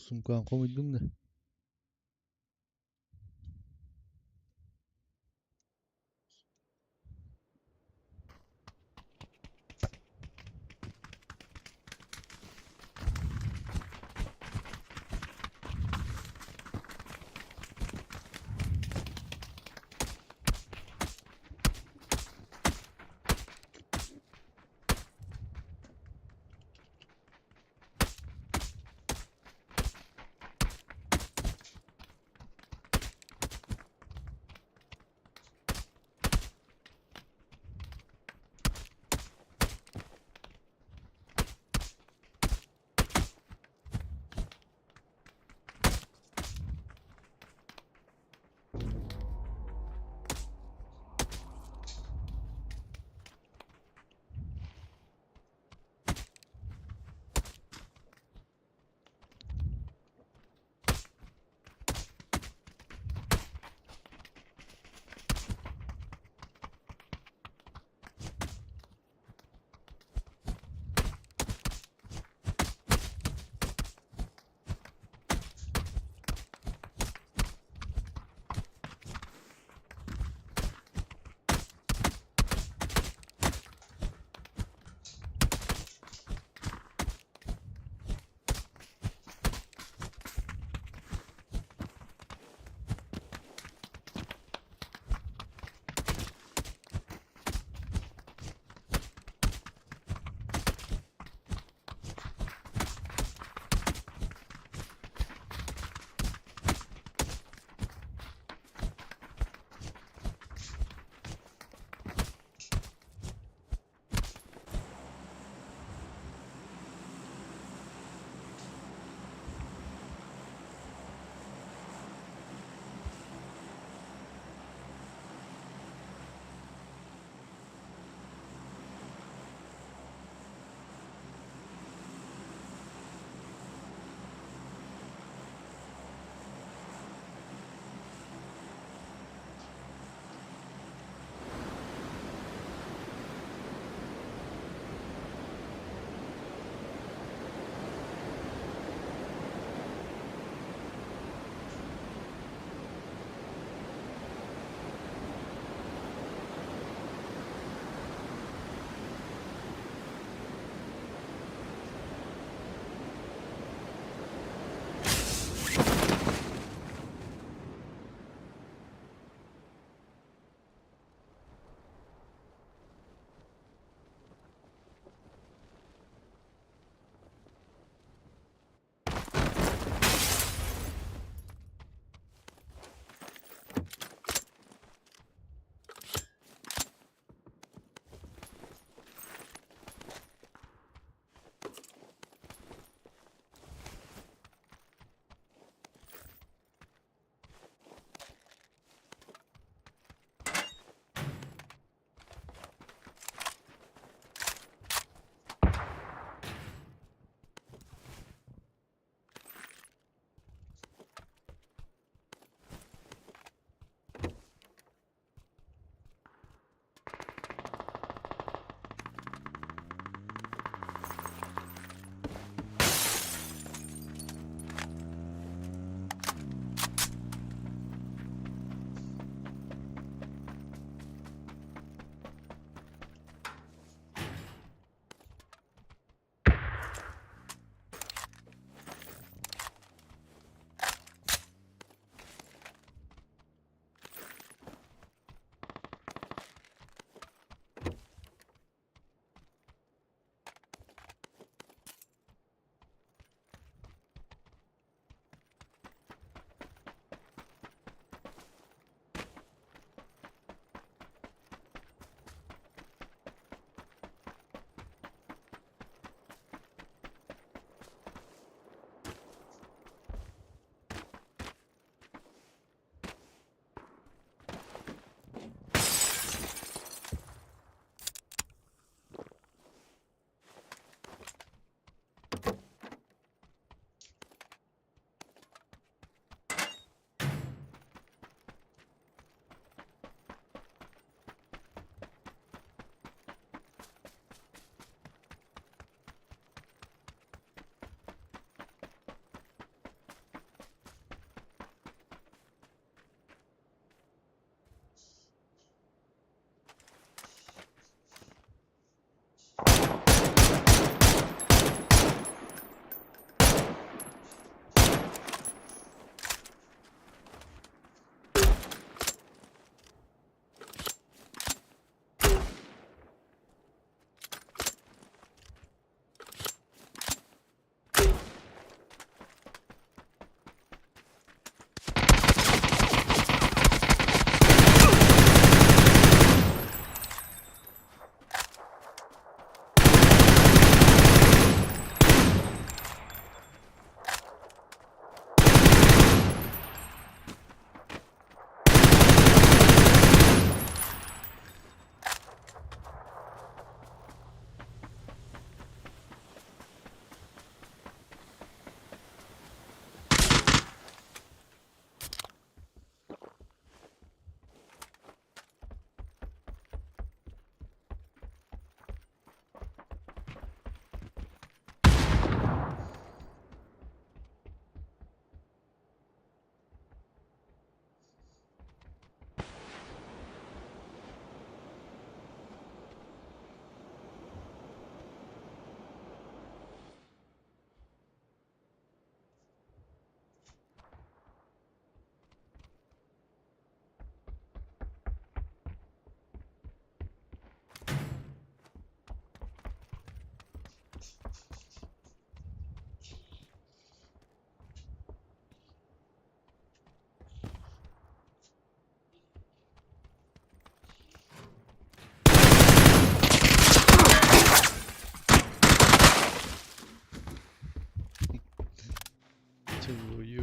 Суумкаҕын хомуйдуҥ да?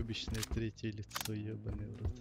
Уебищное третье лицо, ебаный в рот.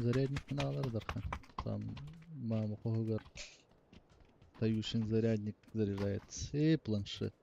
Зарядникпын аҕалар Дархан. Там мама хоһугар Таюшин зарядник заряжается и планшет.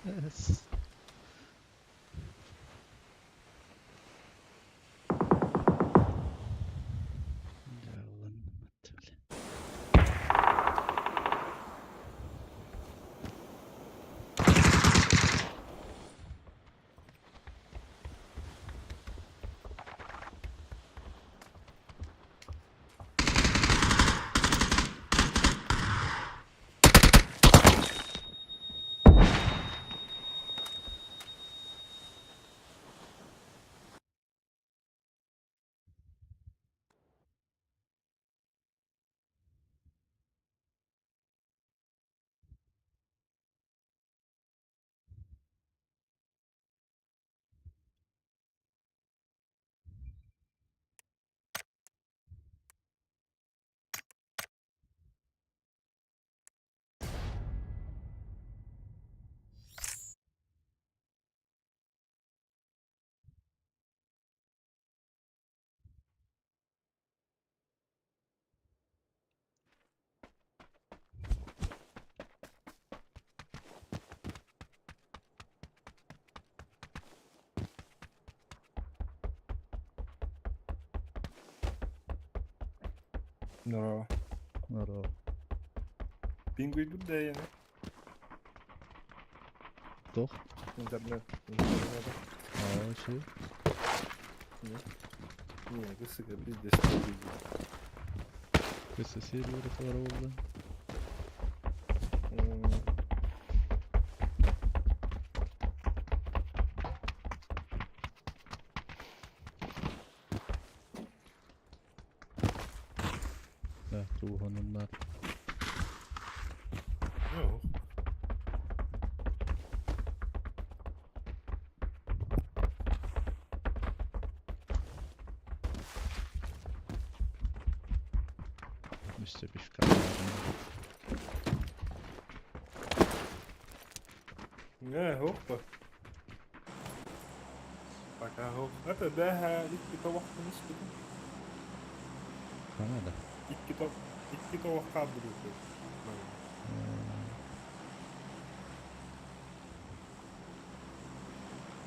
Yes. Дьэ, ылынныммыт, бля. Здорово. Здорово. Пингуй да я Туох? Интернет. Интернет. Аа, үчүгэй. Не, не, высоко пиздец. Өссө сервер буолла. Да, туһаныннар. Ну, Өссө пешка. Не, хоппа. Пока хоп. Это да, икки тобох кыныспытым. Канада. Икки тобох кабдырды.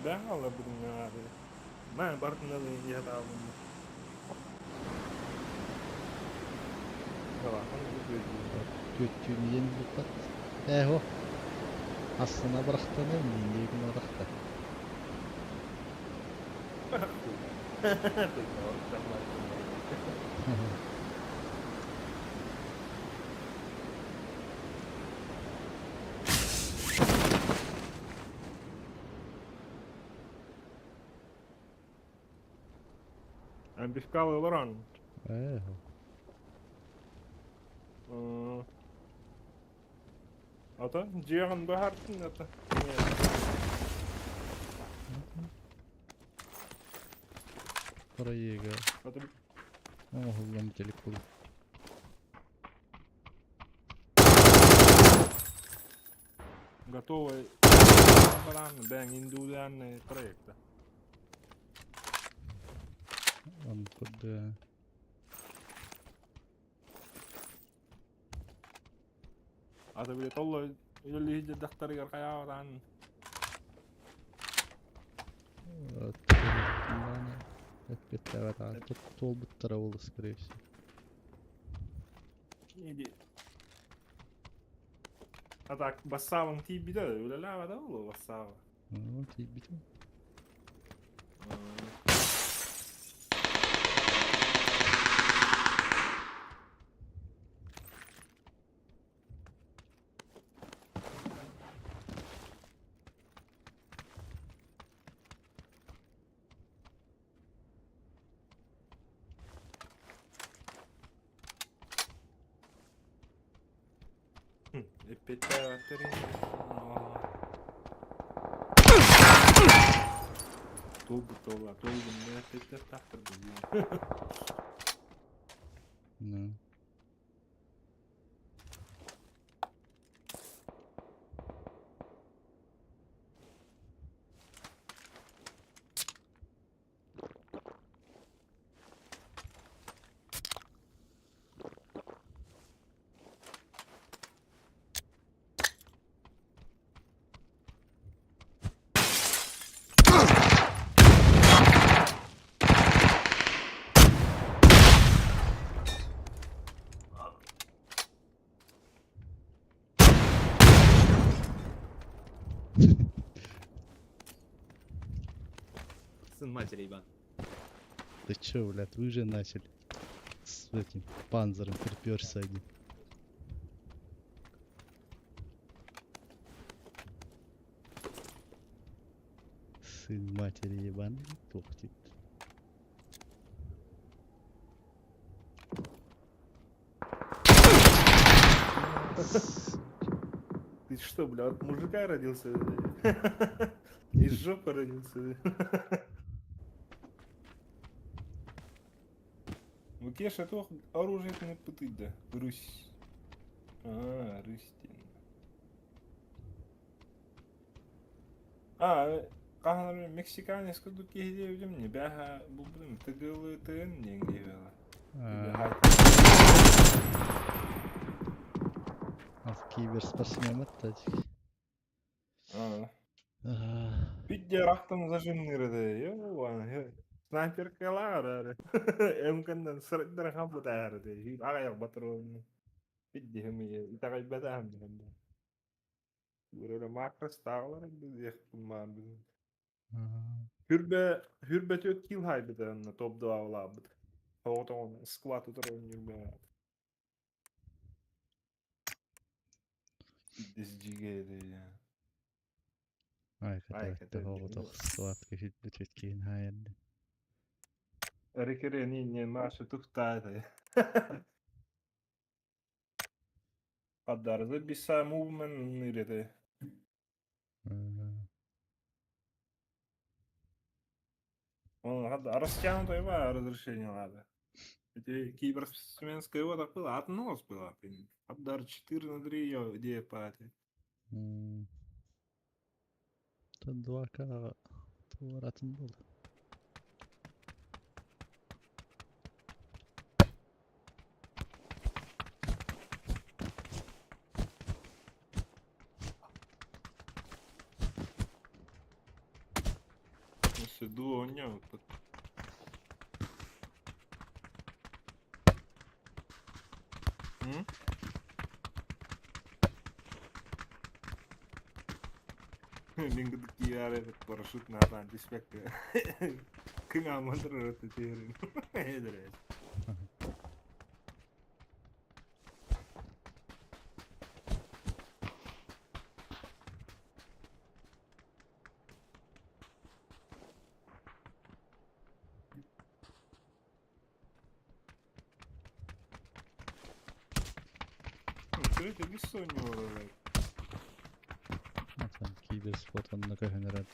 Бэйэҥ хаалларбытыҥ ааты. Мэ, барытын ылын иһэ таалынна. Галахан Түөттүүн диэн булбат. Ээ, һо. Астына бырахтаныам диин диэки барахта. Бифкалы олорон. Ээ, Ата дьиэҕин быһаартын ата. Проега оҥоһуллан бүтэлик буолуо. Готовый баран бэйэҥ индивидуальный проекта. Он курдук Ата били толло үлэлиир дьахтарыгар хайаабатаан Эппиэттээбэт туолбуттара буолуо, скорее всего. Иди. А так бассаабыҥ тиийбитэ үлэлээбэтэ буолуо бассааба. Ну, тиийбитим. Эппиэттээбэттэрин туолбут туолла туолбун эппиэттиэхтаахтар быһыы. Ну. Сын матери ебан. Ты чё, блядь, вы же начали с этим панзером приперся один. Сын матери ебаный, тохтит. Ты что, бля, от мужика родился? Из жопы родился? Мукеша туох оружиетын ыппытый да? Русь. А, Русь диэн. А, хаһан эрэ мексиканец курдук киһи диэбитим, не бэҕэһээ булбутум тыгылытын диэн киһи буолла. А, киберспортсмен это. Видео рахтан зажимнырды. Снайперкалаар эмкэннэн сырдара хаппытаар аҕайах батырыын биддиһим итэҕэйбэтэхим диһэн Үрөлө макростааҕылар диэхпин баар. Хүрбэ хүрбэ түөрт килл хайбыта онно топ 2-лаабыт. Оҕотоҕун сквад утары оонньуурга SGG Ай, хотох сквадка хүлбүт киһин хаайарды. Рекерени Маша тухтаата. Паддарзы биса movement нырете. Он растянутое разрешение надо. Эти киберспортсменская вот так было, от нос была. Абдар 4 на 3 ее идея пати. Тут 2К туоратын буолла. Өссө дуу оонньообуппут. М? Мин кытык киирэр эбит парашют наатаан түспэккэ кыҥааммын турар түһэрин эдэрээс. Открытый бессонница. Атын киберспорт онно көһөн эрэр.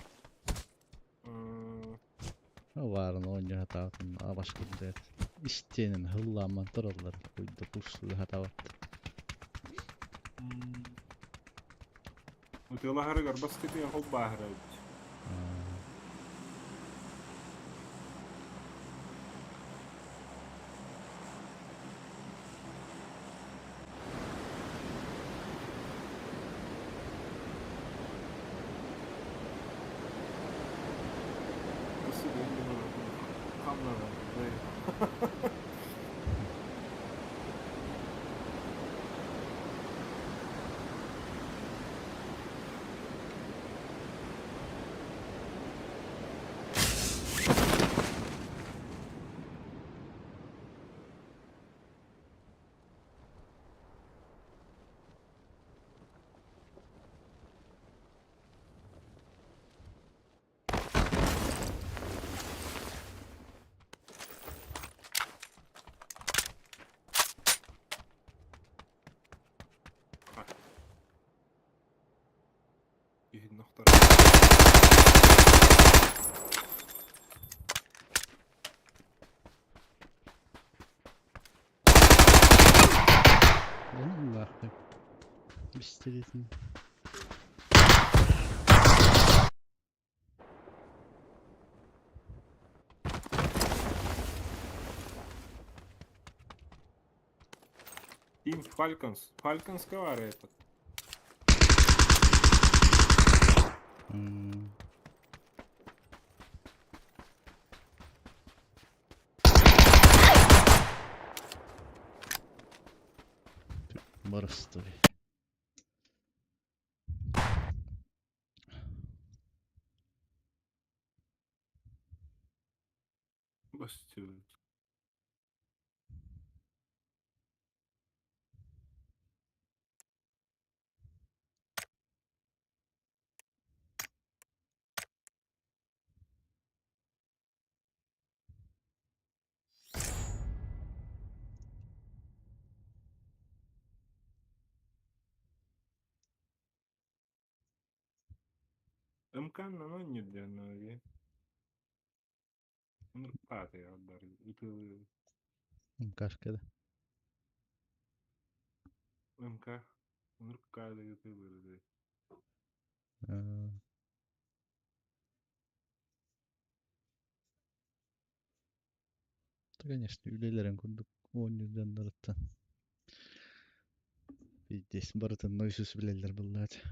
Баарын оонньуу сатаабытын абашкырдыат. Истиэнэн хыллаамман тураллар. Куйда курсуу сатаабат. Ытыалаһарыгар бастакы холбааһыра эбит. Иһин охтор. Дьон Бистеритин. Team Falcons. Falcons ковары этот. Боростуой. Бастивает. МК на не для ноги. Ныркатый отдар. Это МКшка да. МК. Ныркатый это Да, конечно, үлэлэрин курдук оонньуур дьонноруттан Пиздец, барытын нойсус билэллэр буоллаат.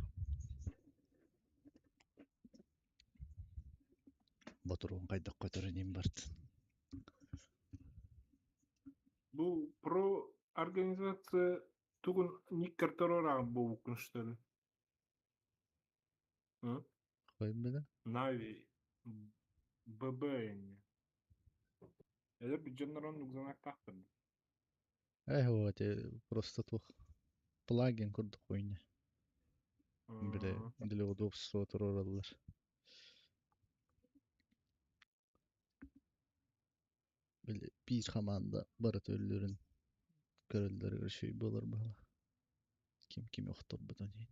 Ботуруон хайдах көтөрүн иһин барытын. Бу про организация тугун никкер торораан буолбуккун что ли? Хойбыда? Нави ББ Эдэр бюджетнар оннук знактаахтар. Эх, вот, просто туох плагин курдук хуйня. Бile для удобства туруораллар. Били биир хамаанда барыта өллөрүн көрөллөрүгэр үчүгэй буолар баҕала. Ким кими охторбутун иһин.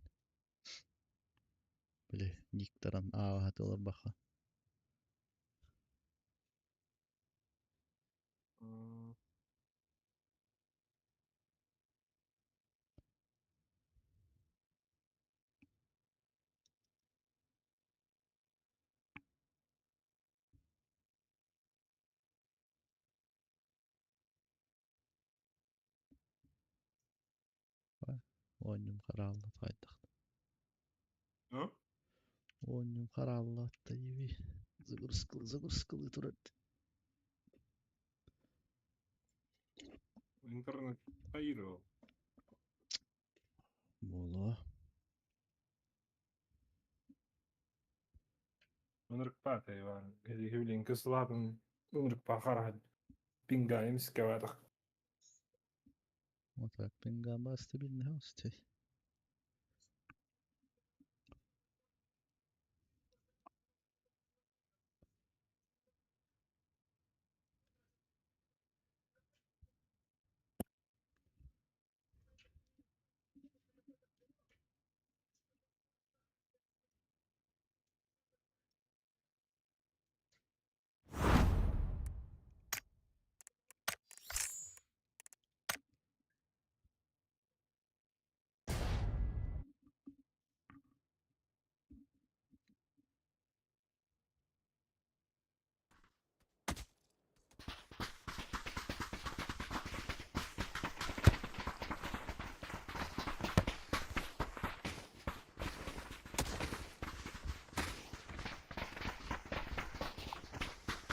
Били никтаран ааҕа баха. Оонньуум хараалла хайдах. А? Оонньуум хараалла диби. Загрузкалыы турар. Интернет поигрывал. Буолуо. Ынырыкпаата Иван. Билин кысылаатын ынырыкпа хараһын пинга эмискэбатах. Вот так пинга стабильный гостей.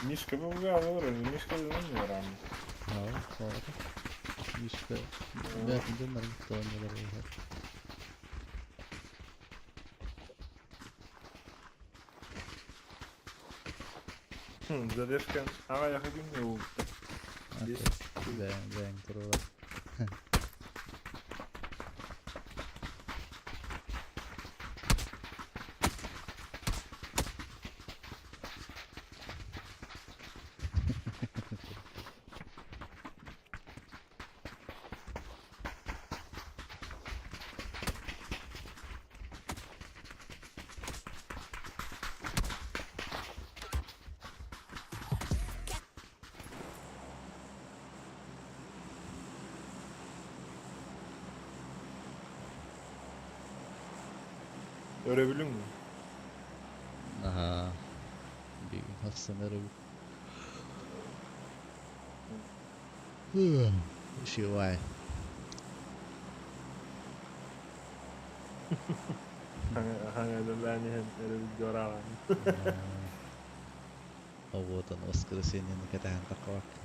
Мишка был Мишка был Ja, klar. Мишка бэйэтин дьоннорун кытта оонньуулар. Задержка. Ага, я хочу мне Бэйэҥ бэйэҥ туруорар. Өрөбүлүҥ mi? Наһаа билигин хассан өрөбүл. Үчүгэй. Хаҥа иһэн өрөбүлгэ барааҕын. Оҕуотан воскресеньены кэтэһэн таххабакка.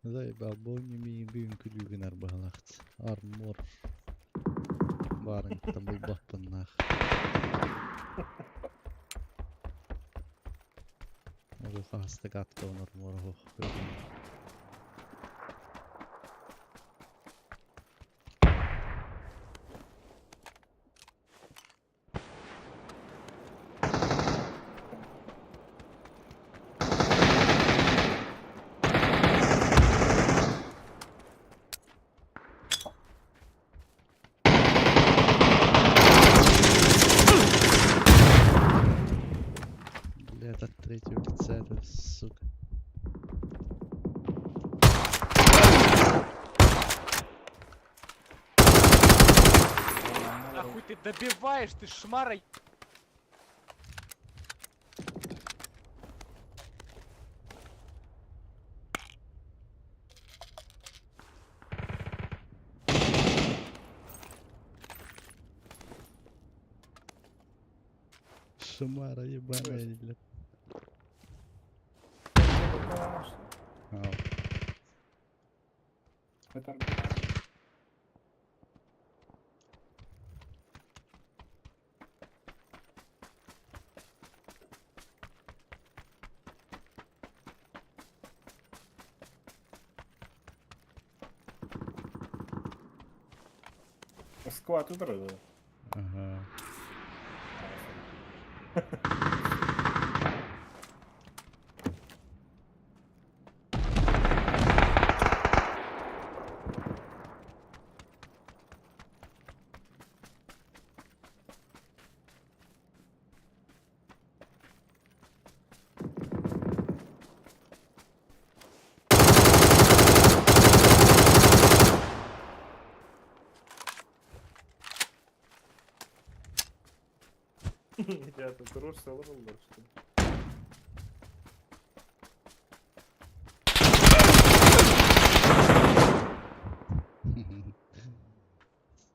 Заебал, миигин бүгүн күлүү гынар быһалаахт. Армор баарыҥтан булбаппыннаах. Ол хаһыстык аттаҕын армор оһох Бля, от третьего лица это, сука. Нахуй ты добиваешь, ты шмара Шмара ебаная, блядь. Это Москва тут да? Ага. Ребята, ты рожь что ли?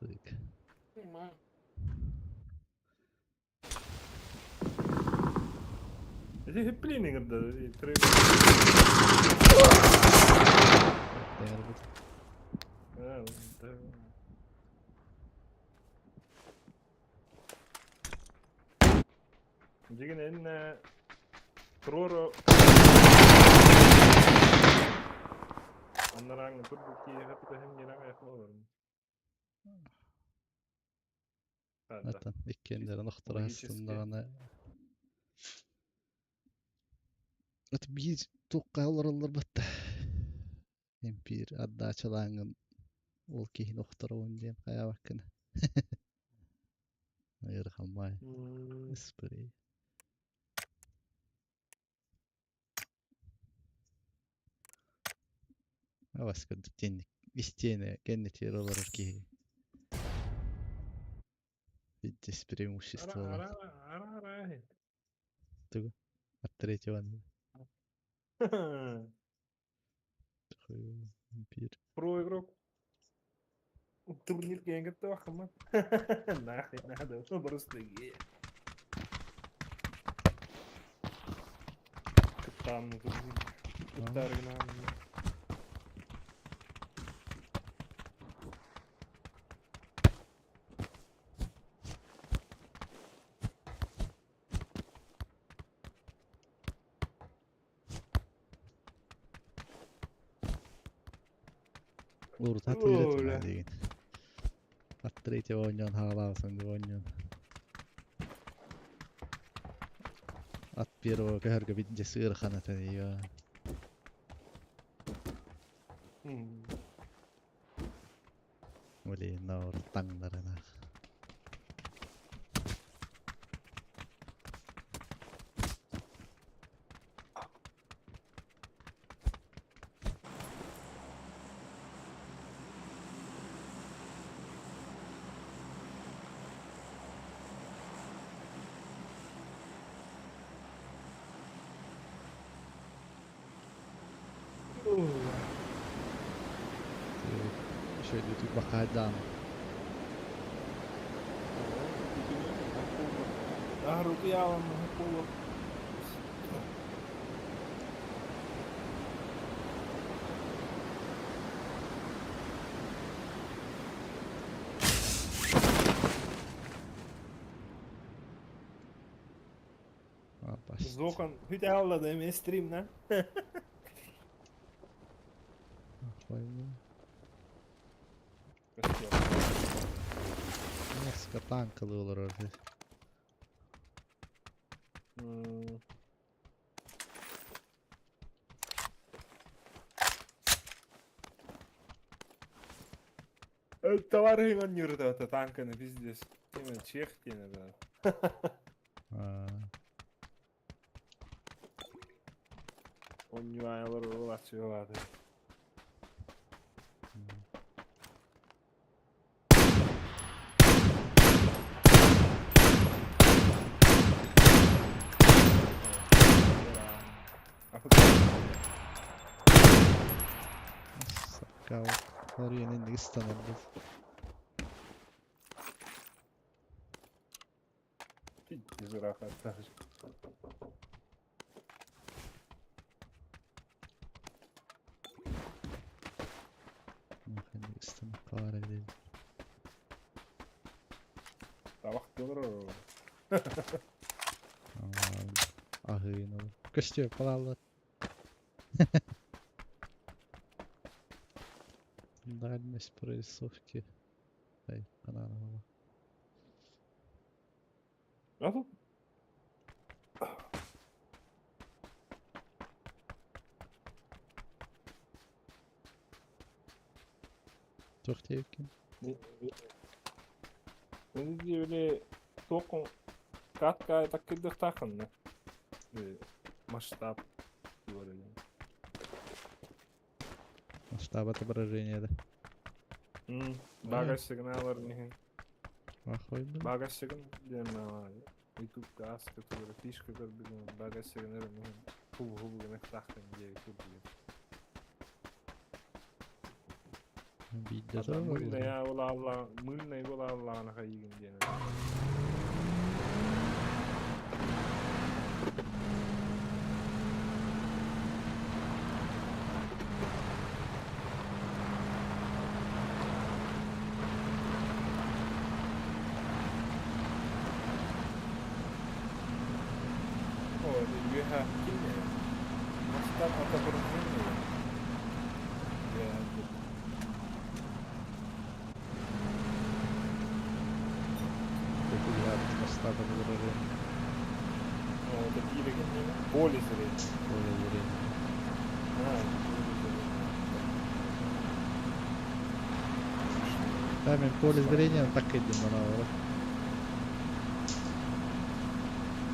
Сык. Понимаю. Эти плининг, да, три. Да. Деген энэ Троро Аннараҥҥа турбут киһиэхэ тутаһын гынан айахлаларын. Atan иккиэннэрин охторо Логически. астыннаҕына Ат биир туохха олороллор батта. Эмпир отдачалааҥҥын ол киһини охторобун диэн хайаабаккын. Ыарахаммай. Спрей. Авас курдук диэн истиэнэ кэннитигэр олорор киһи. Здесь преимущество. Тугу? От третьего. Импир. Про игрок. Турнир киэҥ хама. Нахуй надо, просто гей. Капитан турнир. Капитан. Урут Оля. хатыыр этим диген. От третьего оонньоон хаалаабасан оонньоон. От первого көһөргө бидде сыырхан этэ Блин, наур таңнарына. Şöyle tut bakaydan. Аһарутуйаалам поло. Пасть. Зохан, хүтэ да эме стрим на. Несколько танкалы олорор. Товары нюрда танканы пиздец. Именно чех тени, да. Онньуайлар олачылады. Саккау. Орыйын инник ыстанар. Жирафа. Табах олорор. Аһыын ол. Көстүө палааллар. Дальность прорисовки. Ай, канал. А тут Туох диэбиккин? Били туох катка таккыдыхтаахынна. Масштаб. Масштаб отображения, да? Бага сигналар нехин. Ахой был. Бага сигнал диэн YouTube газ который фишка көрбүтүм бага сигнал нехин. Хуб хуб гынахтаахын диэ курдук. Биидде Мыльная буолаалла, мыльная буолааллаҕына хайыгын диэн. О, үөһэ ким Масштаб отображения. Я Популярность масштаб отображения. Ну, это бииреген поле зрения. Поле зрения. А, поле зрения. Да, мен поле зрения так иди манавара.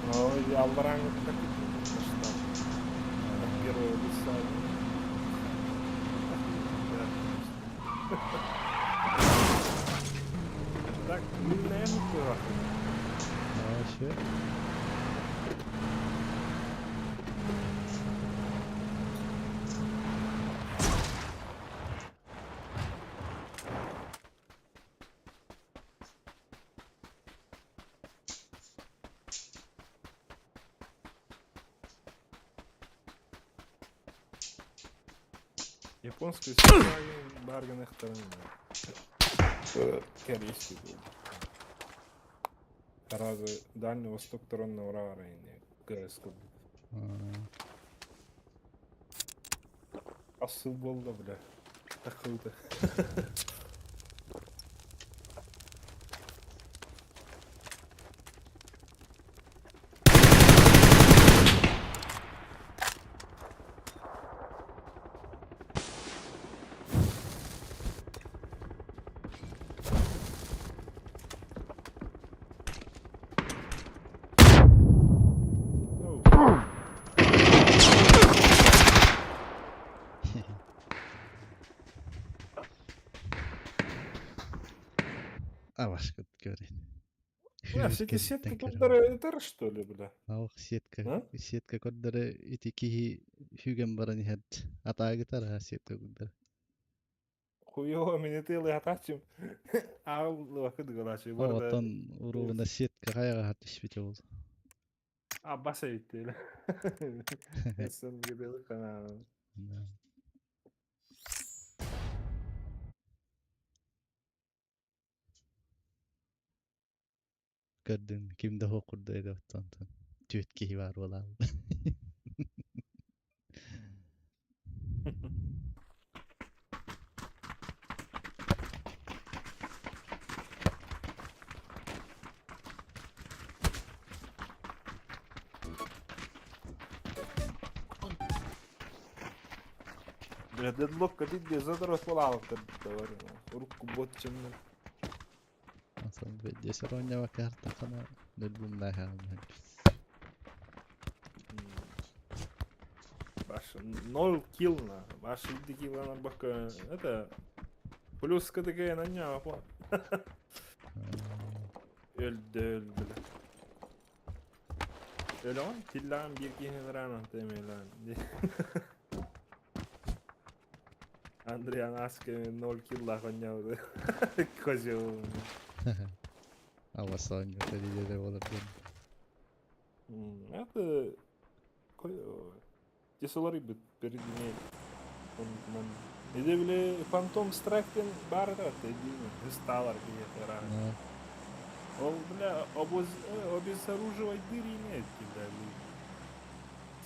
Ну, я аллараҥ так масштаб. От первого лица. Да. Так, мыльная муква. А вообще? Японский барген ихтарын. Корейский был. Разы Дальний Восток торонна ураарайны. КС Асыл болды, бля. Тақылды. Ну, А башка көрен. А, все эти сетки көрдөрө этер, что ли, бля? Ах, сетка. А? Сетка көрдөрө ити киһи хүген баран иһэр. Атаагытар ha сетка көрдөрө. Хуёво мени тылы атачым. Ағыл вакыт галачы. Оттон уруuna сетка каяга хат ишпите бол. А, баса битти. СНГ канал. Да. Көрдүн ким да хокурда эде оттон. Түөт киһи бар болал. Бля, дедлок кадит задрот болал Руку ботчын. Асан бедде саронья карта хана нөлбум нахал. Баш 0 килл на. Баш иди килл на бака. Это плюс КДГ на ня, апа. Өлді, өлді. Өлі он тиллан bir кихин рано темелан. Андриан Аске 0 килл лахоньяуды. Козел. Ава сонья кадиде болар ден. Это Тесоларыйбыт передней Иде били Phantom Strike диэн баар этэ ыстаалар киһиэхэ Ол, бля, обезоруживать дыр имеет тебя,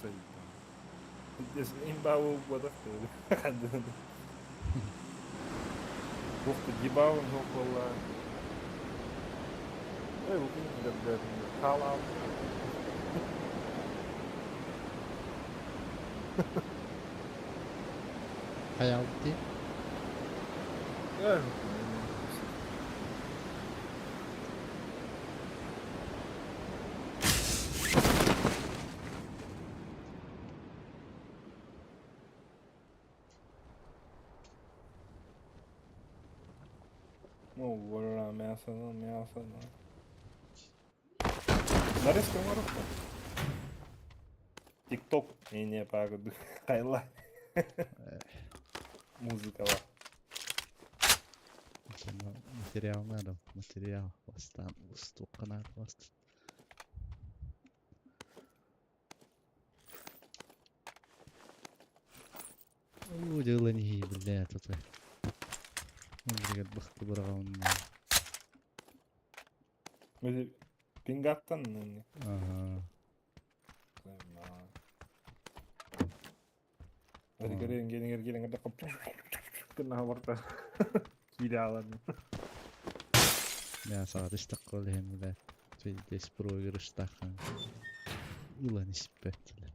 цель там. Имба буолбатах Туох да дебафын суох буолла. Эй, бу хаалаал. Хайаабыт Э, Ну, вора, мясо, ну, мясо, ну. Нарезка оҥоруохха. Тикток не пагы хайла. Музыкала. Материал надо, материал. Бастаан устуохха наада баста. Уу, дьылын иһии, блядь, тут. Билигин быхты быраҕаунна. Пингаттан Ага. Герен герен герен гына барта. Кире алады. Я саҕа истэххэ иһин, блядь. Здесь проигрыштахан. Ылан испэттилэр.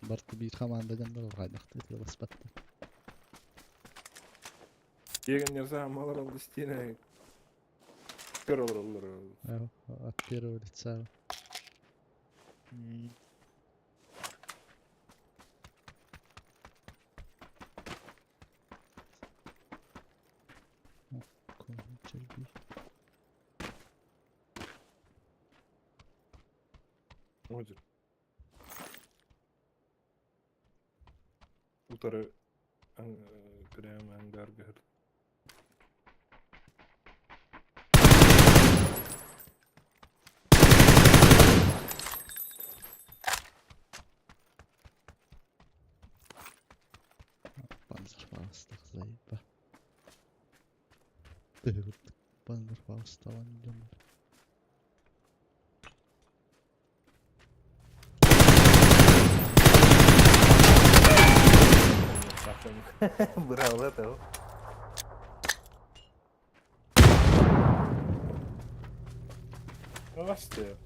Барты биир хамаанда дьоннор хайдахты тыласпатты. Деген нерсе амалар алды стене. Көр олор. От первого лица. Кончерби. Может. Утары прямо ангар гэр. Панзерфауст заеба. Ты Панзерфауст алан. Брал это. Здравствуйте.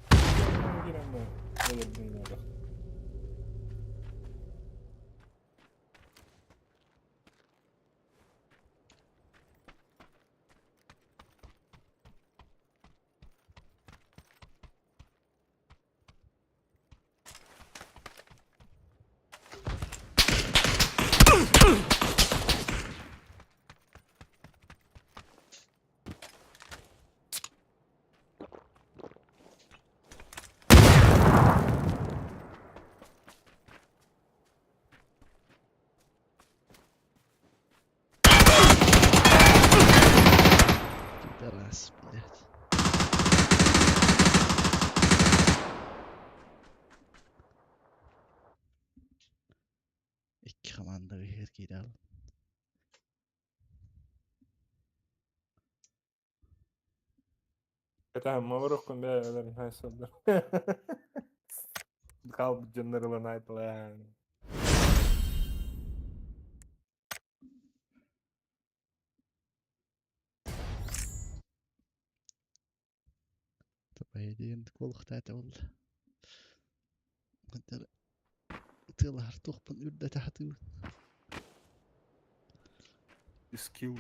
Пидорас, блядь. Икки хамаанда биһир киирэл. Это моворохкун бээлерин хайсалдар. Калбыт дьоннор айтылаан. Табайдиэн куолухтаата ол. Хантар тылар тухпун үрдэ тахатыы. Скилл.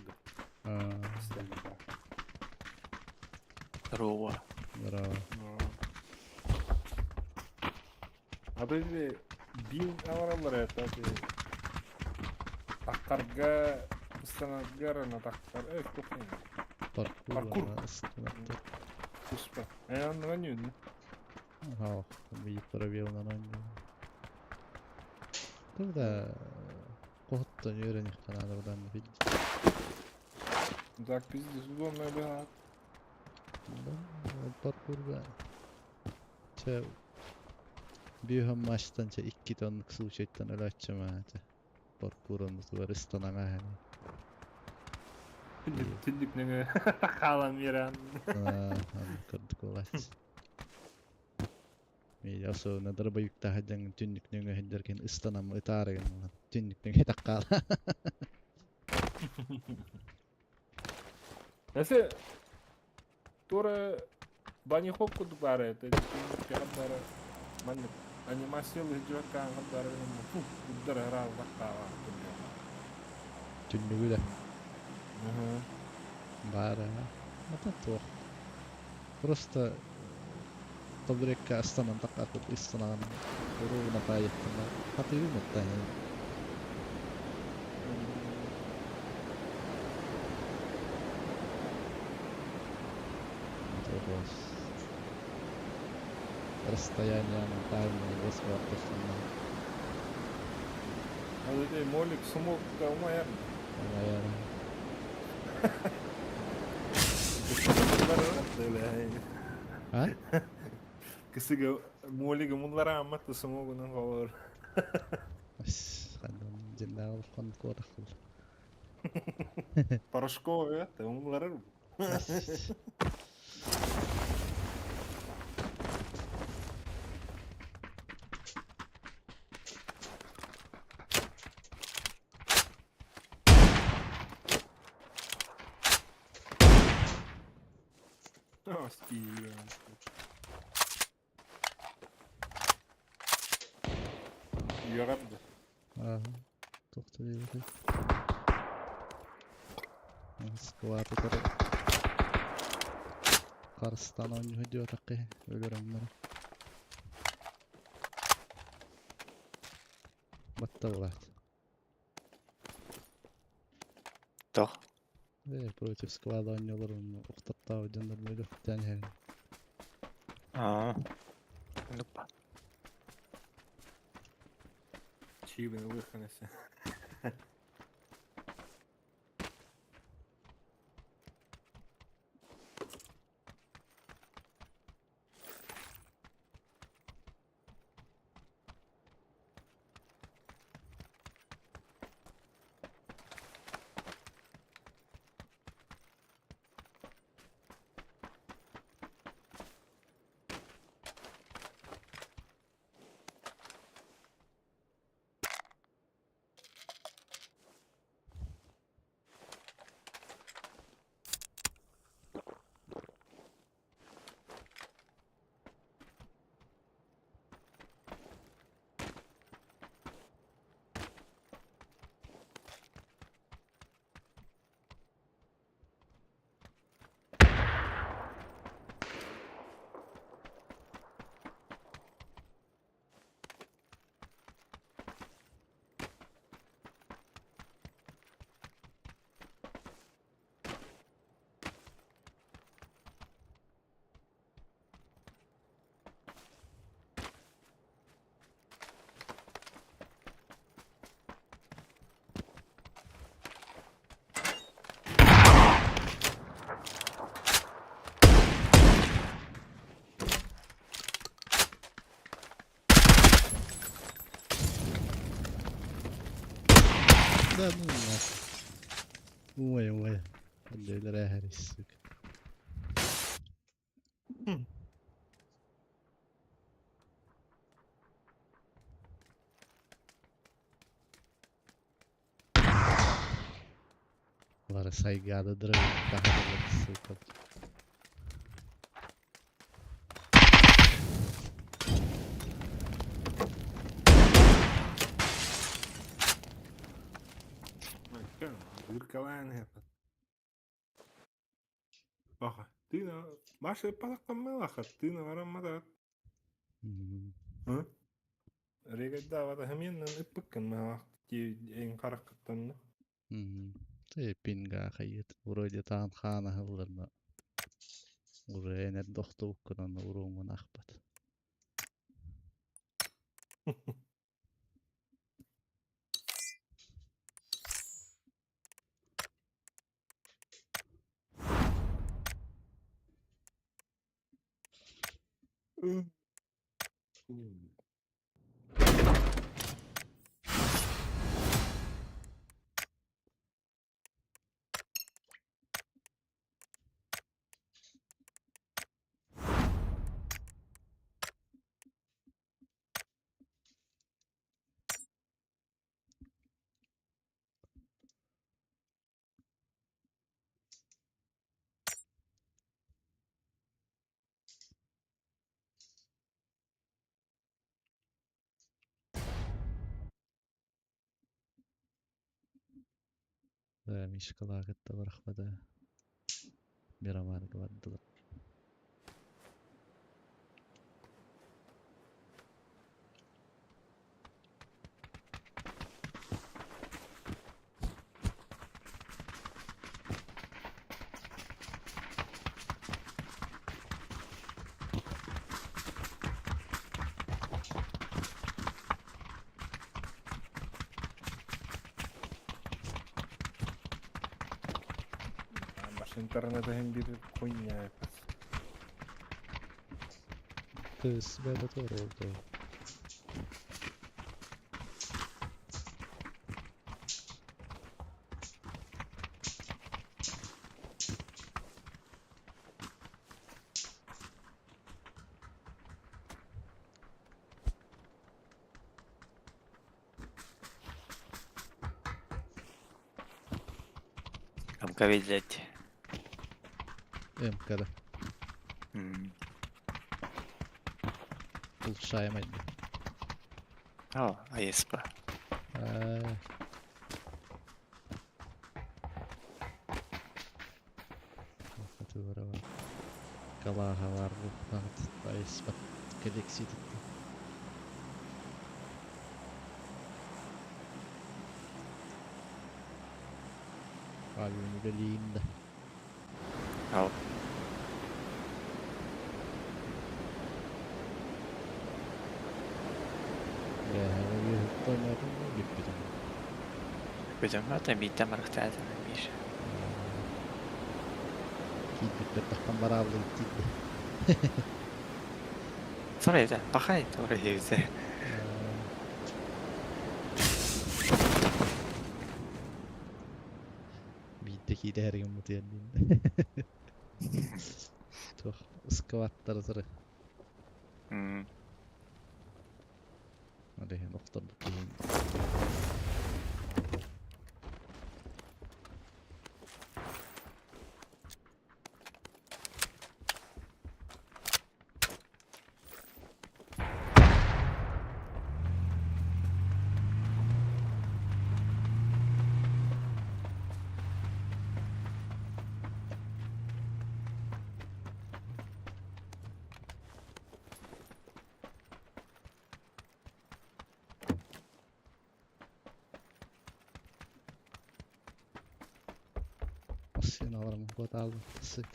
Здорово. Здорово. А то бил аларалар это ты. Аккарга Ыстанаргар атахтар кухня. Паркур. Паркур. Ыстанар. Туспа. Оннуган үүннэ. Ага, биир пробелынан оонньуу. Тогда хоһуттан үөрэниэххэ наада быдан бил. Так пиздец удобная была. Да, паркурга чэ биэһэн матчтан чэ иккитэ оннук случайтан өлөөччүм аа чэ паркур оннутугар ыстанаҥа иһэн. Түннүк нөҥүө хаалан биэрэн. Оннук курдук буолааччы. Особенно дробовиктаах дьаҥ түннүк нөҥүө сылдьар киһини ыстанам ытаары гыннылар. Түннүк нөҥүө хаала. Эсе туора банихоп курдук баара это баара маннык анимация лыһдьыбакка баара удар ырааллахтаава. Түннүгү да баара. Ата туох. Просто табуретка ыстанан таххарбыт ыстанаҕын уруубуна таайыттана хатыыбын оттаһын. Расстояние тайминг восьмертахханна. Ол ити молик смог умайар. Умайар. А? Кысыга молига муллара аммат смогунан холор. Хандан дьиннээх улахан куотаххыл. Порошковый, это умларар. О, Стивен. Үөҕэр да. Ага. Туох диэбитий? Склад утары харыстаан оонньуу диэтэххэ өлөрөмнөр. Батталлаат. Тоҕ. Против склада оонньуулар ухтаттаабыт дьоннор мөлөхтөөн иһэр. Аа. Оннук ба. Чиибин ылыаххын эсэ. Да ну нахуй. Ой, ой. Өлөрө сука. Лара сайгада дробовик сука. Дыркалаан это. Баха. Ты башы палаккаммалаха, ты на вараммада. Регайда вата хаменнан ыппыккын маалах ти эң хараккаттанна. Пинга хайыт вроде таан хаан аһылларна уже эрдэ охтубуккунан уруоҥҥун аахпат. Ээ, Мишкалаах кытта барахпата Мирамарга бардылар. Баш интернет иһин биир хуйня эппэт. Кыыс бэйэтэ туора МК взять. МК-да. М. Улучшаемый. О, АСП. Э, Которого Калагалар АСП коллекции. Алюн Галинда. О, Бүтүн бата биирдэ барахтаатым биир. Киирбиппэр таххан бараабылы тиийдэ. Sorry, бахай туора диэбитэ. Биирдэ киирэ гыммытыгар диэн. Туох скваттары сыры. Ол иһин охторбут киһи. Массыыналарым куотаалбыт сык.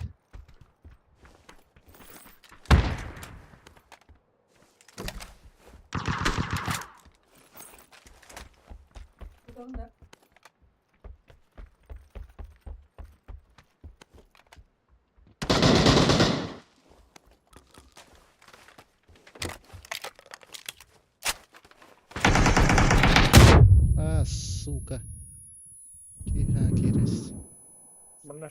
А, сука. Тихо, кирис. Манна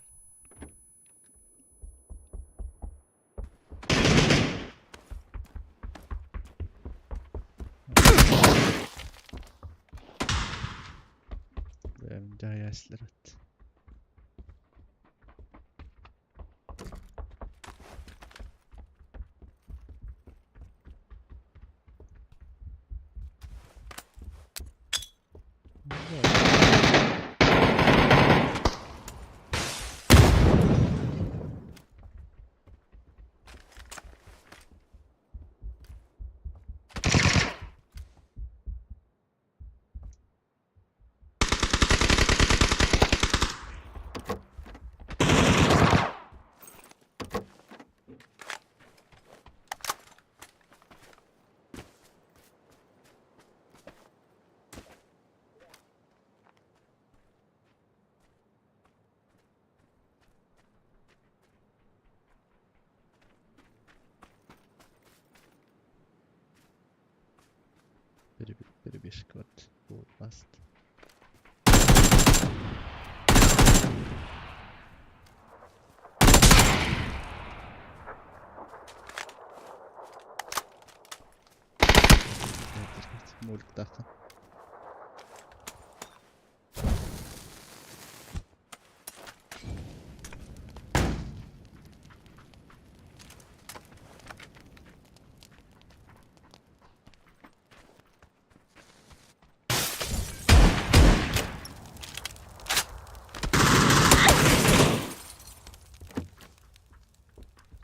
Даяслерат. Перебежка вот last. Мультахын.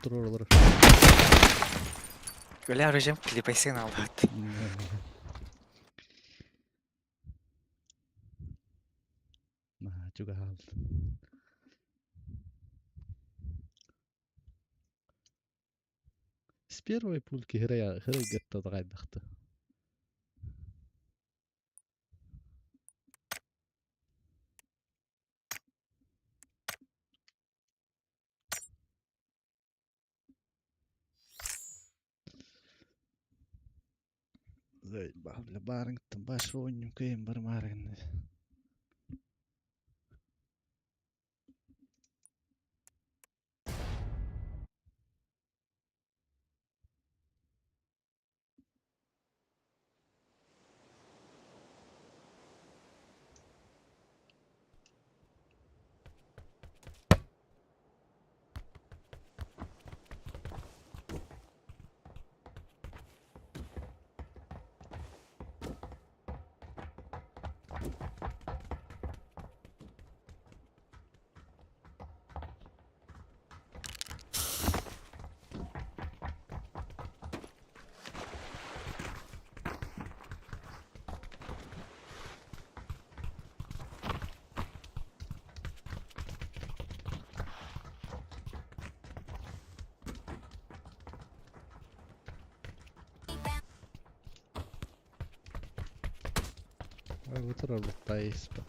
Турар Бля, режим клипай сигнал дат. Наһаа чугаһаабыт. С первой пульки хырайгатта даҕайдахта. Баарыҥыттан баар оонньуу кыайан барымаары гынна. Утурар таиспа.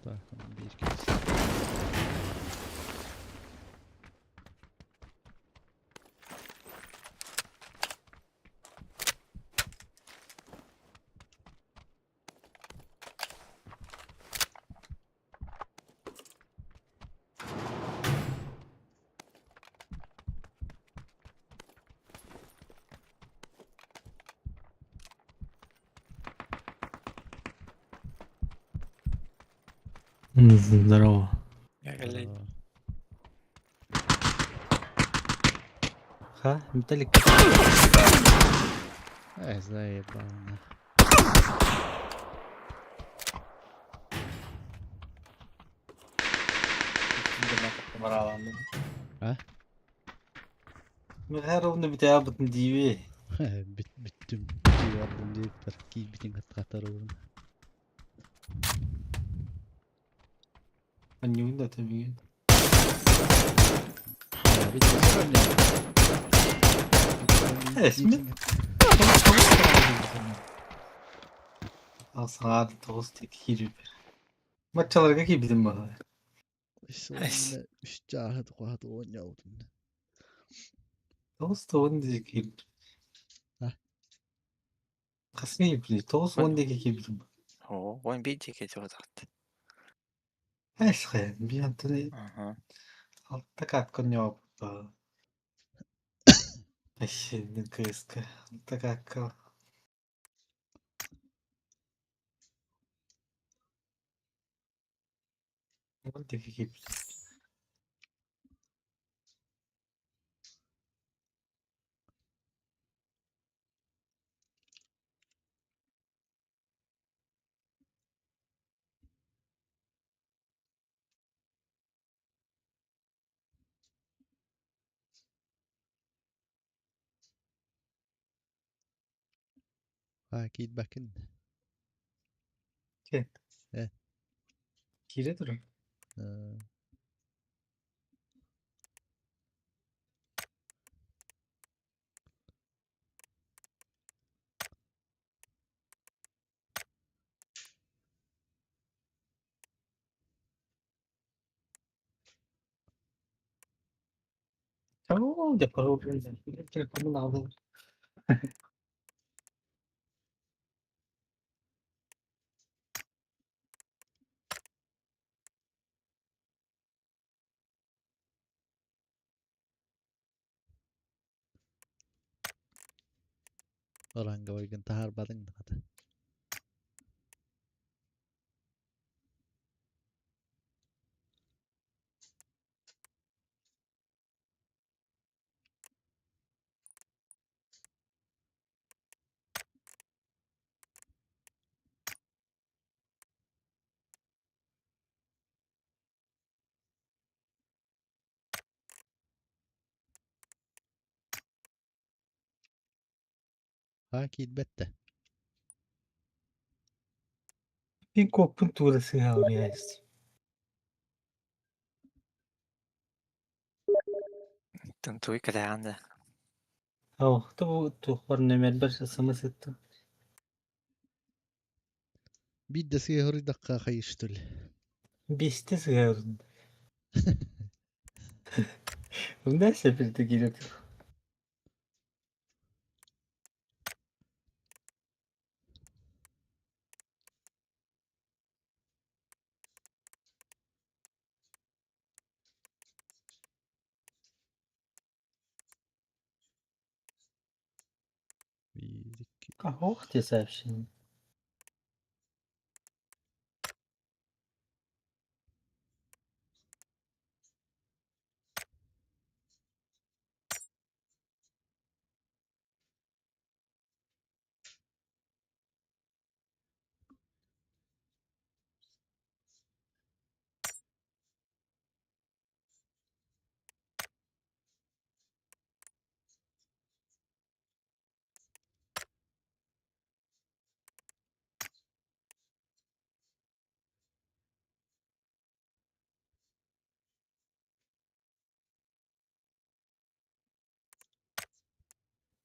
Так, биир киһи. Здорово. Здорово. Ха, Виталик. Э, заебал нах. А? Михайловна битэ диви. Бүттүм. Бардым диэбиппэр киирбитин хаттаатар Аннюн да табиген. Э, Смит? Саҥа тоҕус диэки киирбиппэр. Баччаларга киирбитим баҕа. Үс үс чааһы тухаһы оонньообутум. Тоҕус тоҕун диэки киирбитим. А? Хаска киирбитий? Тоҕус уон диэки киирбитим. Оо, 11 диэки дьоҕутаҕыт. Эсхэ, биир антон Аха. алта катка оонньообуппа. Эссе, кыыска. Алта катка. Уон диэки киирбитим. Аа, киирбэккин. Кэ. Э. Киирэ турар. Э, Оо, дьэ, пароль телефонун аҕалан. Оранговойгын таһаарбатыҥ да хата. Аа, киирбэт да. Мин куоппун туура сыһаҕырыйа Тын туй кэлэҕин да. Оо, тобу туохпар нөмербэр смс ыттым. Биирдэ сыыһырыйдахха хайыштыл. Биэстэ сыһыарым. Знаешь, опять киирэ тур. Биир, икки, Ох, те сообщение.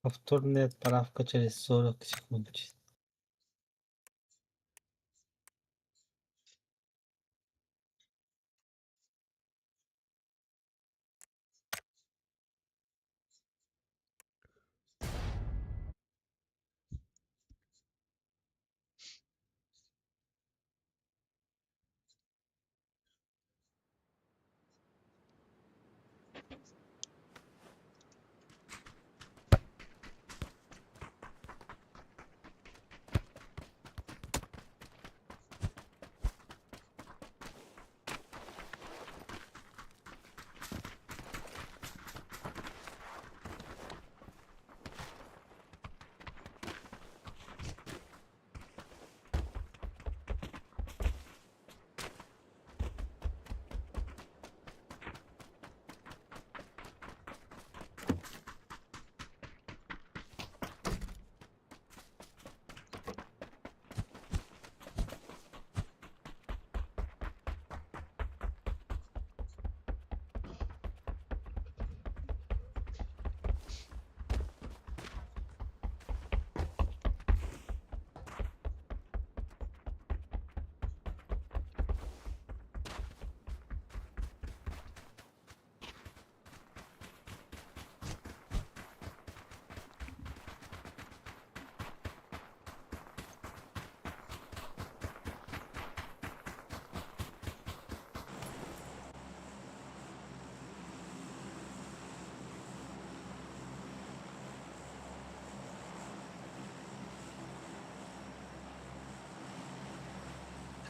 Повторная отправка через 40 секунд.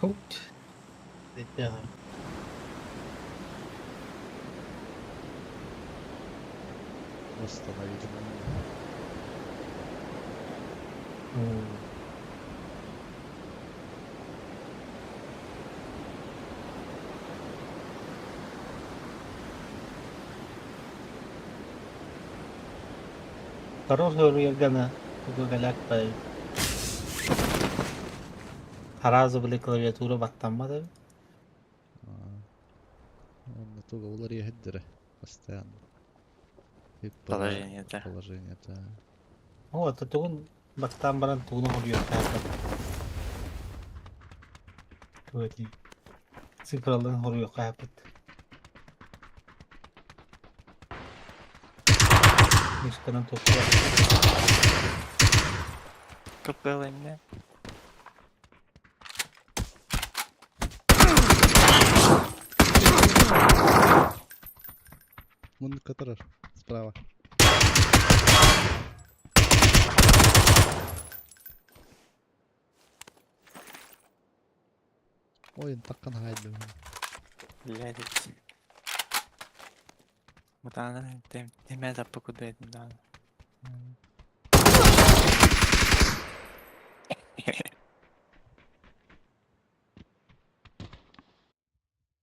Blackout. Да. Восстановили. Парол гана туга галак бай. Сразу были клавиатура баттаммады. Он туга улар еһдире постоянно. Положение, да. Положение, да. О, это тугун баттан баран тугуну oluyor kanka. Тугати. Цифраларын хоруйо каапыт. Мишканан топпа. Купила мне. Мун которыр справа. Ой, таккан хайды. Блядь. Мутана, ты меня запокудает, да.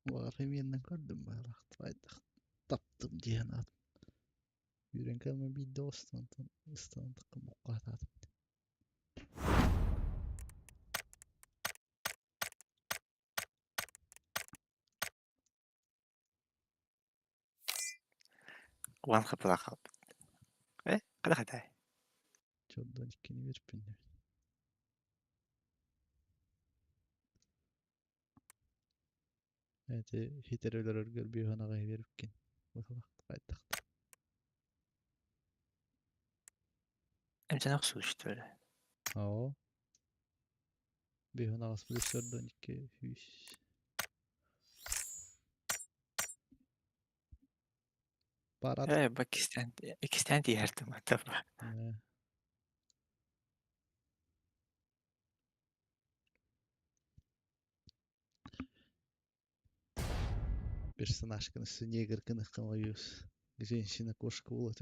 Варыменнен көрдүм байлах байдах. Таптым диэн ат. Юрен кэлме бидде остан ыстан тыккын буккатат. Уан хапылахап. Э, када хатай. Чордон иккини бериппин. Эти хитер өлөрөргөр бүйханага берипкин. Бахалах кайдах. Эмчен что ли? Ао. Бүйханагас плюс чордон икки хүс. Парат. Э, Пакистан, Пакистан тиһэртим атаба. Персонаж кынысы негр кыны кымаюс. Женщина кошка болот.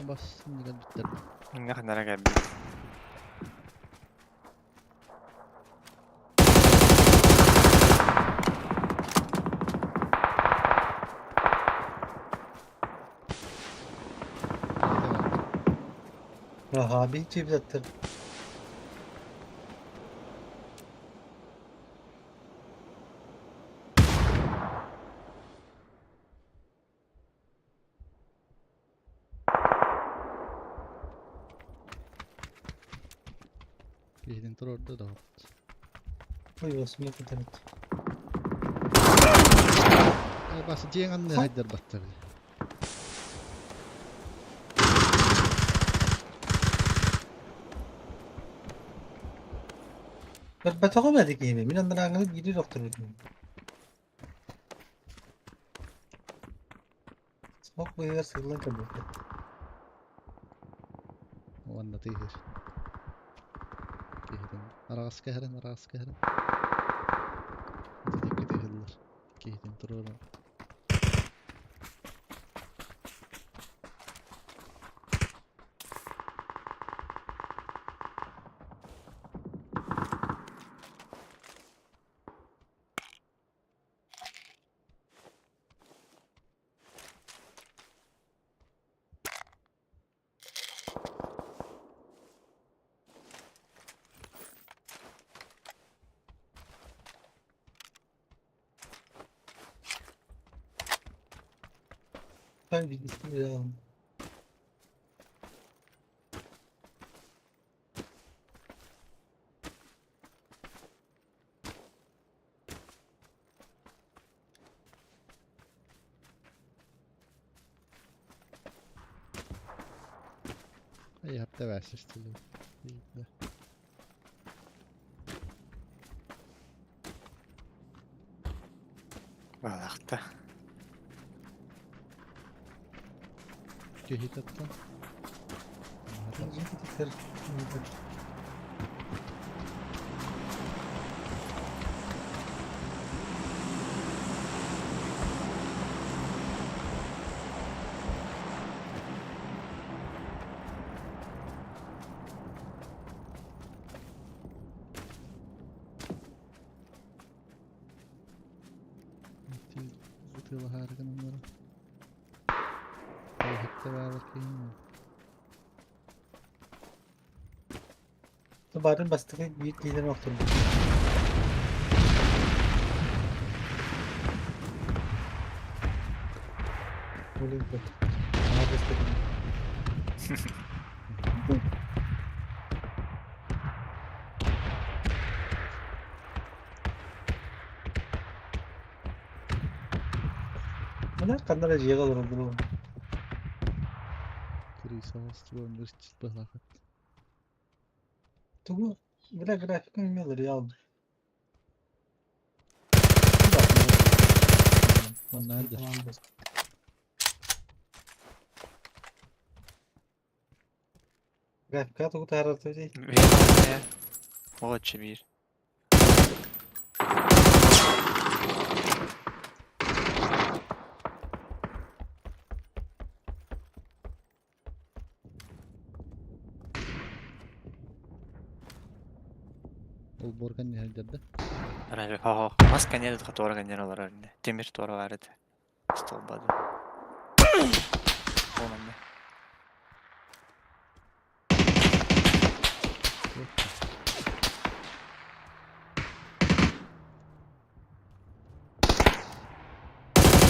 Бас иннигэр бүттэр. Иннэ ханара кэлбит. Aha bir çift. Киһитин туруорда да опт. Ой, осмок интернет. Бас дьиэҥ анны хайдар батта били. Бэтөҕө бэдик киһи. Мин андарааҥҥы биири докторбутум. Смок быыһыгар сыыллан көрбүппүт. Уонна тыыһыр. Киһитин араҕаска иһэрин, араҕаска иһэрин. Ити тыыһыллар. Киһитин туруоран. Ben bilgisini bile aldım. Ай, бәсістілі. Дейді. Балахта. Киһи таттан. Тыл оннора. Хетте баалар киһи. Барын бастыкы биир киһиден охторбут. Улин бот. Ана бастыкы. Мына кандай жеге олорду. Крыса остуон бырчыт бахлахат. Тугу бля графика имел реал. Надо. Графика тугу тараты дей. Bir Молодчы bir. Ол борган не хайдарды. Рай, хо Мас каньер туора каньер олар өрүнэ. Темир туора бар edi. Столбады. Онон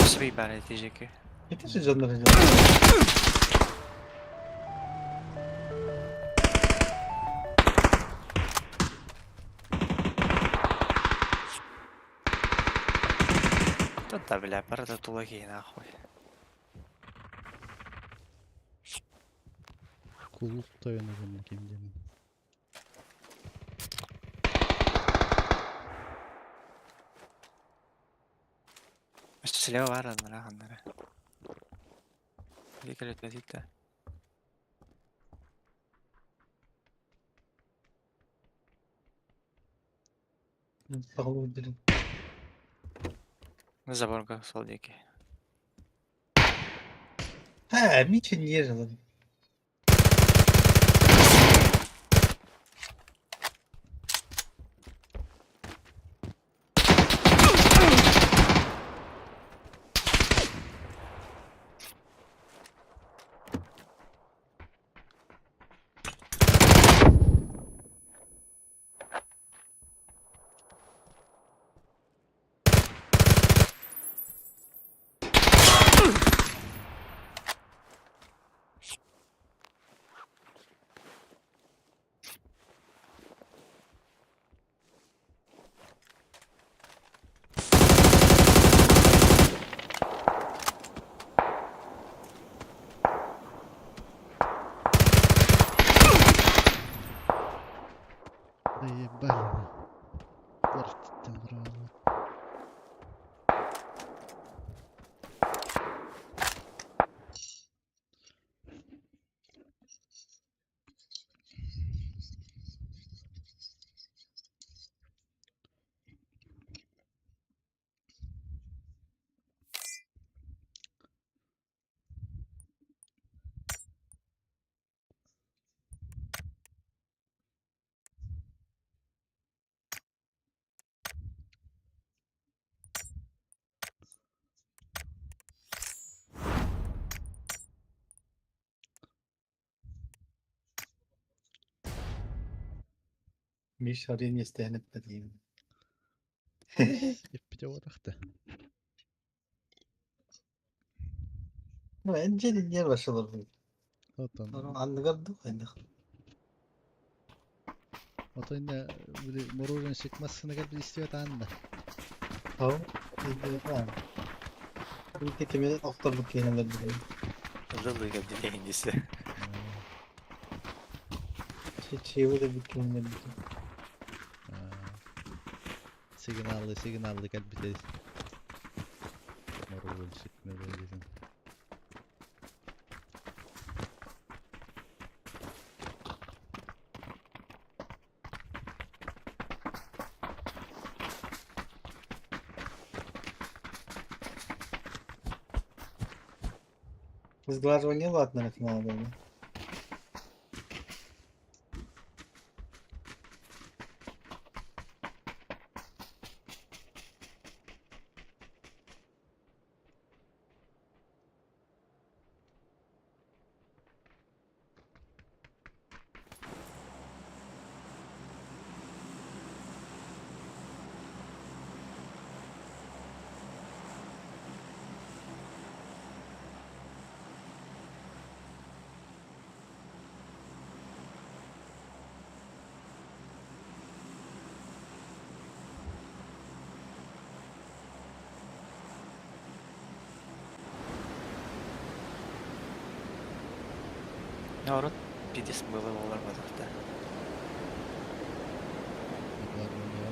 Свей бар edi жеке. Это же жанр Тут да бля, пара тулаги нахуй. Кулук тойону гынна ким деймин. Слева бар аннара аннара. Викелет да. Сағылу дилин. Заборга сол диэки. Ха, Мичи не жылын. Миша арыйан иэстэһэн эппэтиим. Эппитэ буотахта. Ну, эн дьиэ вообще олордум. Оттон Анныгар дуу хайдах? Ото инне били мороженщик массыыныгар билистибэт аан да. Ау, индиэтэ. Ити кими охторбут киһинэлэр билэбин. Ылы кэлди иһиндиси. Чиевы да бит киһинэлэр билэбин. Сигналлы сигналлы кэлбитэ. Мороженщик мөрөлүтүн. Сглаживание ладно финала было. Народ пидес было олар батахта. Сглаживание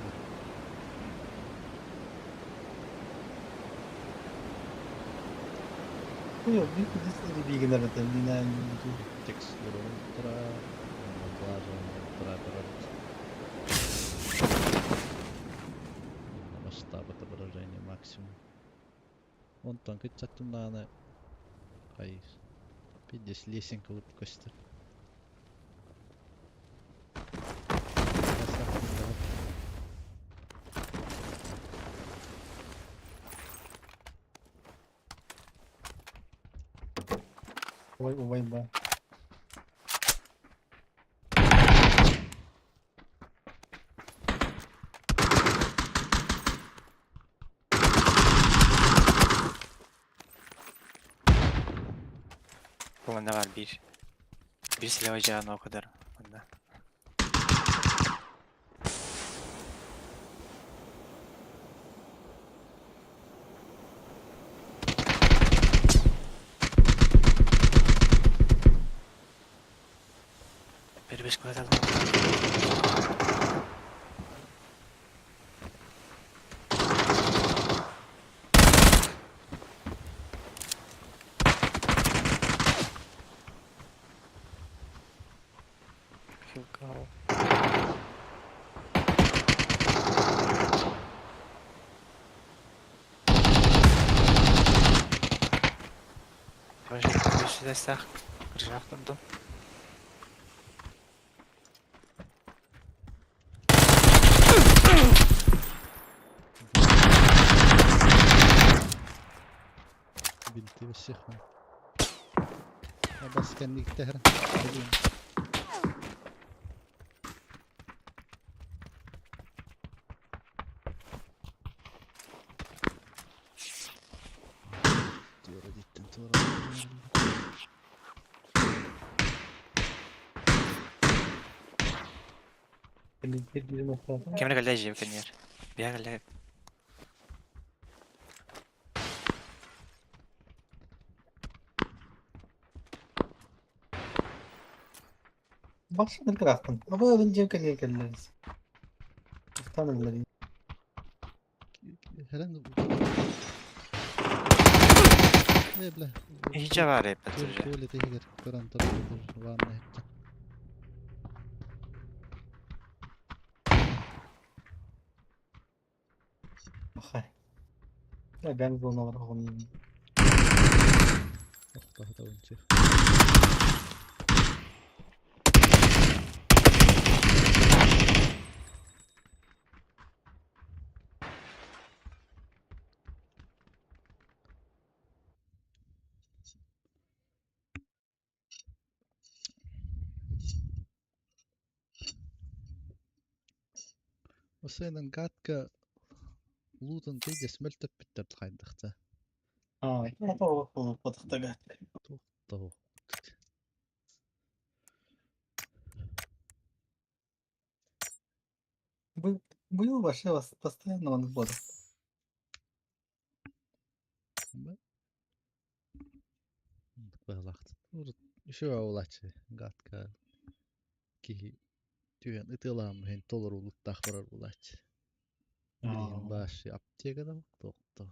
да. Yok, bir kız bilgiler zaten binen Текстура ультра, сглаживание ультра барар. Масштаб отображения максимум. Онтон кытчаттымнааны хай пидес лесенка вот көстөр. Ой, ой, ба. Bu ne var bir. Bir silah ocağına o kadar. Onda. Bir beş kuvvet aldım. Хилкау. Сах, ржахтан Билти всех. Абас кэнниктэр. Туора диттен туора. Bir bir nokta. Кемре галля жеп кенер. Бия галля. Baksana kıraktın. Ama ben cevap gelirler. Utanırlar. Херен. Э, бля. Хича бар эппет уже. Туалет иһигэр көрөн турар ванна иһиттэн. Бахай. Ya ben bunu olarak onu. Охтоһото унчи. Осенен гадка лутун тейдес мөлтөппүттэр хайдахта. Аа, это Туох Был, был вообще вас постоянно он в бодах. Быһалаахтыт. Үчүгэй буолааччы гадка киһи түһэн ытыалаан иһин толору луттаах барар буолааччы. Билигин баашшы аптекада тохто.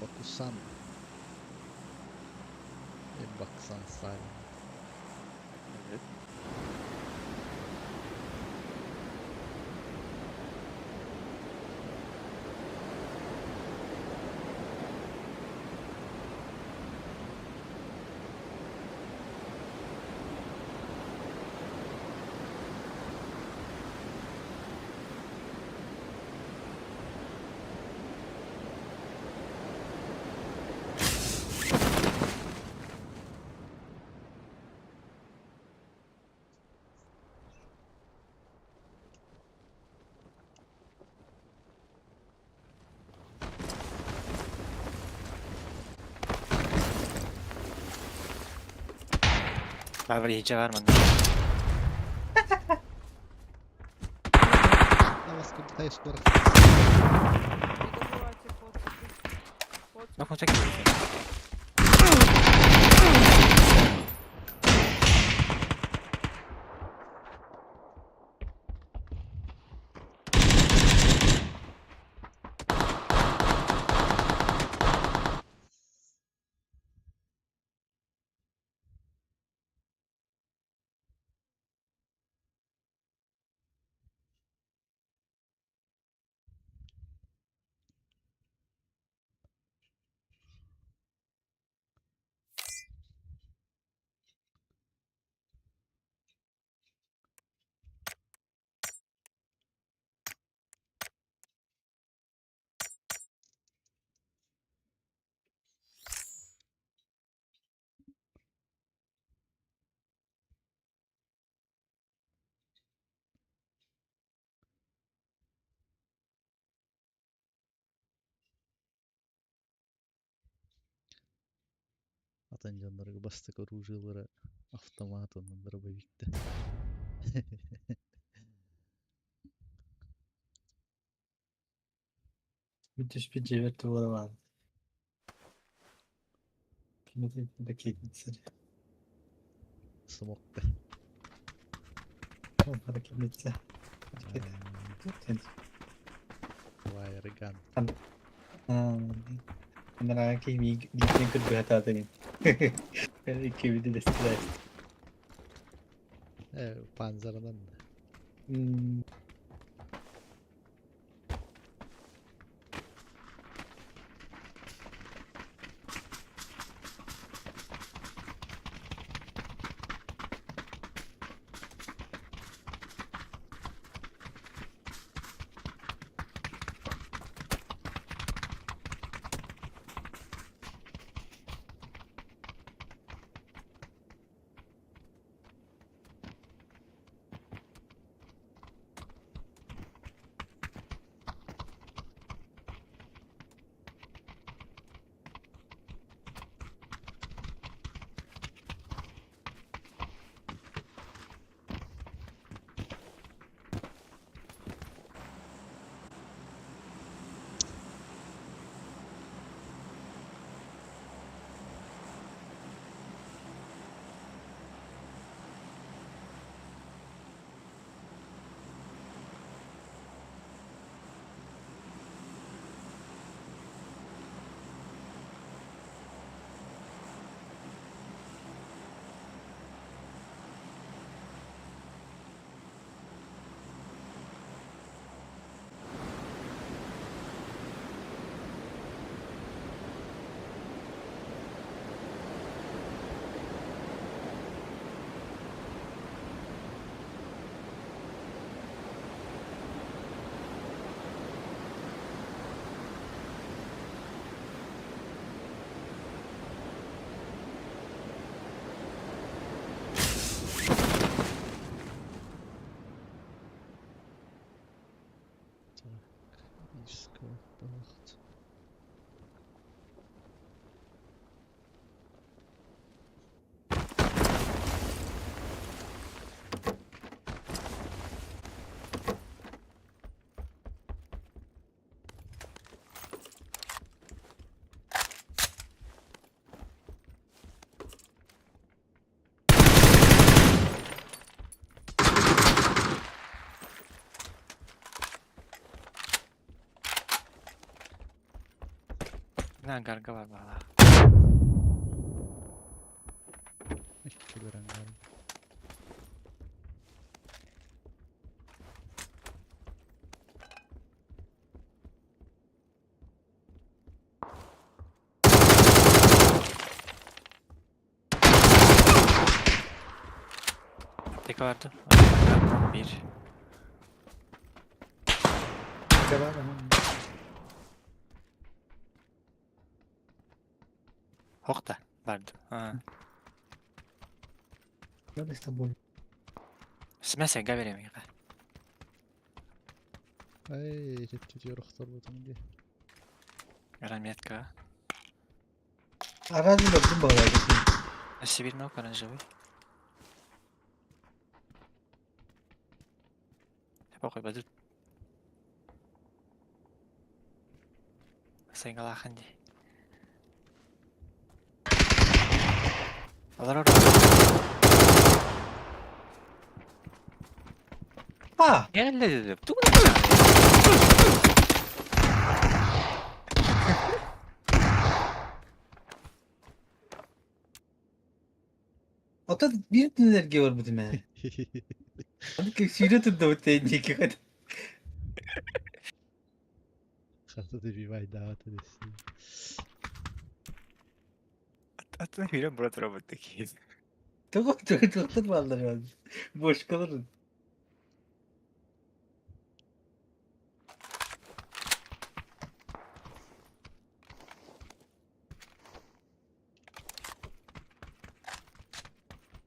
Bakusan. Baksan Salim. Evet. Ver ver iyice vermem. Ne konuşacak ki? Атын дьоннорго бастакы оружиелара автомат уонна дробовикта. Бүтүспүт дьиэбэр туора баар. Кимити Смокта. Ракетница. Wire gun. Анараа киһи миигин көрбүһэ таатыгын. Иккибитин дэстилэр. Э, панзарынан. Так, искать. На гарга бар бала. Икки ангар. Tek vardı. Bir. Devam Хохта барды. А. Надо с тобой. Смәсә гаверем яга. Ай, тетер охтор бутун ди. Раметка. А разве да был Сибирь наука оранжевый. Похуй, бадут. Сайгалахан ди. Алар А! Гел Ата биир энергия бар бу димэ. Аны сүүрэ турда бу тэнники хат. Хата добивай, да, это Атын хүйрен брат робот такие. Тоҕо тоҕо бааллар бошкалар.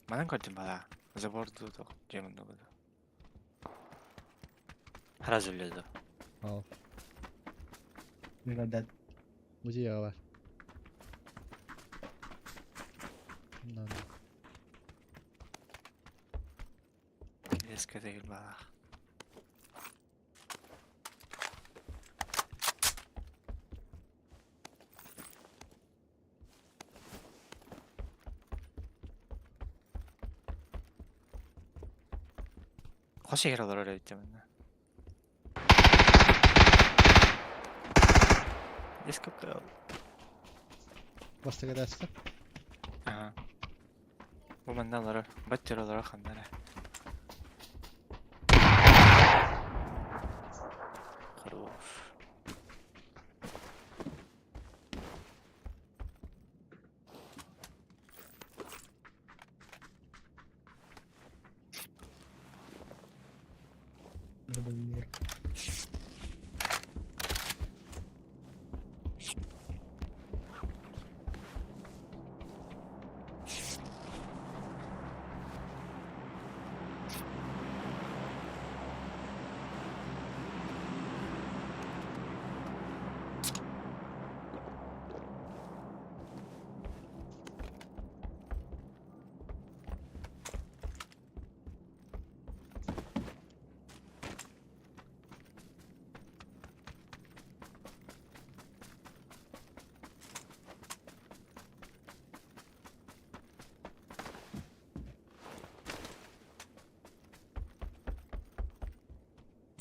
Манан көрдүм бала. Забор ду жемин ду. Харазы үледі. Ал, Да. музей бар. Надо. Леска дегил бала. Қос егер олар öyle бит Леска кыл. Бастыга даста. Ага. Бу манна олорор, бачча олорор ханна эрэ. Хорош. Револьвер.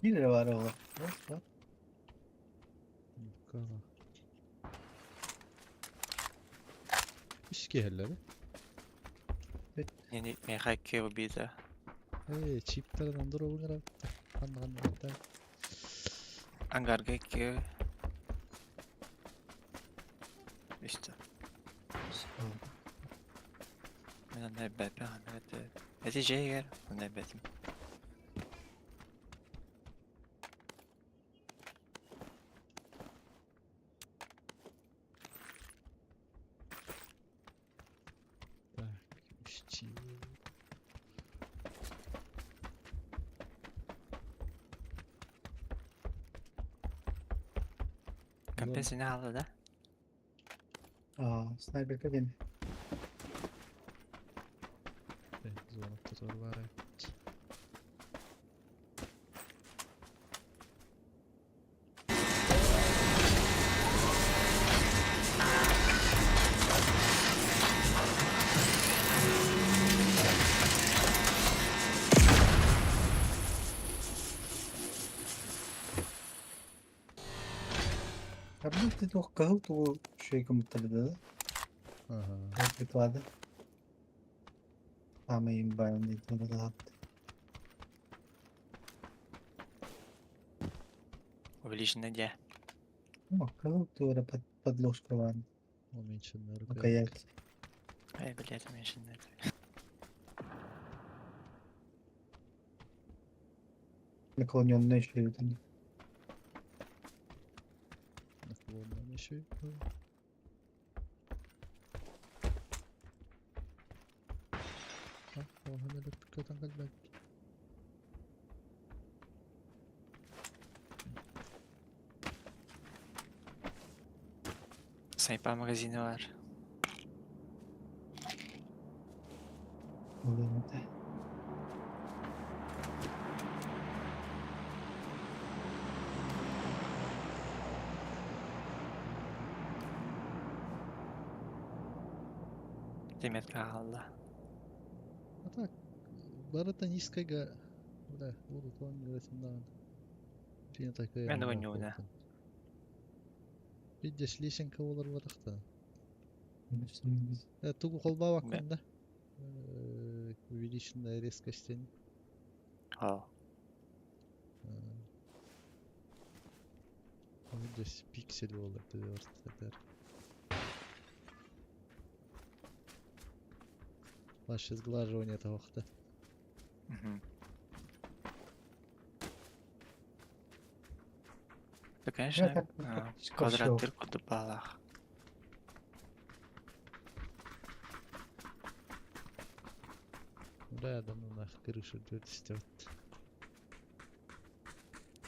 Bir lira var oğlum. Bak bak. Кала. Үс киһэллэр Yeni MHK убита. Ээ, чиптэрин ондор оҕуҥар ханна Ангарга 2. İşte. Мен онно эбэппин ханна этэ. Эти дьиэгэр онно эбэтим. Так, үс чип. Компенсияны хаалла да? Aa, снайперка диэн. Зона торбары баар. Арбуз туох кыһыл тугу үчүгэй гыммыттар да? Ага. Приклады. Самый имба диэн Увеличенный дьэ. О, кыһыл тугу эрэ под подложка баар. Уменьшенная рукоятка. Рукоять. Эй, блядь, уменьшенный. Наклоненная еще там. Наклонная еще. А, Снайпа магазины бар. Ылыната. Деметка хаалла. А так, барыта низкого. Бля, буду планировать на. Фин такая. Мен ойнуuna. Видишь, лесенка олар барахта. Тугу холба вакында. Увеличенная резкость. О. Здесь пиксель болар твердер. Ваше сглаживание того хта. Мгм. Да, конечно, так практически квадрат всё. дыр балах. Да, да ну нах, крышу дверь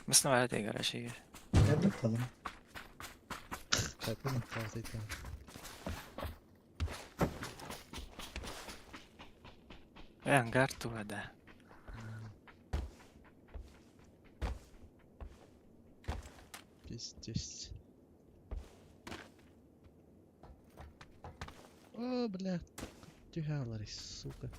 Мысны бар гараж егер. Я bakalım. Так, хватит. Ангар туга да. Пиздец. О, бля. Тюхалари, сука.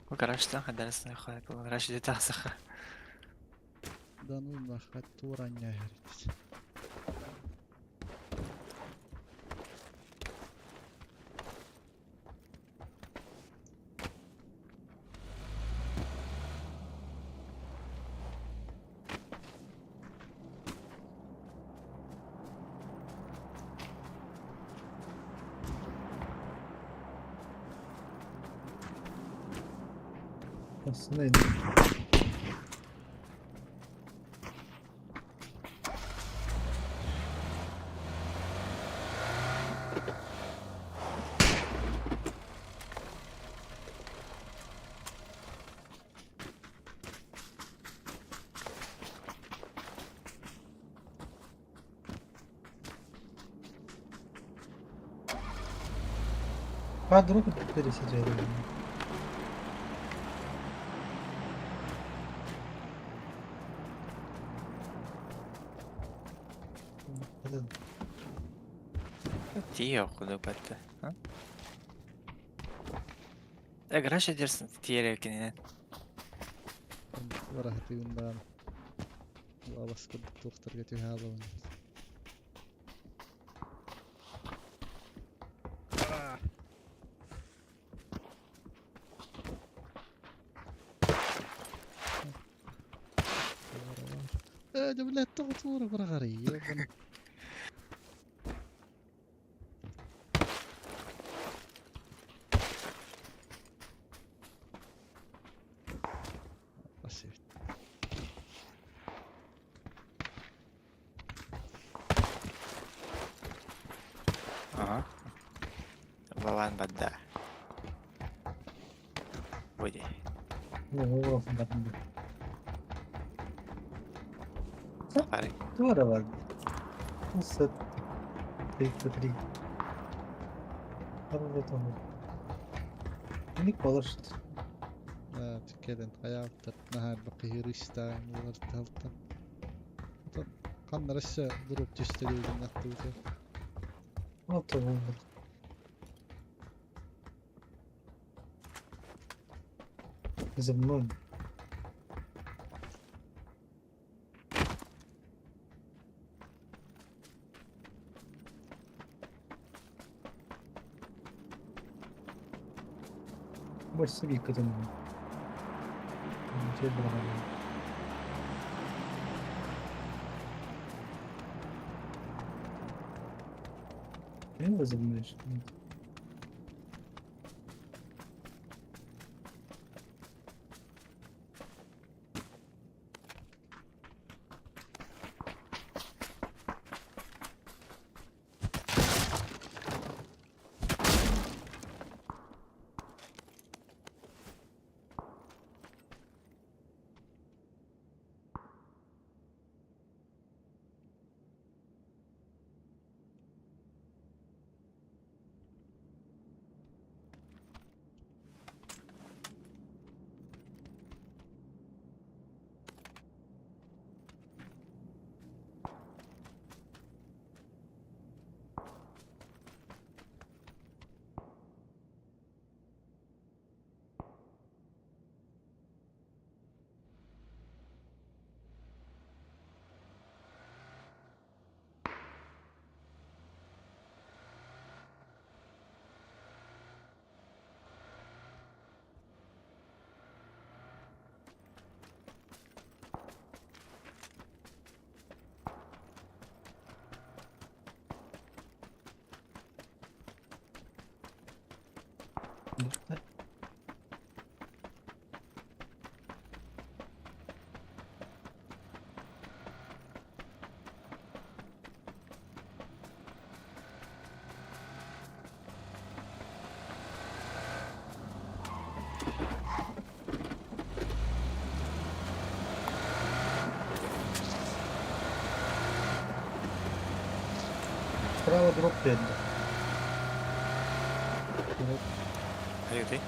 Бу гаражтан хадарысына хай, бу гараж иде тахсаха. Да ну нах, тураня. Aslında Квадрук пересидели. Тиийэ курдук бэртэ. Э, гараж дерсин тиэрэ кининэн. Бараһатыгын даҕаны. Лабас курдук туохтарга түһэ алабын. Э, дьэ, блядь, тоҕо туора быраҕарый? Спасибо. Ага. Валан бадда. Выйди. Парень. Здорово. 33. Николаш. Кэлэн хайаабыттар наһаа элбэх киһи рыстаан буолар таһалтан. Оттон ханна өссө дроп түстэ диэбитин ахтыбыта. Вот он. За мной. Больше вика там. Не возобновишь? Справа дроп 5. Haydi.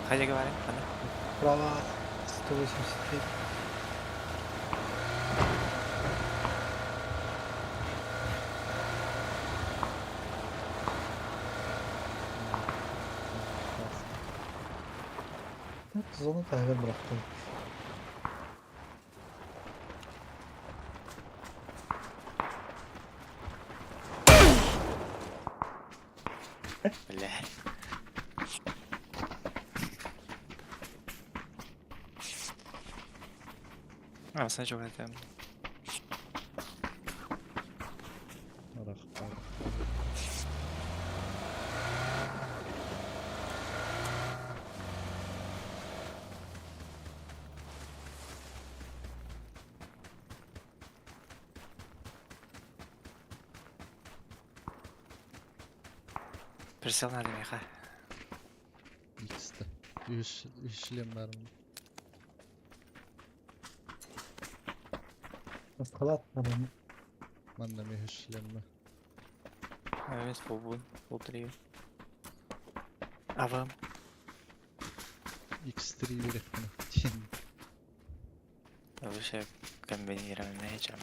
Haydi говори. Хана. Справа 183. Так, зону тағы бұрақтым. Бля. А, сначала это. Прицел надо миэхэ. Икста. Үс үс шлем бар. Маскалаат надо. Манна мен үс шлем бар. Эмес буолбун. Бултуруйум. Авам. X3 берекпин. Тин. Лучше комбинированная, чем...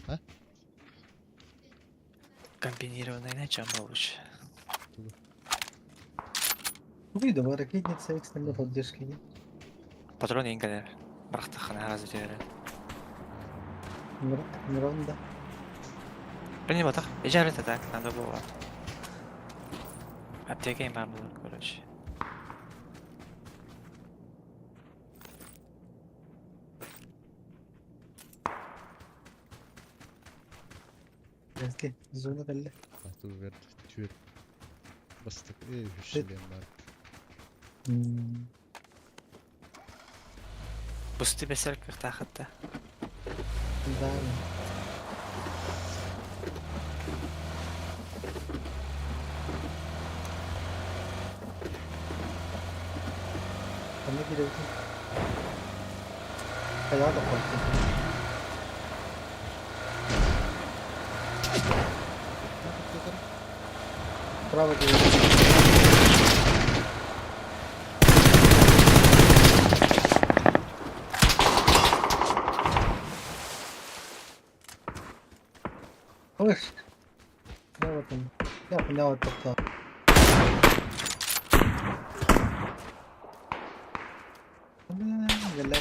А? Комбинированная, чем лучше. Выйду, ракетница экстренной поддержки. Патрон иҥкэлэр. Бырахтаххына араас үтүөрэ. Мирон, да. Блин, батах. Ижар это так, надо было. Аптека им было, короче. Belki зона belli. Атуу бер түөр. Бастык үс шлем бар. Пусти бесер кыхтаахатта. Да. Ханна киирэбитин? Хайаҕа да холку. Право киирэ. Слышь, да вот он. Я понял, это кто. Бля,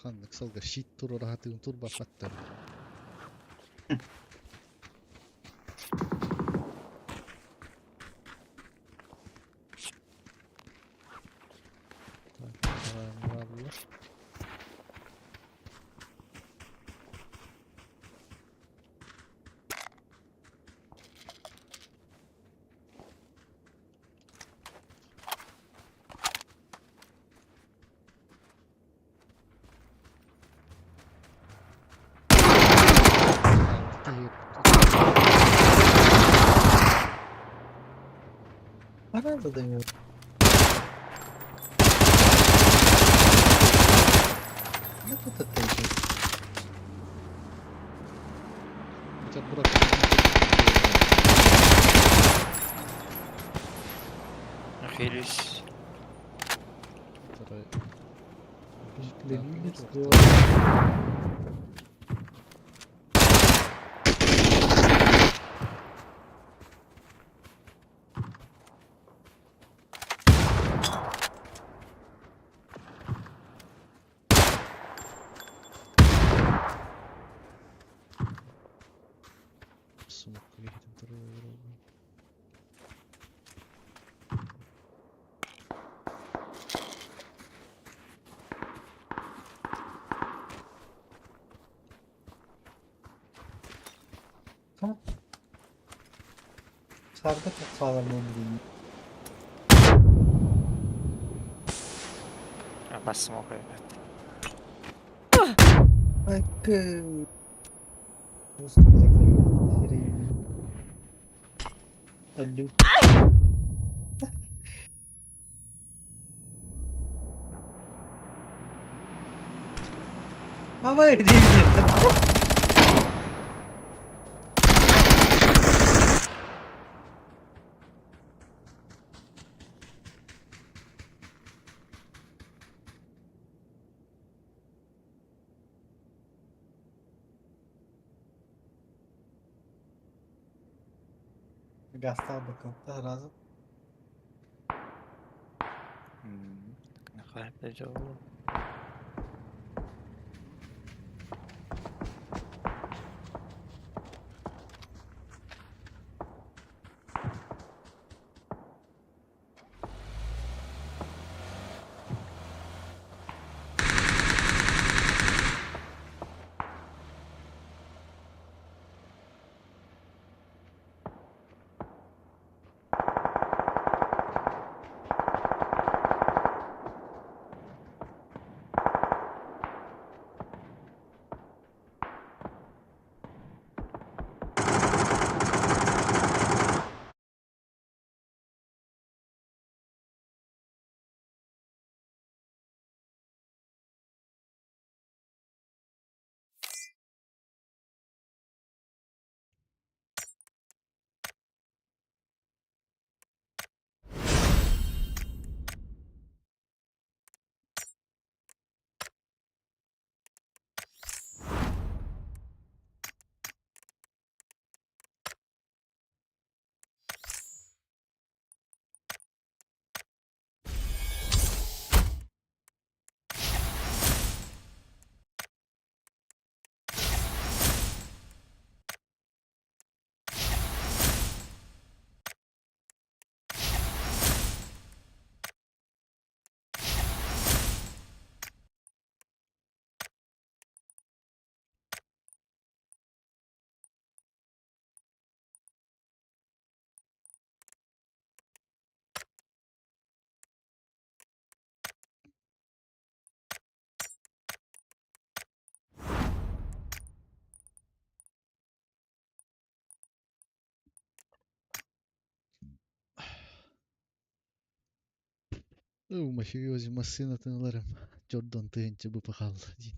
Ханнык сылга щит туруораһатыын турбаппаттар. Так, давай, Пора задаю. Ну тут это идет. Хотя бурак. Хилюсь. Второй. Любимец. Сумка кихитин туруора. Сарда çok sağlam oldu. Бас смог ребят. Айкы. Өллүм. Мама иди. Гастал бакым. Сразу. Нахуй Уу, мафиози массыынатын ыларым, Дьордон тыһыынча быпа хаалла диэн.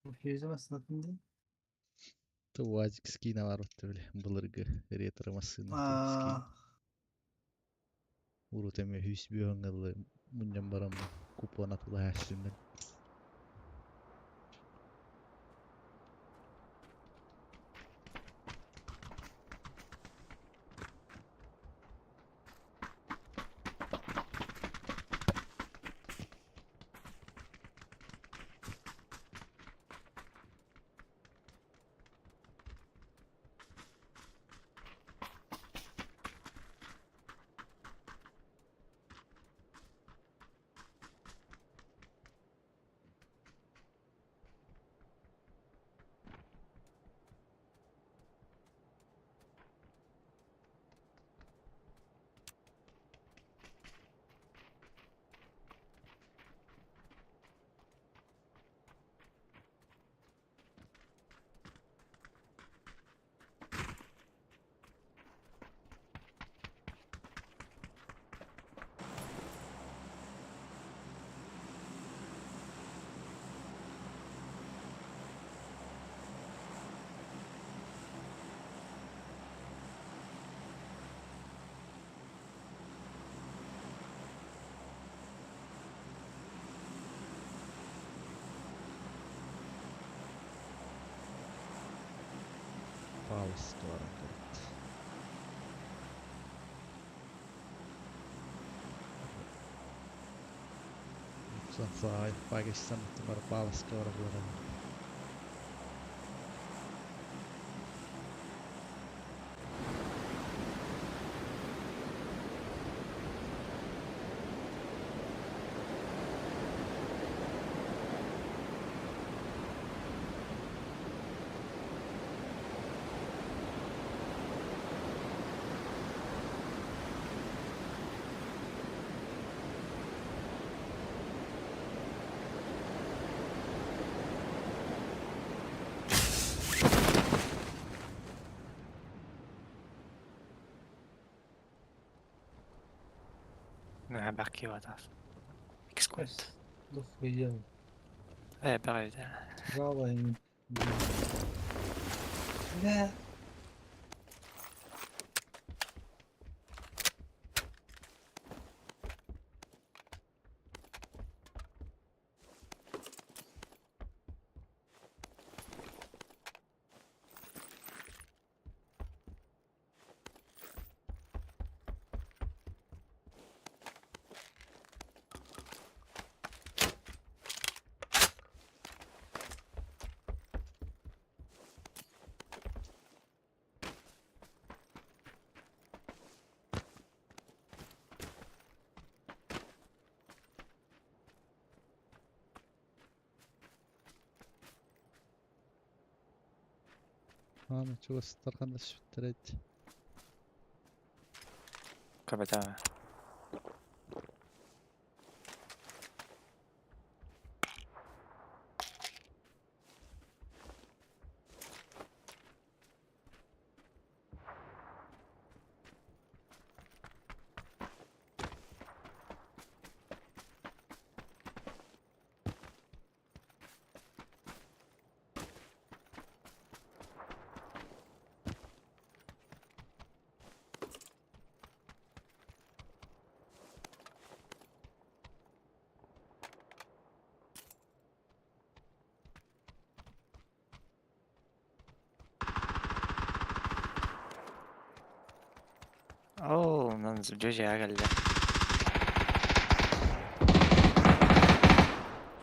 Мафиози массыынатын дии. УАЗик скина баар батта били былыргы ретро массыына скин. Аа, Урут эмиэ үс бүөҥҥэ дылы мунньан баран купон атыылаһааччыбын. Палыс туоран кэлбит. Пакистан бар палыска бараллар. Бакки var. X-Quid. Дохуя. Бәрі. Жало им. Бля. Аны чугастар ханна сүттэрет. Кабата. Оо, онон дьүдьэ кэллэ.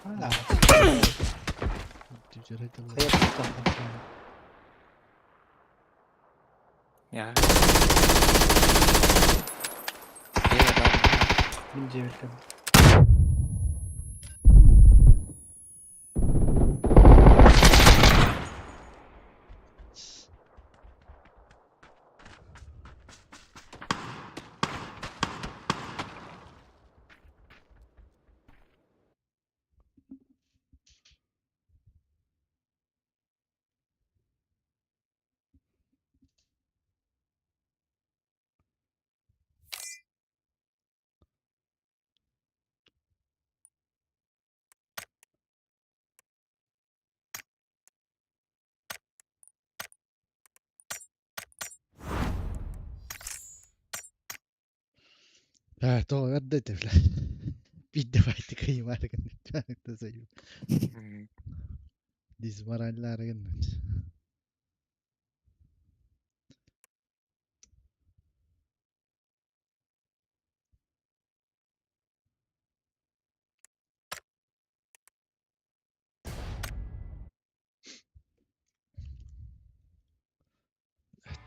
А, Дьүдьэрэ хайа туттан. Я. Мин дьиэбэр кэллим. Тоҕо эрдэ этэ бля. Биирдэ баайты кыйымаары гынным. Дизмораллаары гынным.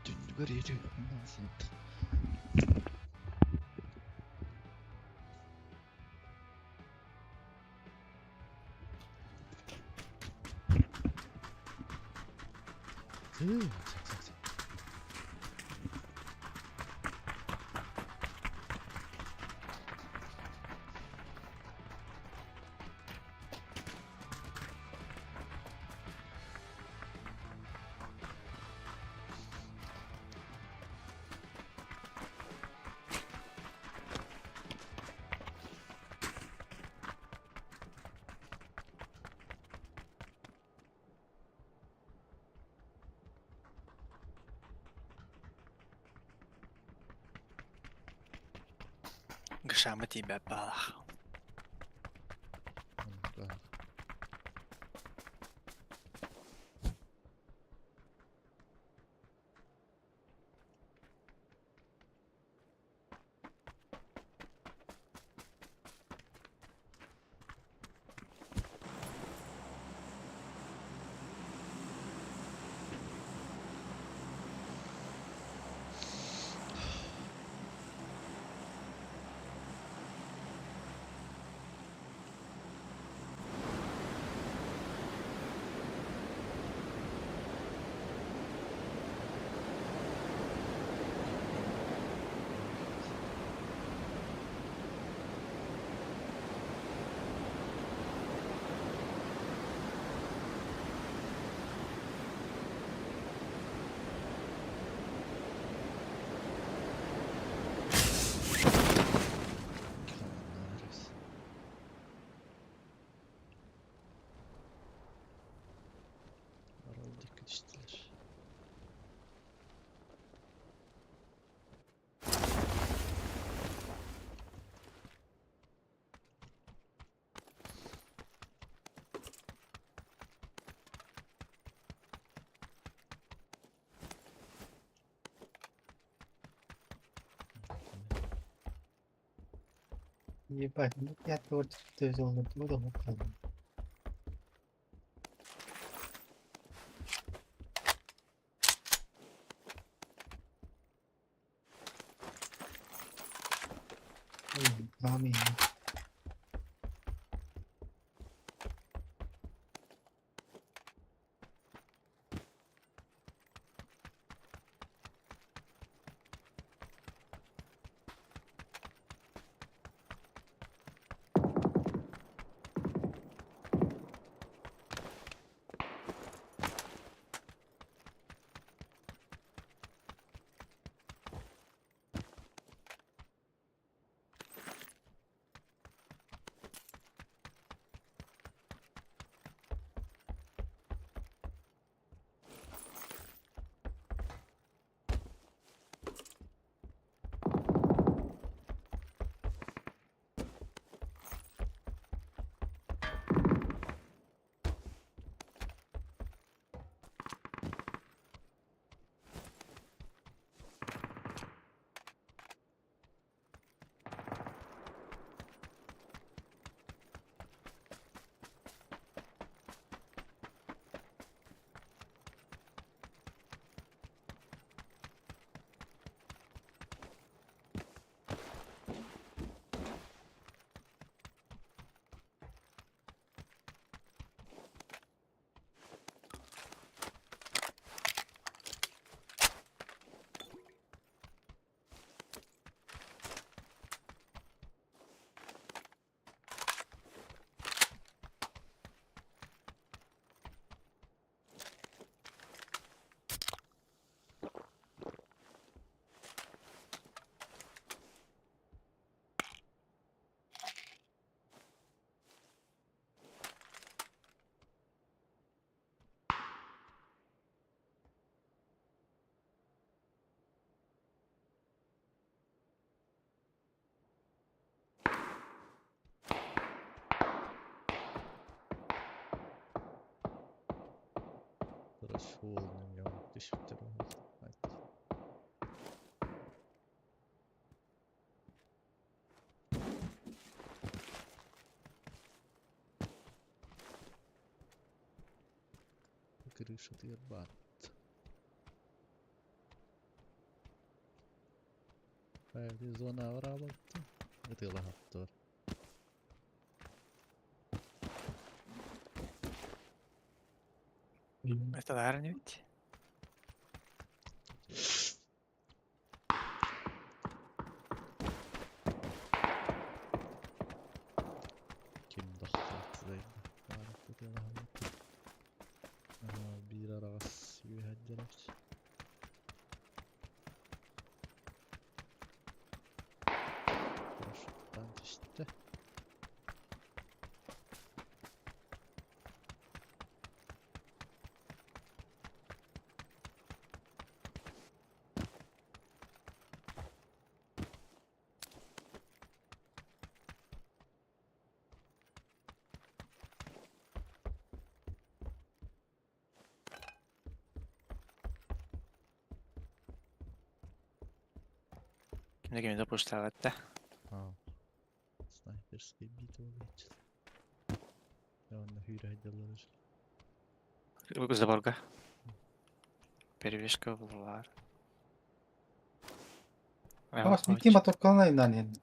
Түннүгэр иһити Гышамы тиийбэт баалаах. Arol dikkat içtiler. Ебать, ну я творчество взял на туда, вот там. Ой, маме. Суол нөҥүө түспүттэр Крышатыгар баар. Зона бараабатты. Ытыалаһаттылар. Это наверное ведь. Ким дохсуот баар ытыалаһаллар. Биир араҕас үөһэ эбит. Парашюттаан түстэ. Кимде кимде пуштаабатта. Аа. Снайперский битва буолчу. Онно хүүрэ сылдьаллар. Заборга. Перевешка булар. Бас микки моторкалана инан.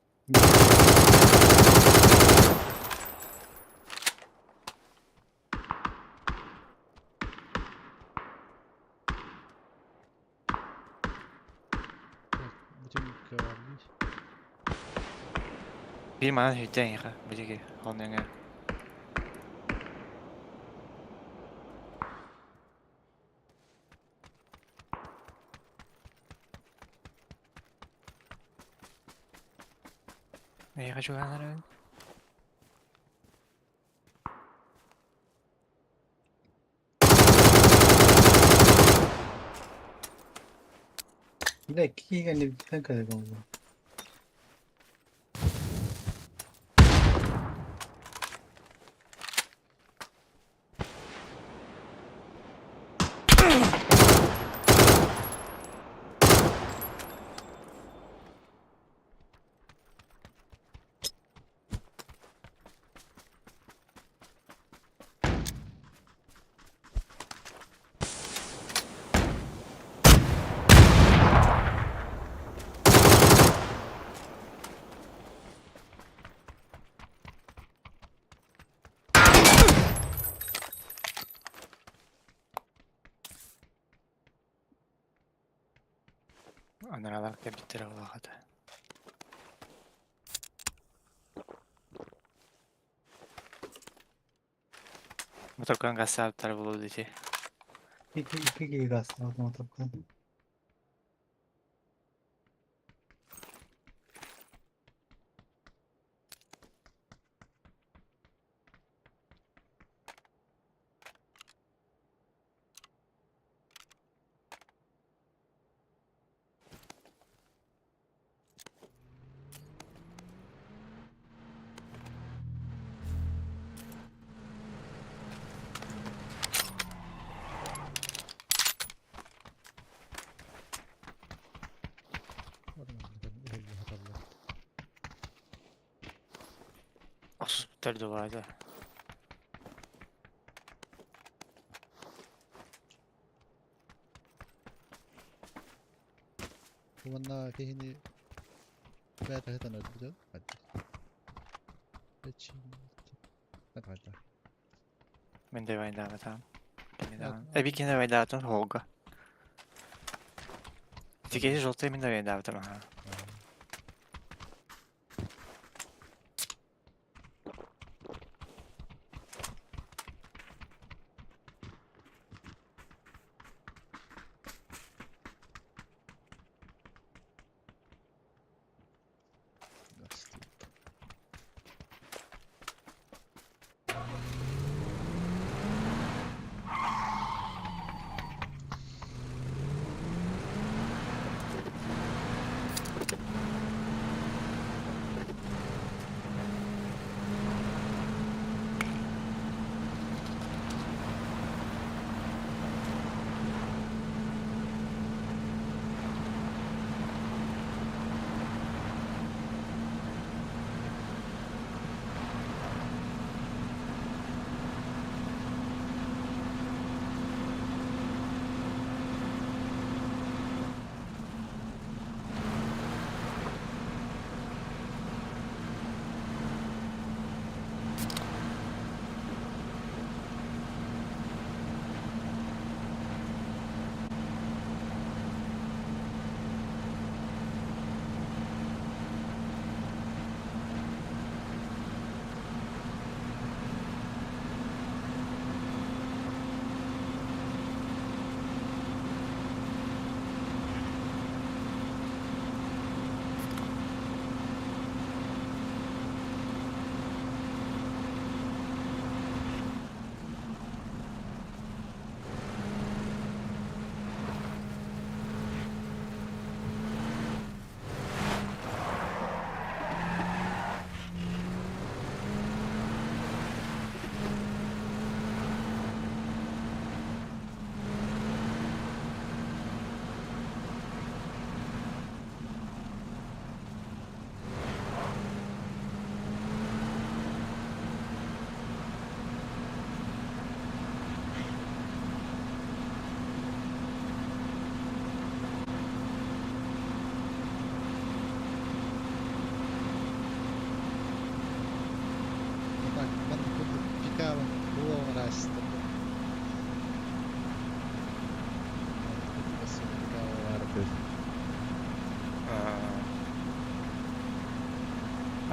Бүтүн каварный. Биир манан хүйтэн яха билиги холнеңе. Эйха чуганарын. Бля, киигэн бүтэн кэлэг болду. Анаралар кебиттер булагата. Моторкан гасаптар болу дити. İki iki gibi aslında motorkalan. Осуттар дубада. Манна киһини бэйэтэ хэтэн өлбүтэ. Хадда. Мен де вайдаабатам. Эби кине вайдаатан холга. Тикеси жолтой мен де вайдаабатам аха. Гастит.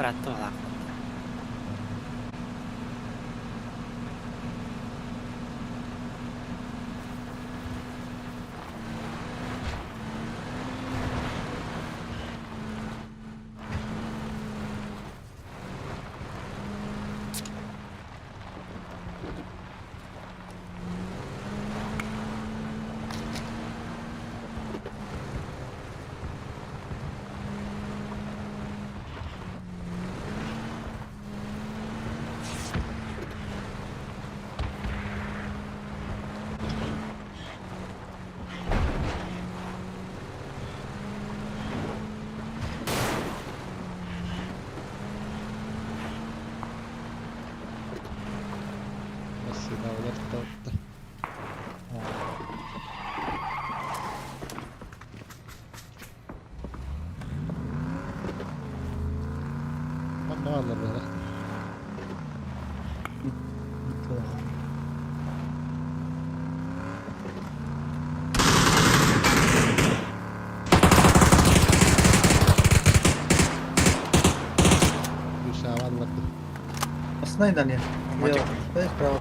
Ыраатта баҕалаах. Массыына олорто. Манна бааллар быһалар. Душааллар. Основной нет. Мотик. Лево, справа.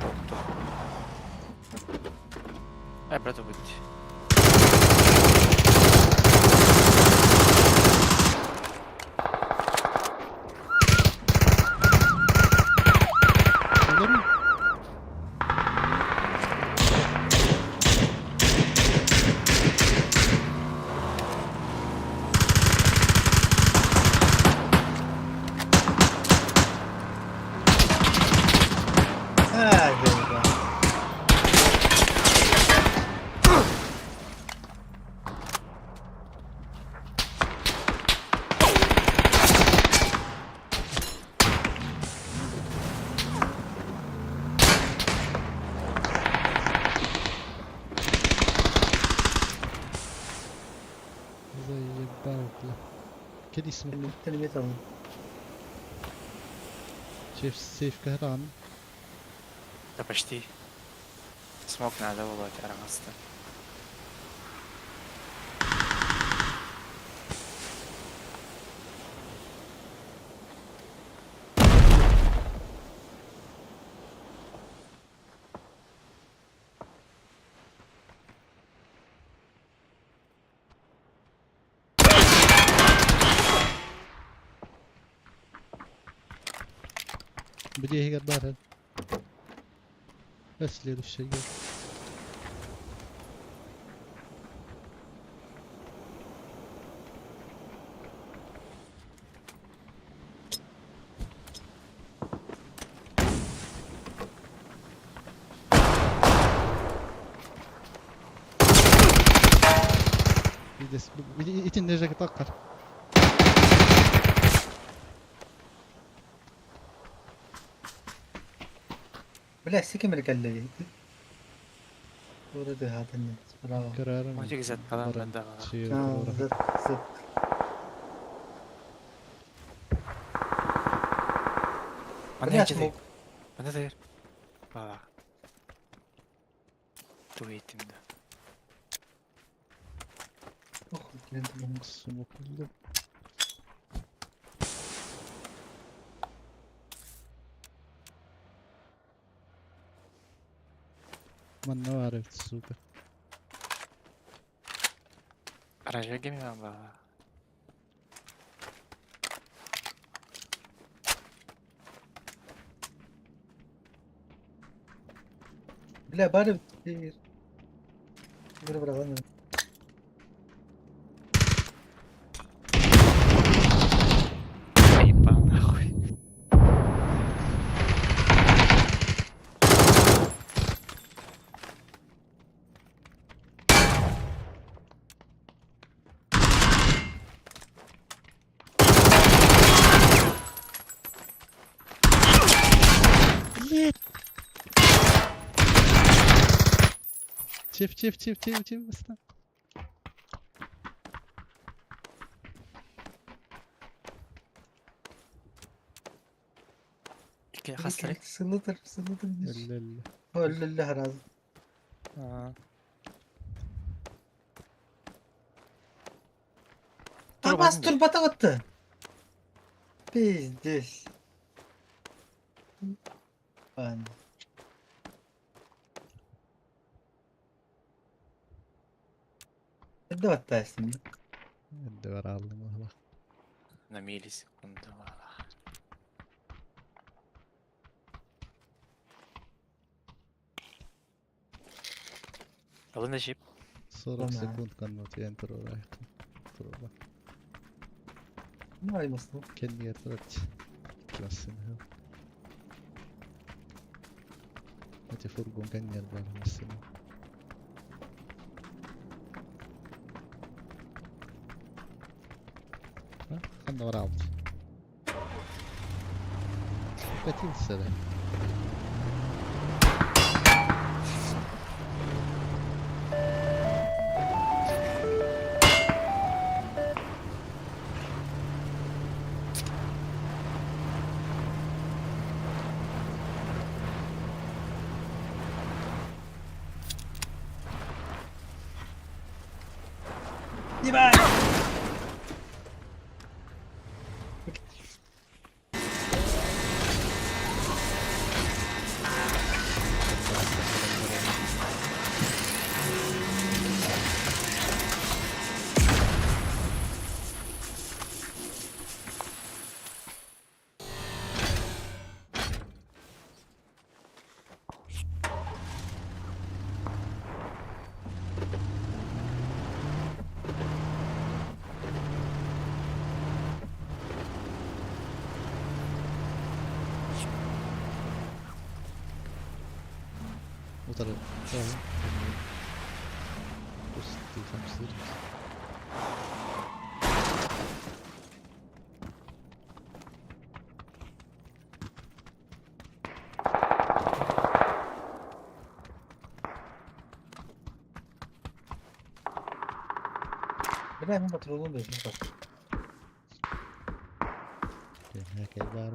Ай, брат, убить. Olur mu? Ай, да. Заебал, бля. Кеди смок. Телемет alın. Сейф, сейф ран. Да почти. Смог надо было араҕаста. بدي هي بارد. بس следующий год. Итин нежеге таккар. Бля, сикимир келди. Burada hatın. Bravo. Көрөрүм. Мотик зат калан да. Ha, Zıt zıt. Манна Бля, дьиэ. смок. Манна дайар. Баҕа. Тугу иттим да. Ох, клиент бомба. Смокулду. Манна бар эбит, сука. Гаражга кимиэн баҕа. Бля, бары bir. Bura bırakalım. Ебал нахуй. Блять! Чеп, чеп, чеп, чеп, чеп, баста. Икки хастары. Сылытыр, сылытыр. Өллө, Öldü herhalde. Аа. Bas turbata attı. Пиздец. Ладно. Это баттаасым. Эрдэ барааллым быһыылаах. На миллисекунду баҕалаах. Ылын да чип. 40 Ана. секунд коннотуйан туруораайхын. Туруора. Ну, аймасын. Кэннигэр турарчы. Икки массыына. Эти фургон кэннигэр баар массыына. А, ханна бараалбыт? Катился да. Ебать! Утары Пусти хамсыр. Бля, мен патрулун да жоқ. Кэмэ баар.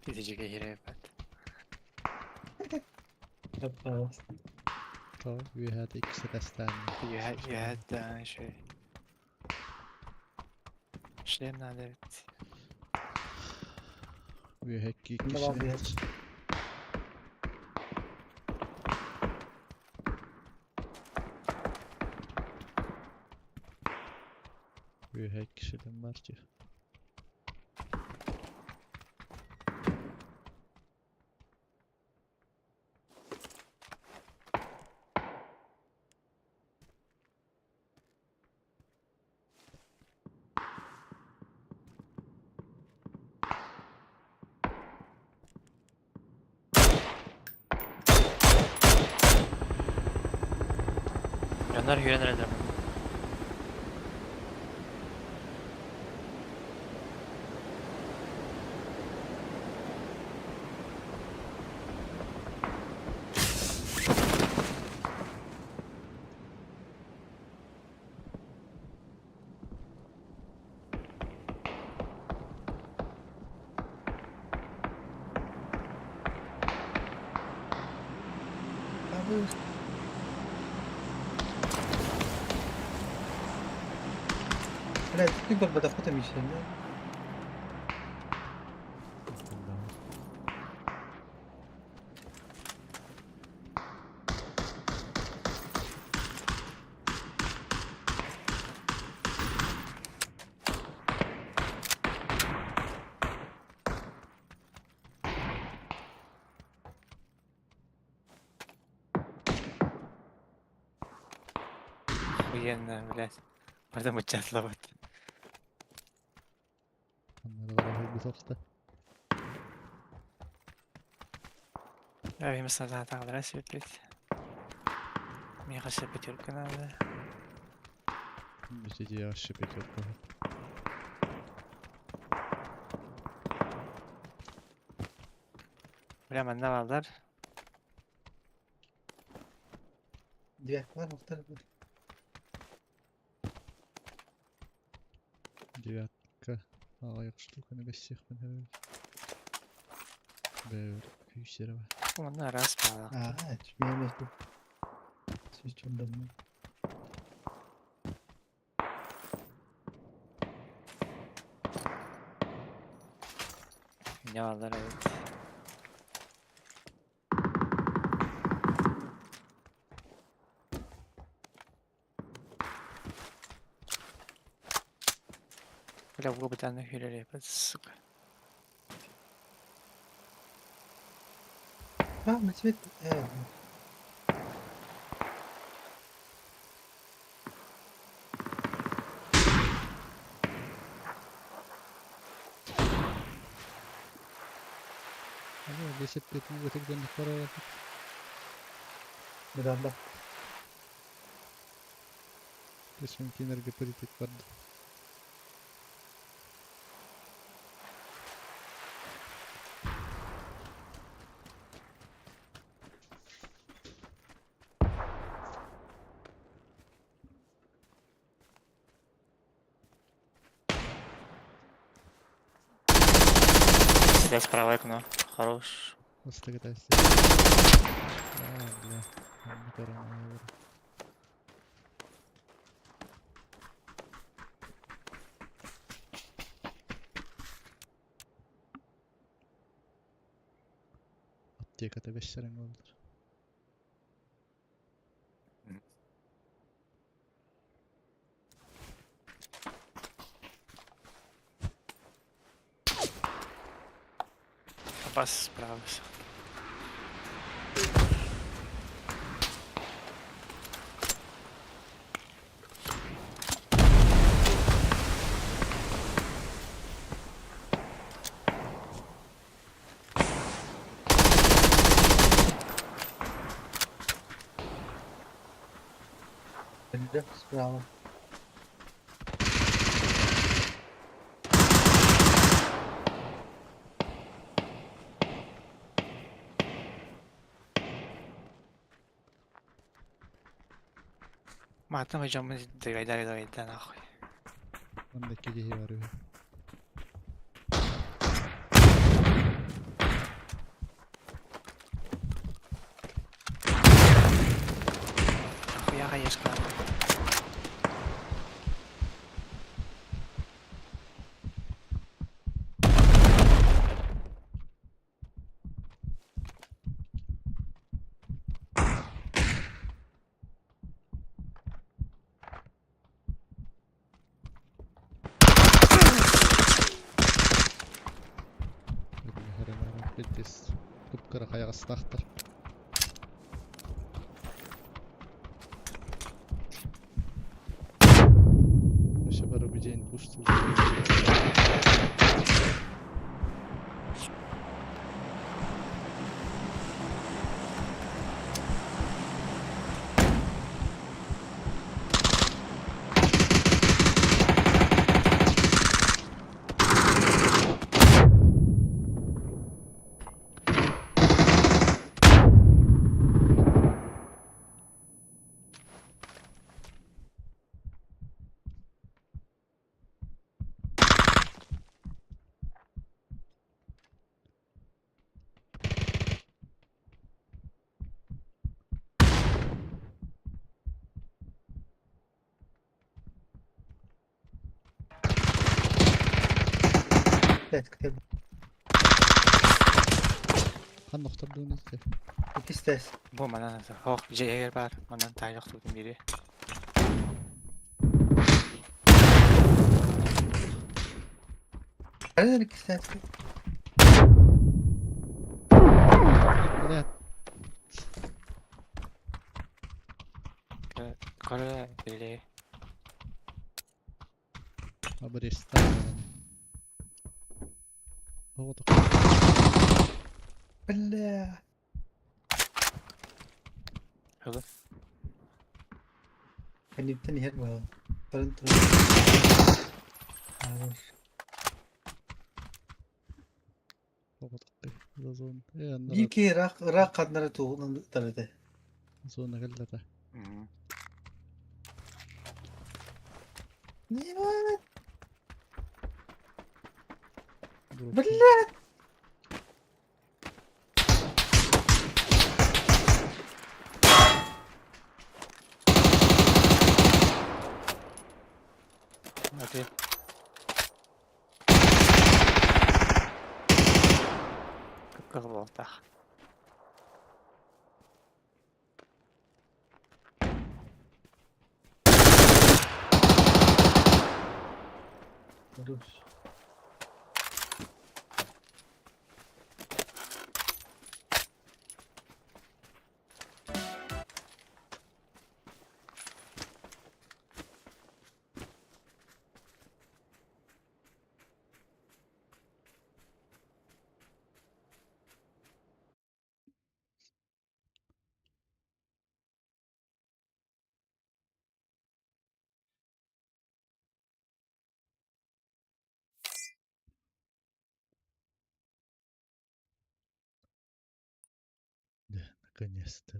Итичигэ киирээбэт. То үөһэ иккис этээстээн. Үөһэ үчүгэй. Шлем надо эбит. Үөһэ икки Давай, киши. блядь. Үөһэ икки шлем бар дии. Дьоннор киирэн эрэллэр. Бля, ты как бы доход миссия, да? Охуенно, блядь. Потом участвовать. Оннор барар бутохта. Я им сада светлить. Мне кажется, пятерка надо. Битиди вообще пятерка. Бля, манна бааллар. Девятка охтор. Девятка. Аҕыйах штуканы бэссиэхпин сөбүй. Бэйэбэр күүс эрэ баар. Манна араас баалаах. Аа, мен Свечом. Не бааллар эбит. Бля, бу бытааны хүрэр эбит, сука. А, мы тебе... Аны 55 ытыгдан барар. Да, да. Кешен кинерге политик барды. Сюда справа окно. Хорош. Ыстыгытасы. А, бля. Онну көрөн аҕабыр. Аптеката бэссэрэн буоллар. Бас справа. Да, справа. Маатым дьоммун дыгайда нахуй. Манна киһи бар үһү. Хуя хаешка. Бүттес. Кыпкыра хайаҕастаахтар. Өссө бары бу пуштул. Пять, Хан охтордуун илте. Икки Бу манан хох жегер бар. Манан тайлык тутун бири. Nereden iki test? Бля, Көрө били. абреста. Вот. Бля. Хылы. Кэнниттэн иһэр буолан. Туран туран. Хорош. Вот. Зона. Э, Биир аннара киһи ыраах ыраах ханнара тугунан ыттар этэ. зона кэллэ. Ебать! Дроп. Блядь! Окей. Кыкках буолтах. Хорош. Да, наконец-то.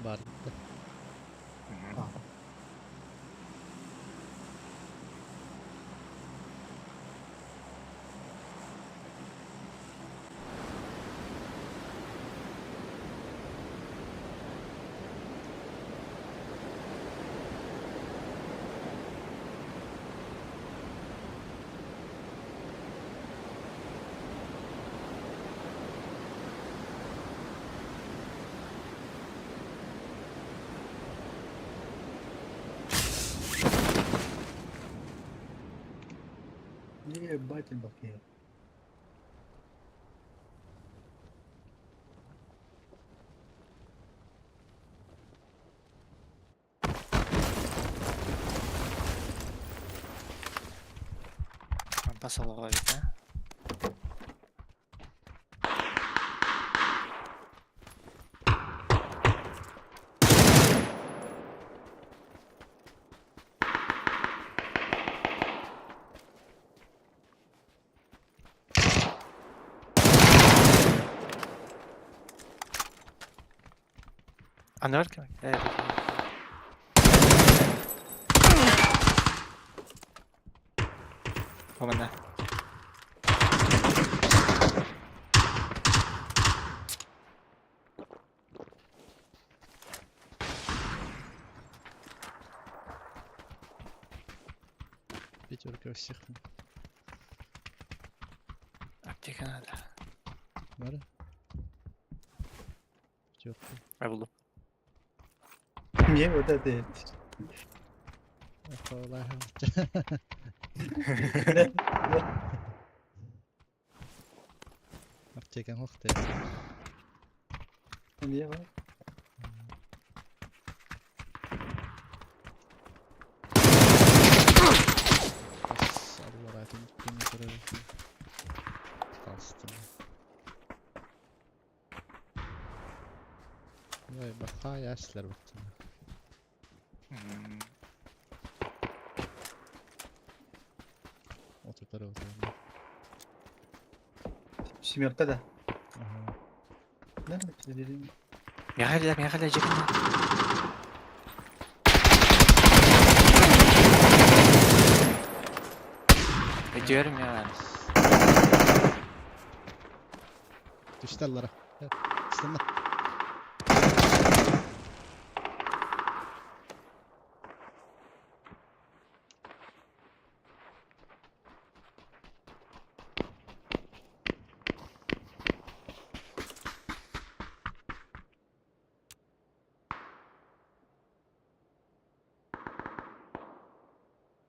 Барда. А. Ебать, бакеев. Мас олоҕо эбит аа. Анар ким? Помогай. Пятерка всех. Аптека надо. Бары. Пятерка. Я буду. Мне вот это. Аптекаң ох ты. Мне вот. Баха яслар баттым. Отуртар отурар. Семерка да. Ага. Да, dedim. Михаил, Михаил, жекин. Ediyorum ya. Түшталлара. Түшталла.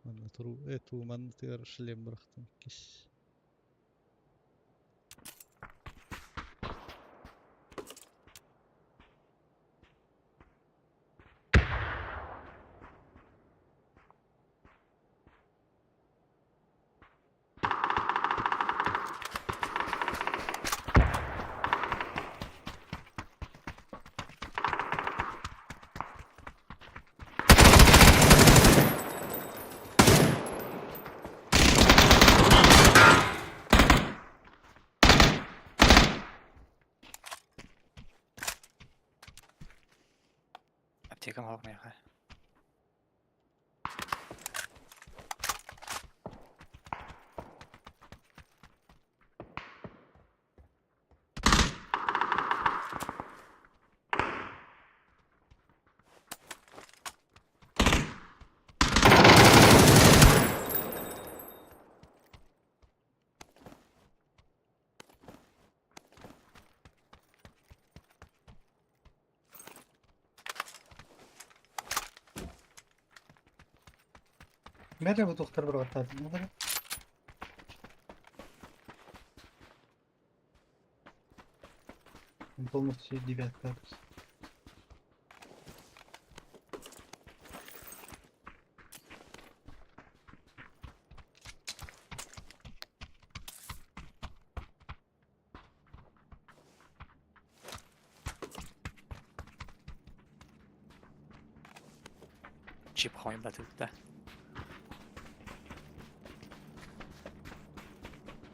Манна туру туман тыгар шлем бырахтым. Кис. Аптекам алып Михаил. Merhaba doktor bıraklar. Ne kadar? Полностью девятка. Чип хойм батылда.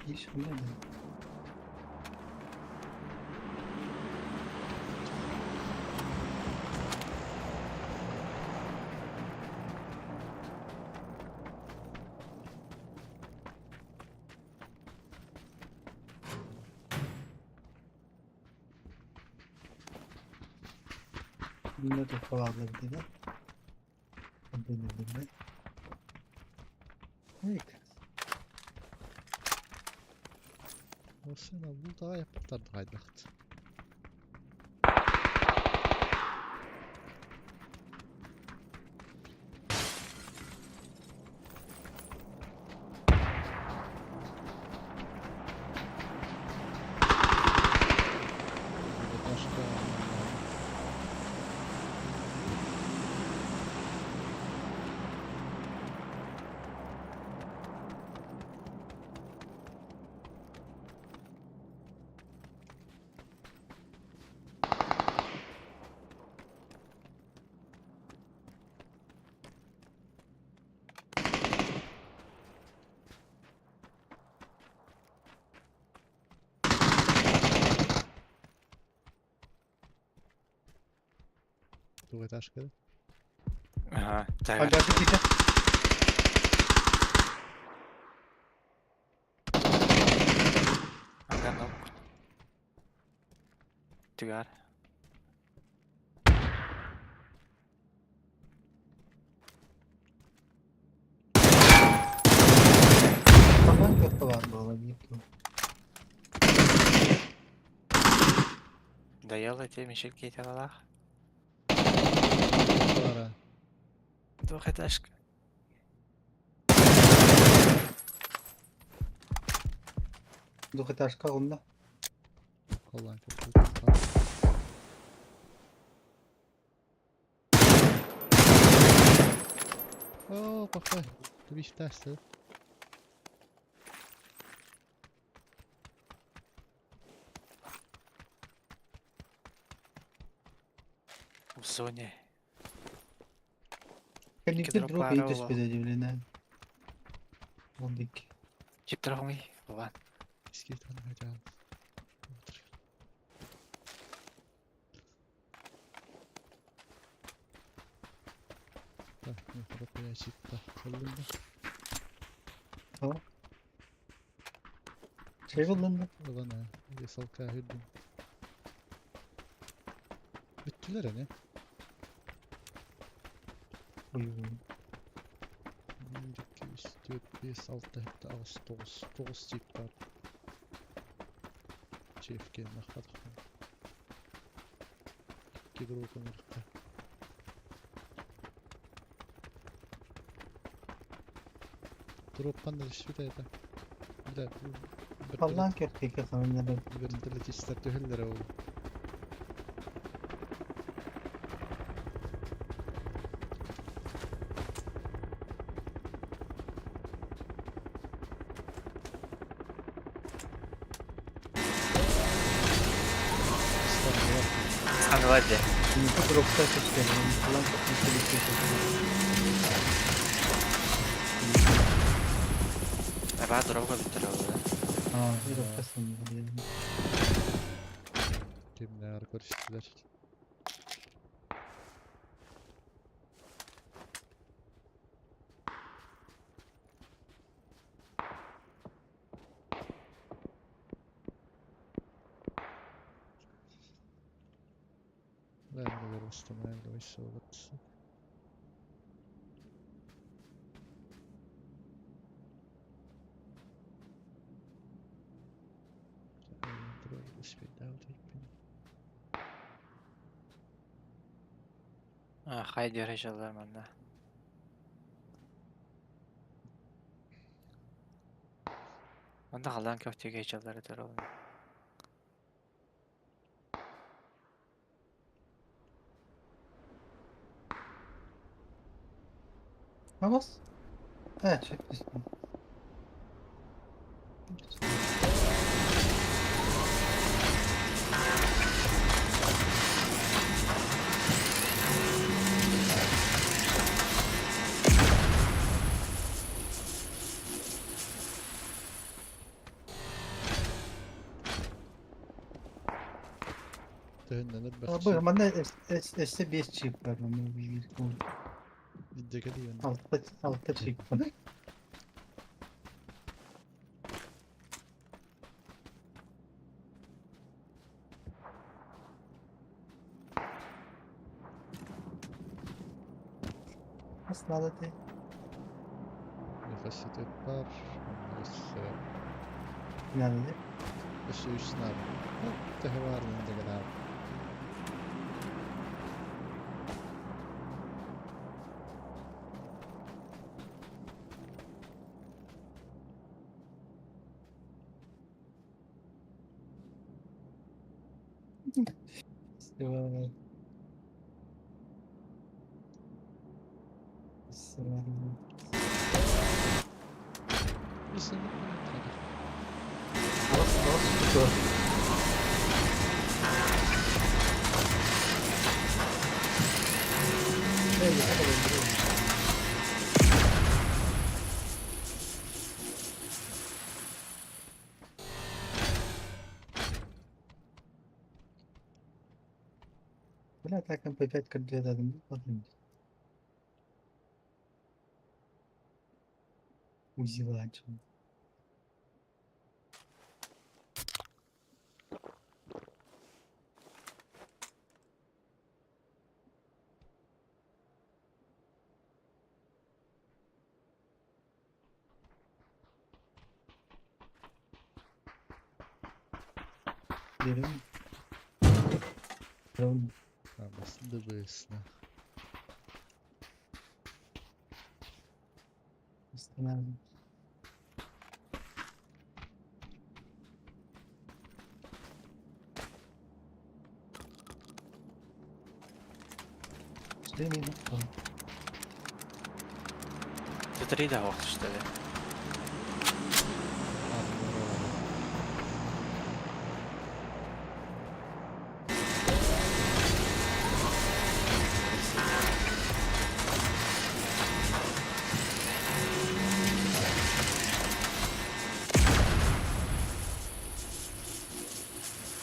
Hiç bilmedim. Ne de falanlar dedi. Benim Evet. Осына бул дагы япыктарды кайдакты. Двухэтажка. Ага, так. Ага, киирдэ. Ага, ну. Түгар. Ханан көхтө баар буола биир киһи. Доел эти мешелки талалах. Бара. Двухэтажка. Двухэтажка онно. Холлан köprü. Оо, пахай. Ты биш тасты. В зоне. Кэнникте дроп Кедропара ей ола. түспэдэ дивленэ. Он дик. Чиптер хоҥый. Ван. Искейтан хотя. Так, ну дроп чипта. Холлунда. Şey буллун Ылана, салка хүрдүм. Бүттүлэр эне. Ой. 1, 2, 3, 4, 5, 6, 7, 8, 9. 9 чип бар. Чефкен махпадық. Икки дроп ынырыкка. Дроппан да түспүт это. Бля, Халлаан көхтө ханан вертолетистер түһэллэр ол. Станова. Станова де. Дропта түстэ. Халлаан көхтө Аба дорога бүттер ол. Аа, дропта сын. Кимнәр көрүстүлэр. Наверное, восстанавливайся. Хайдер жалар манна. Онда халан көптүгө жалар дорога. Авас? Ээ, чек түстэ. Төһөннөнөр Бу манна эссе 5 чип бар. Виддегелиен. Алта алта чип бар. Нас надо ты. Нефаситет бар. Өссө Надо да? өссө үс нар. Төһө бар дегенар. Всё. Всё. Үсін Авас, авас, что? Эй, я хотел Бля, так МП5 көрдүөтэтим потом. Узилааччы. Берем. Берем. Абас дыбысна. Останавливаем. Жди меня. Ты да ох, что ли?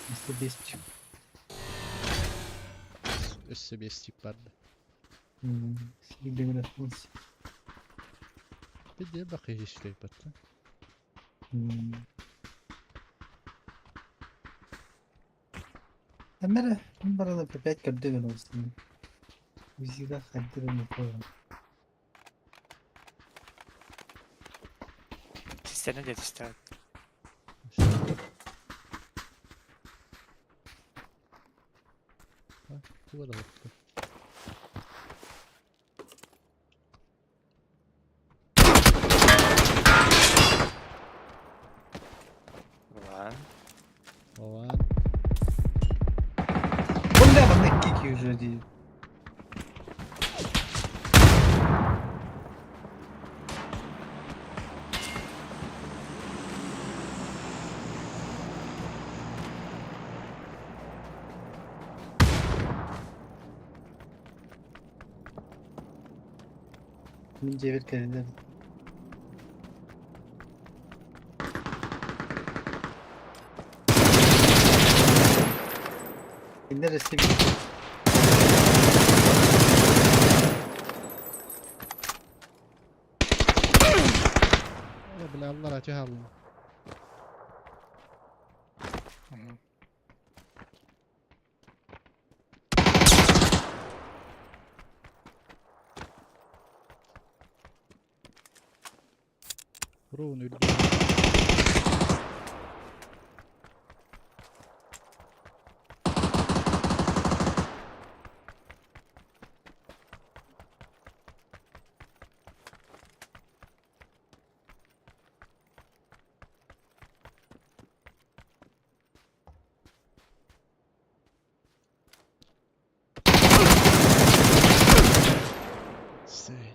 Если бесит. Өссө бестик барды. Сидим располз. Биде бакы ишлей батты. Эмерэ, барана опять көрдүгүн олсын. Узига хаддырын қойған. Систерне де тистер. Тура бакты. Ладно. Ован. Бля, бана кики уже дейді. Мин жебер келдер. Neresi bir Бля, аллара түһалын. Руун үрдү. Сэй.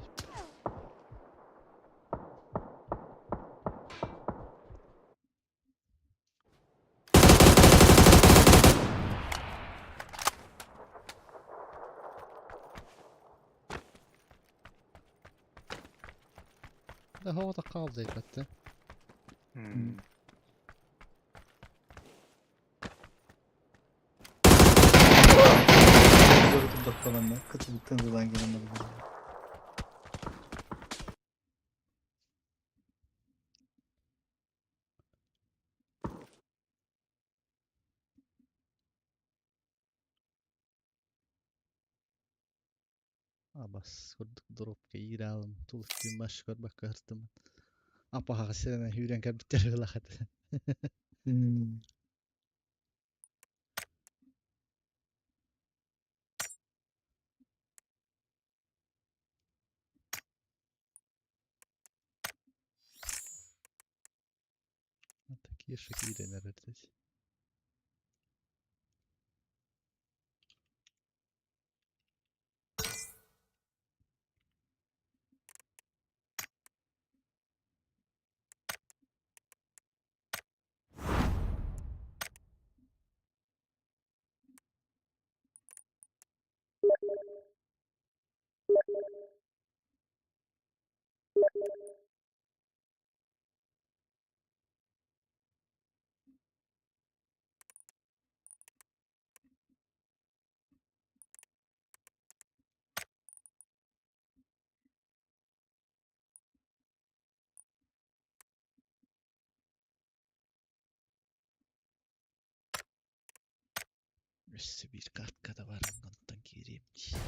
Да هو تقال زي بتة. Тоқтағанда кытылыктан жылан келген. Абас курдук дроп кииралым тулуктин баш көрбөк көртүм. Апаха сена хүрен кәбиттер билахат. Такие шакире наверное. Өссө биир катката баран онтон киириэм дии.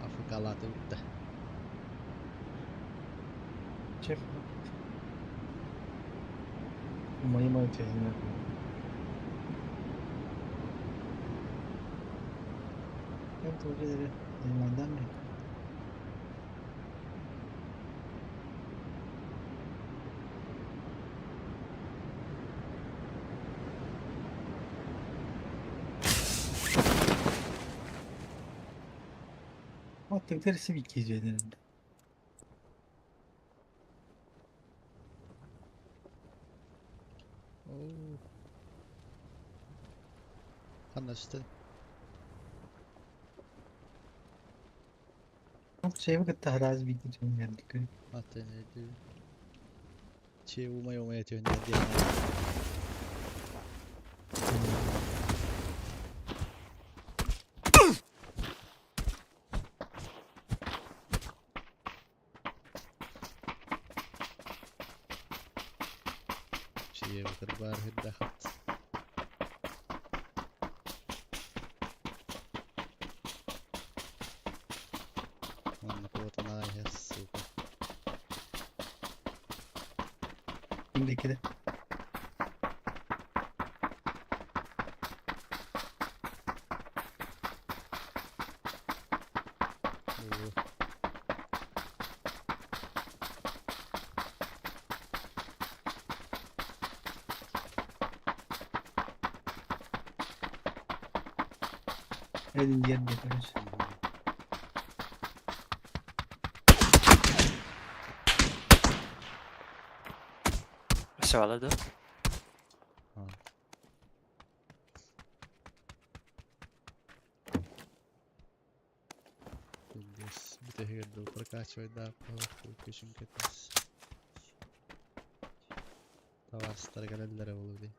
Афыкалааты бүттэ. Чек. Умайым түһүнэ. Ben tuğcuları Elman'dan mı? Attım tersi bir kez öderim. Оо. Ханна сүтэн. Şey bu kadar az bir gece geldik. Атын өйдүү. Че умай умай түһүннэр диэн. Чие бутыр бар хүрдахат. Онно куотана иһэр, сука. Şimdiki de. Оо. Edin diğer yapıyoruz. Өссө бала дуу? Пиздец. Бүтэһигэр дуу прокачивайдаах күшүн кэтис. Табаарыстар кэлэллэрэ буолуо дии.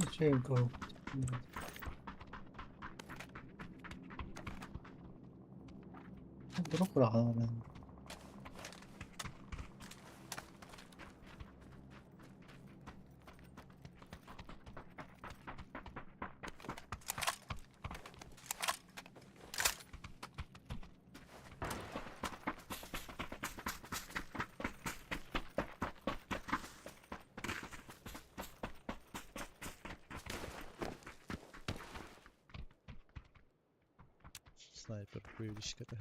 Үчүгэй куһу. Туох быраҕаллар? Снайпер вывесика.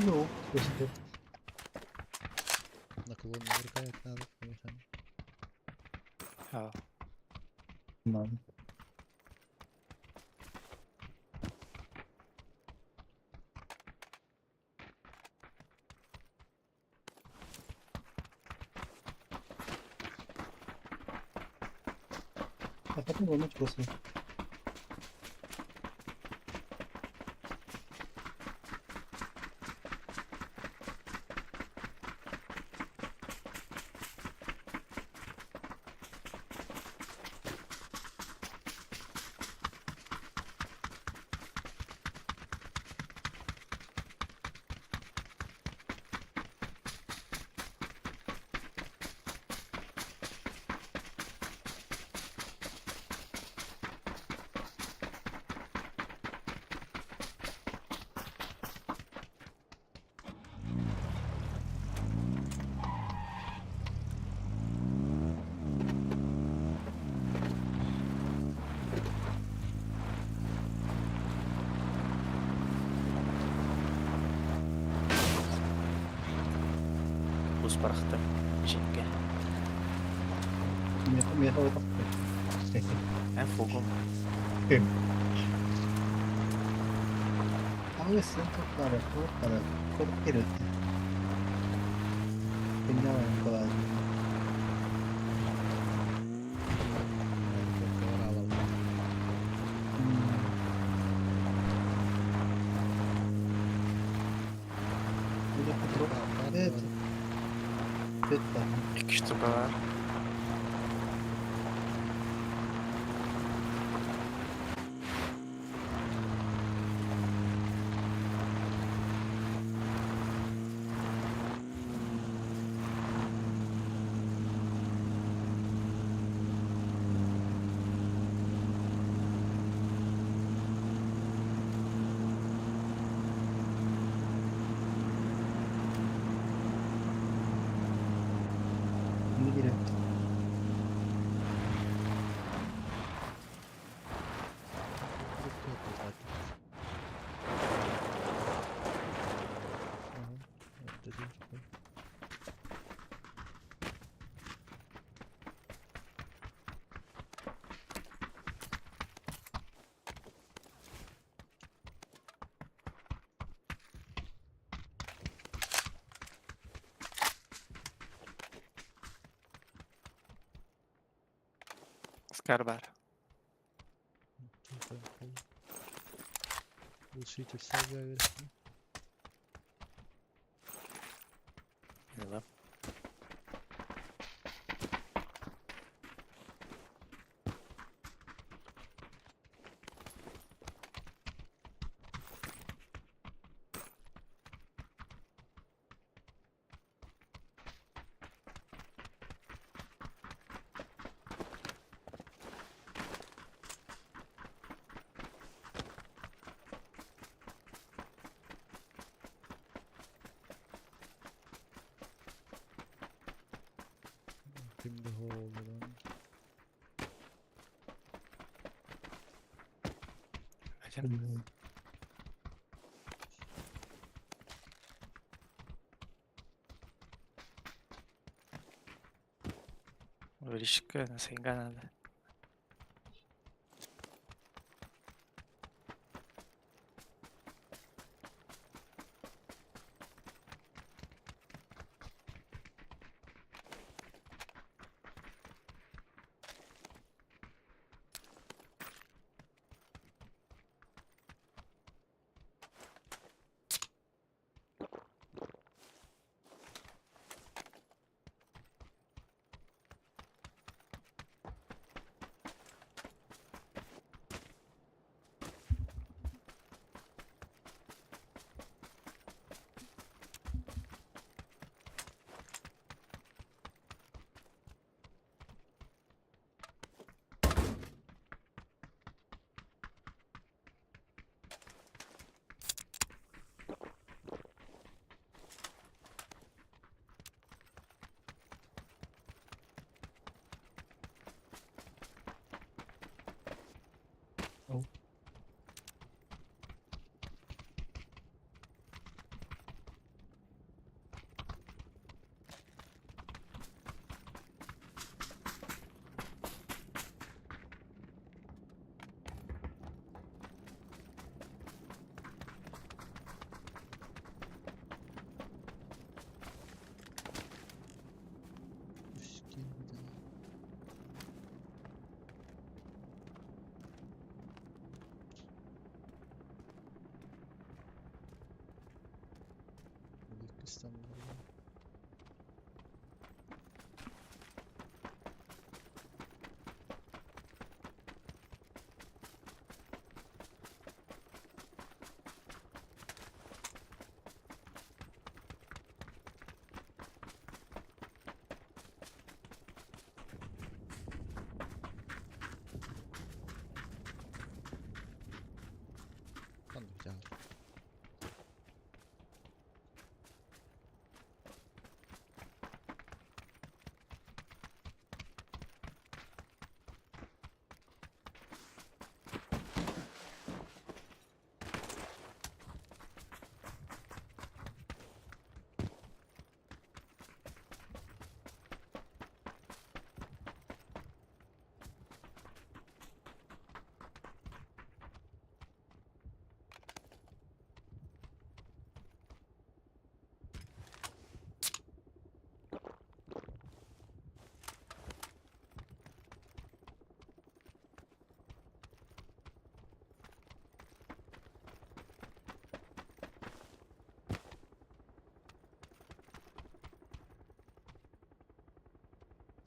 Ну, көстөр. Наклон выркает надо, конечно. Аа. Надо. А потом ломать после. Бус барахтым. Жинге. Меха вот так. Эн фугум. Але сен тоқтары, тоқтары, көріп келеді. Пенялайын қалады. Evet. Lütfen. 2 штука бар. Не берет. Скар бар. Глушитель сага верхний. Да. Кимде холлан. Один. Вырежка на сайга надо. Ол. Үскейді. İstanbul'da. Ханнык дьаһал.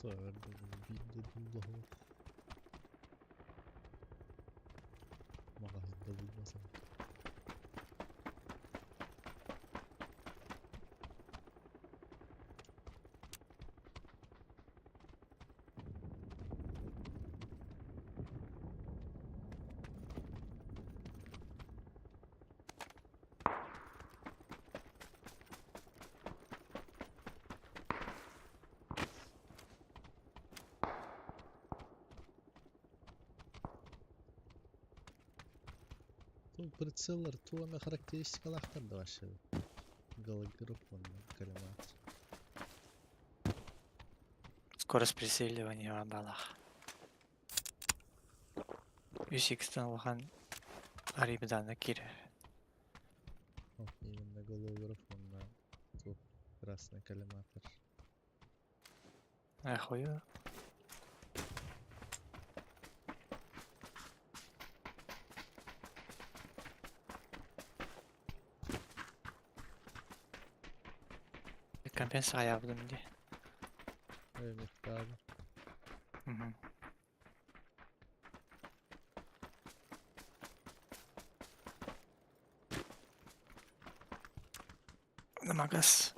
Биирдэ дуулаһык. Маҕаһыын да булбасам. Ту прицеллар туоме характеристикалаахтар да вообще. Голограф уонна коллиматор. Скорость прицеливания балах. 3x-тен улахан арибданы кире. О, именно голограф уонна туох красный коллиматор. Ахую. Компенсация ябдым ди. Ой, мехтаабы. Мгм. Намагас.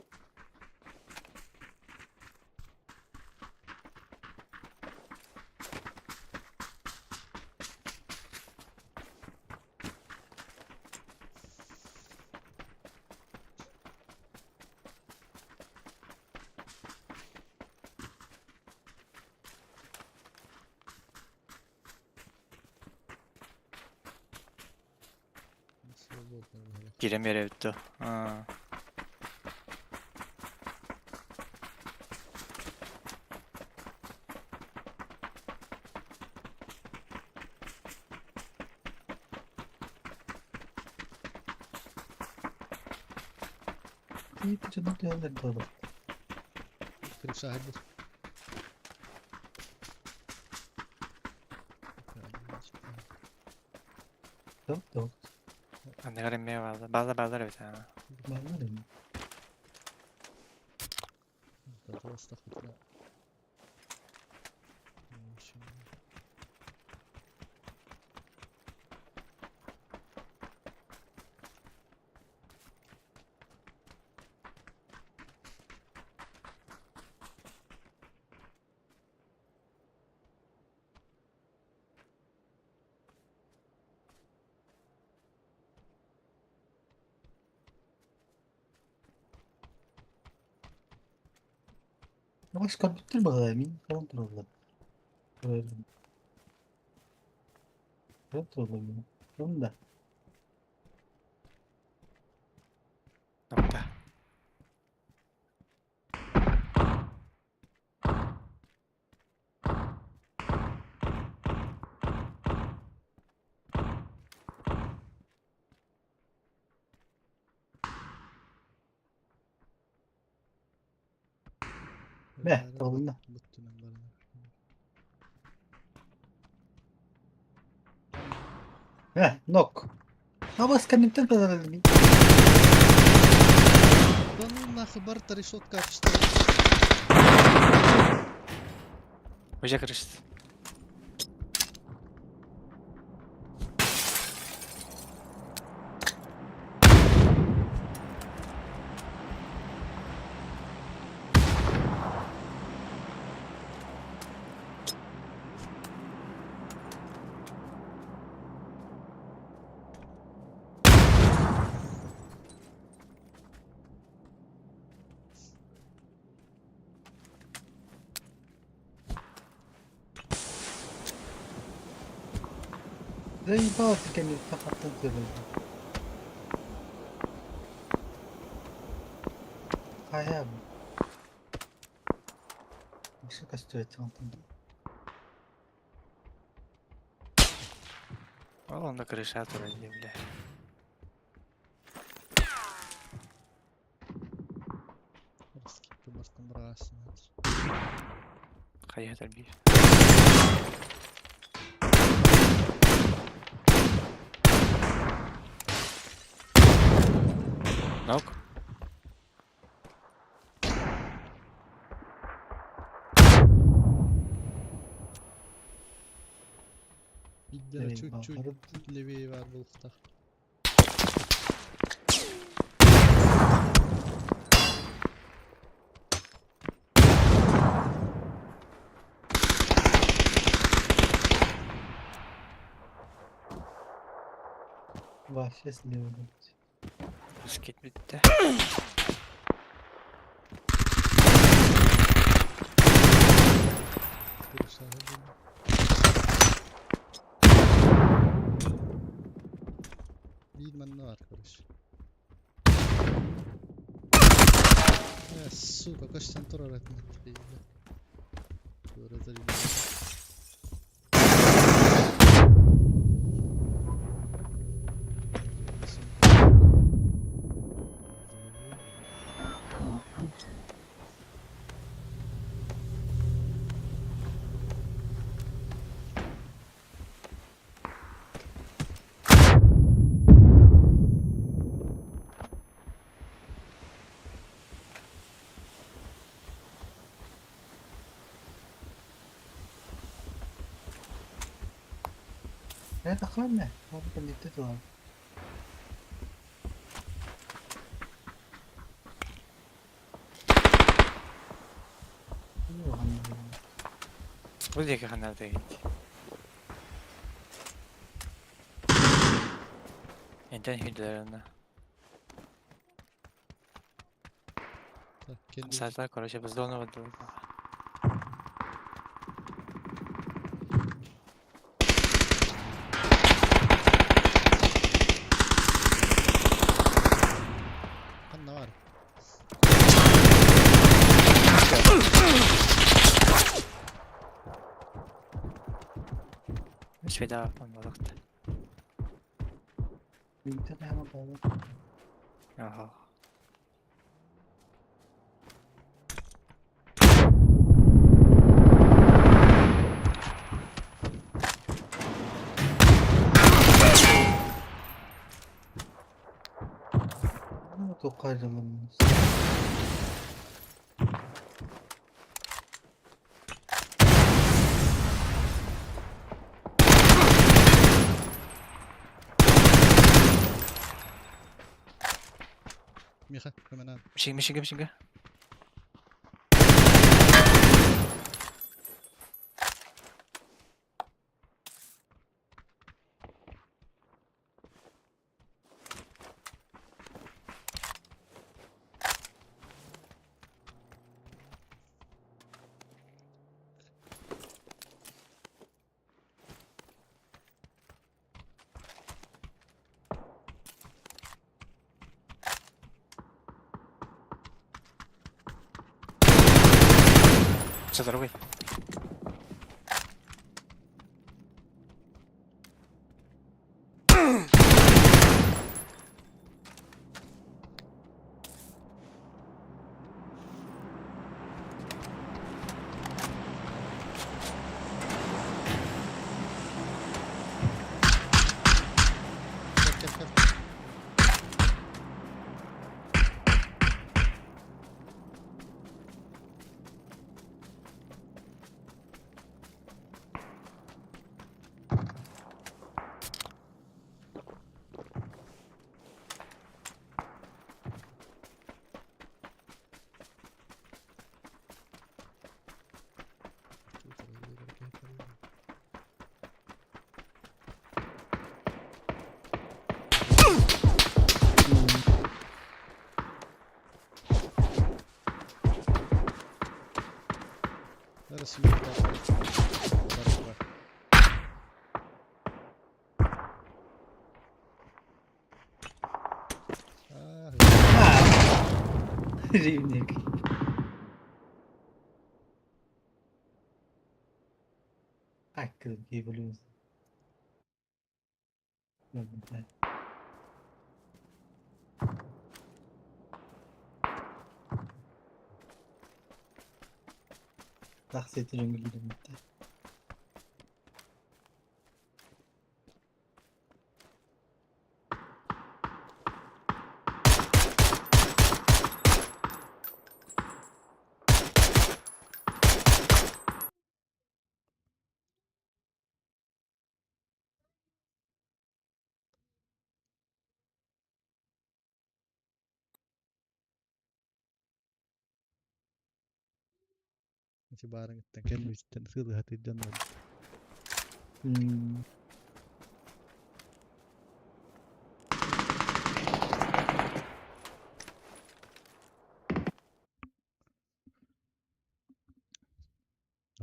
Свободно было. Кире бүттү. А. Iyi canım diyorlar da olur. Пришагыр. Tamam tamam. Анныгар эмме баалар. Баалар баалар эбит. А. Var ya. Yavaş компьютер баҕа мин falan тураллар. Көрөбүн. Туруллар. Да. Nokta. Бе, табылынна. Буттунан баран. Бе, нок. Абас кэнниттэн кэлэр. Да ну нахуй, барта решетка что. Уже крышт. Заебал ты кэнниттэн хаттан туруллар. Хайа. Маша көстүбэт онтон. Ол онно крыша турар дии, бля. Раскипы бартан брасын. Хайа биир. Нок. Биддere Заебал. чуть-чуть левее бар булуктах. Вообще слева. Скит бүттэ. Крыша булду. Биир манна бар, короче. Э, сука, көстөн турар этин бейді. Көрөдөр. Это ханна. Ол кэнниттэн турар. Бу диэки ханна дэгит. Энтэн хүдэрэнэ. Так, кенди. Сарда, короче, бездонного бу. Ханна бар. Шведа оннолохт. Минтэн хама баала. Аха. Ну, тукайрылым. Миха, көмөнөн. Мишинге, мишинге, мишинге. Чатарбай. Кэл кэл кэл. Ривник. Так, плюс. Тахсыйты жөнгүлүрүмүттэ. Ити баарыҥыттан кэлбиттэн сыалыһатыыр дьон бар.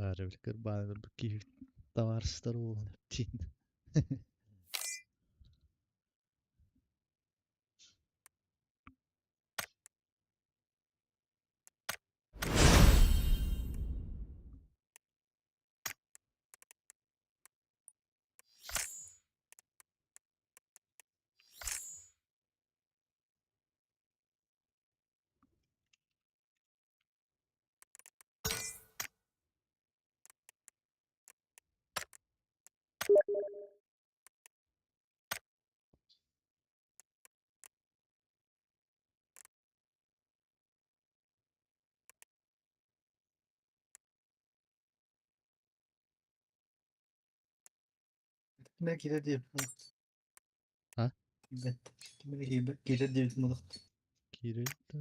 Аара били кырбааны көрбүт киһи табаарыстар буолан эптиин. Кимэ киирэр диэбит А? Билбэт. Кимэ киирэр диэбит модох. Киирэр да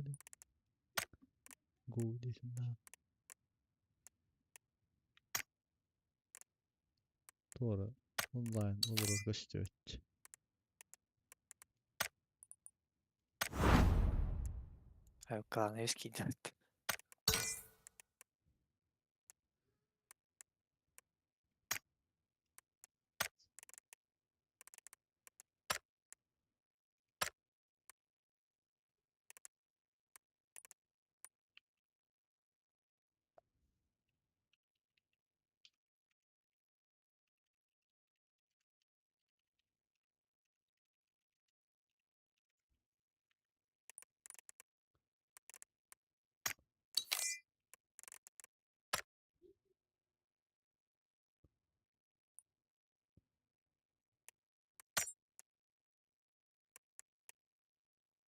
Го диэхин наада. Туора онлайн олорор көстүбэт. Главное скидывать.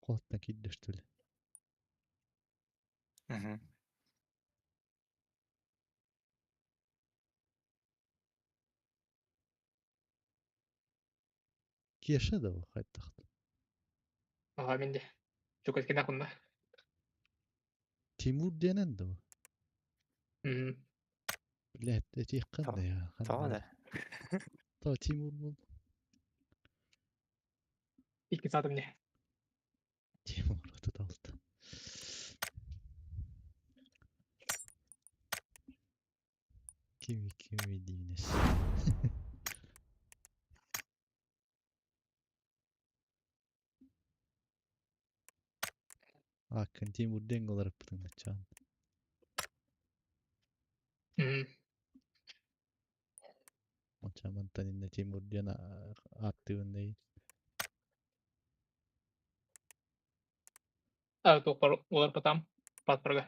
Куоттан киирдэ что ли? Угу. Кеша да хайдах. Ага, мен де. Чукаткина кунна. Тимур диэнэн да Блядь, этиэх ханна я. Тоҕо да? То Тимур был. Икки саатым не. Тимур 36. Кими кими диинес. Аккын Тимур диэн олоруппутуҥ чаан. Онча мантан иннэ Тимур диэн ааттыыбын дии. Туохпар уларпатам паспорга.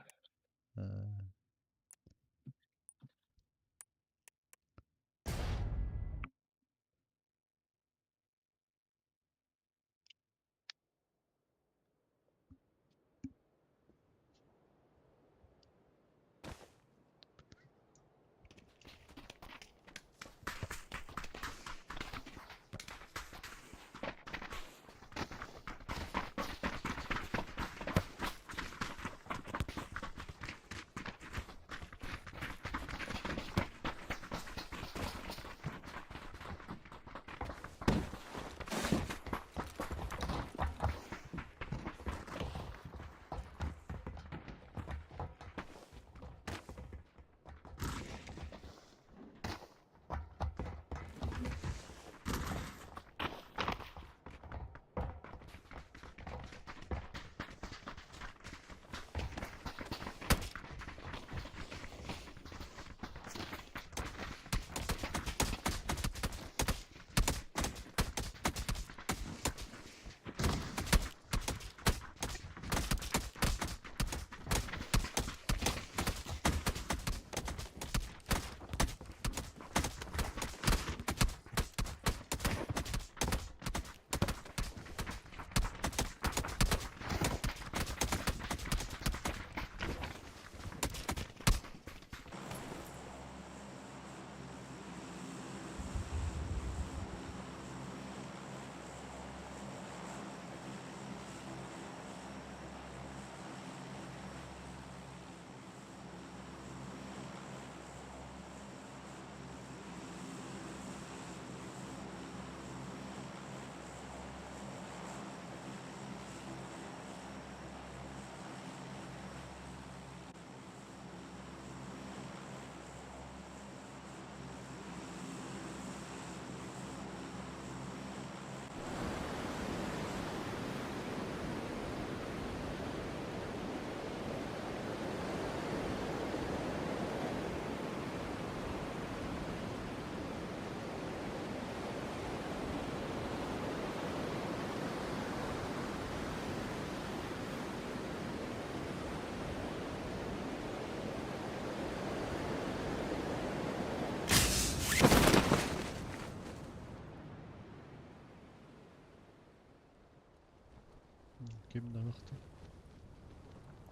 Ким да бахты.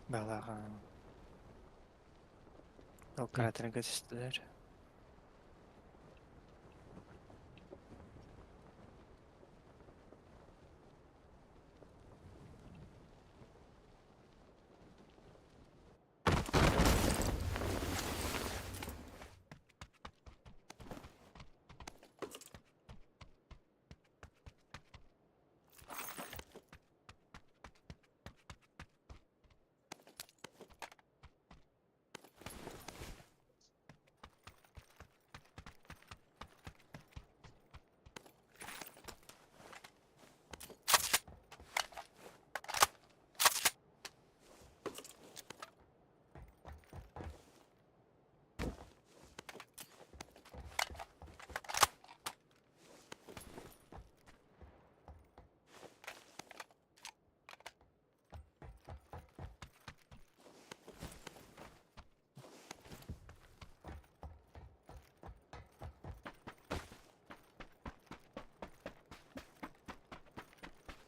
Балаҕан. Ол кратерга түстүлэр.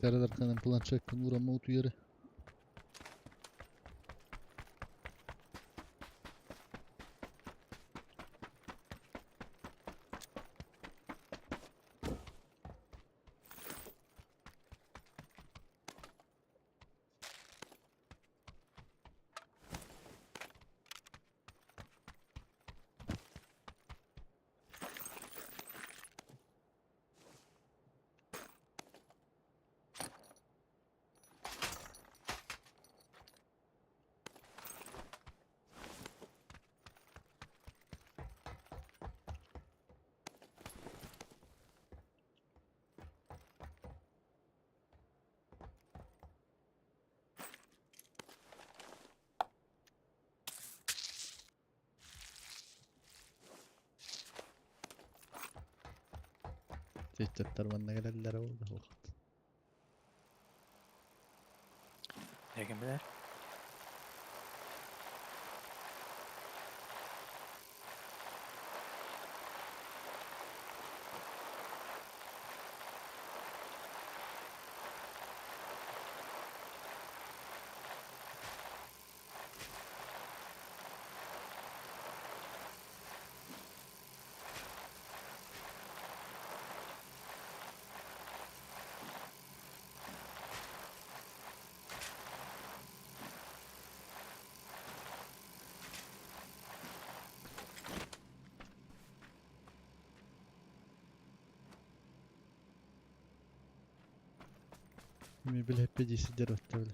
Karadarkanın планшеткын урама утуйары. Ыччаттар манна кэлэллэрэ буолла суох. Ким билэр? Ми билэппэ дии сылдьар батта били.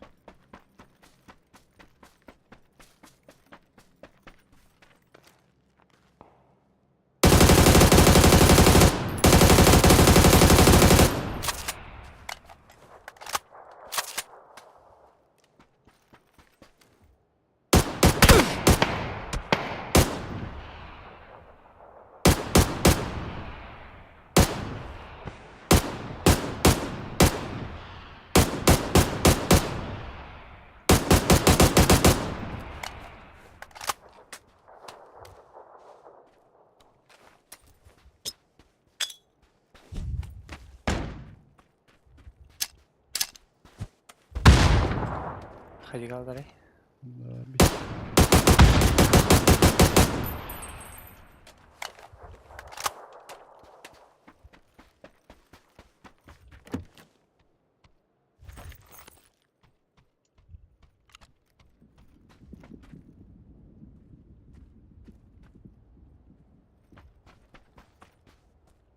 Хайдах хаалларай?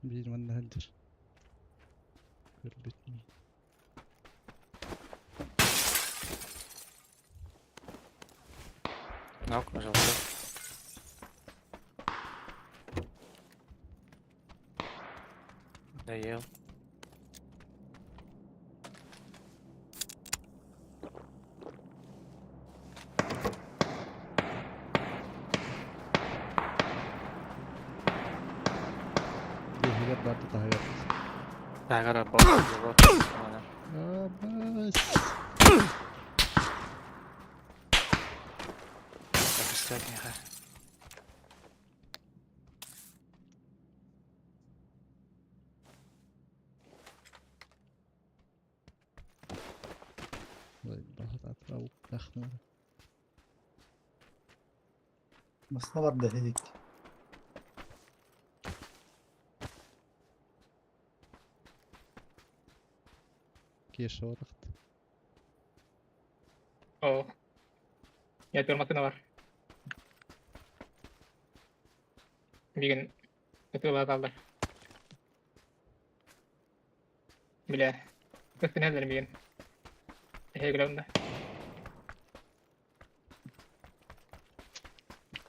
Биир манна сылдьар. Көрбүт Нок, пожалуйста. Доел. Иһигэр баар таһыгар. Таһыгар бот. Абас. Запустил меха. Масына барда дедик. Кеша отахт. О. Я теперь машина бар. Билигин ытыалааталлар. Бля. Көстүнэллэр билигин. Эһэглэ онно.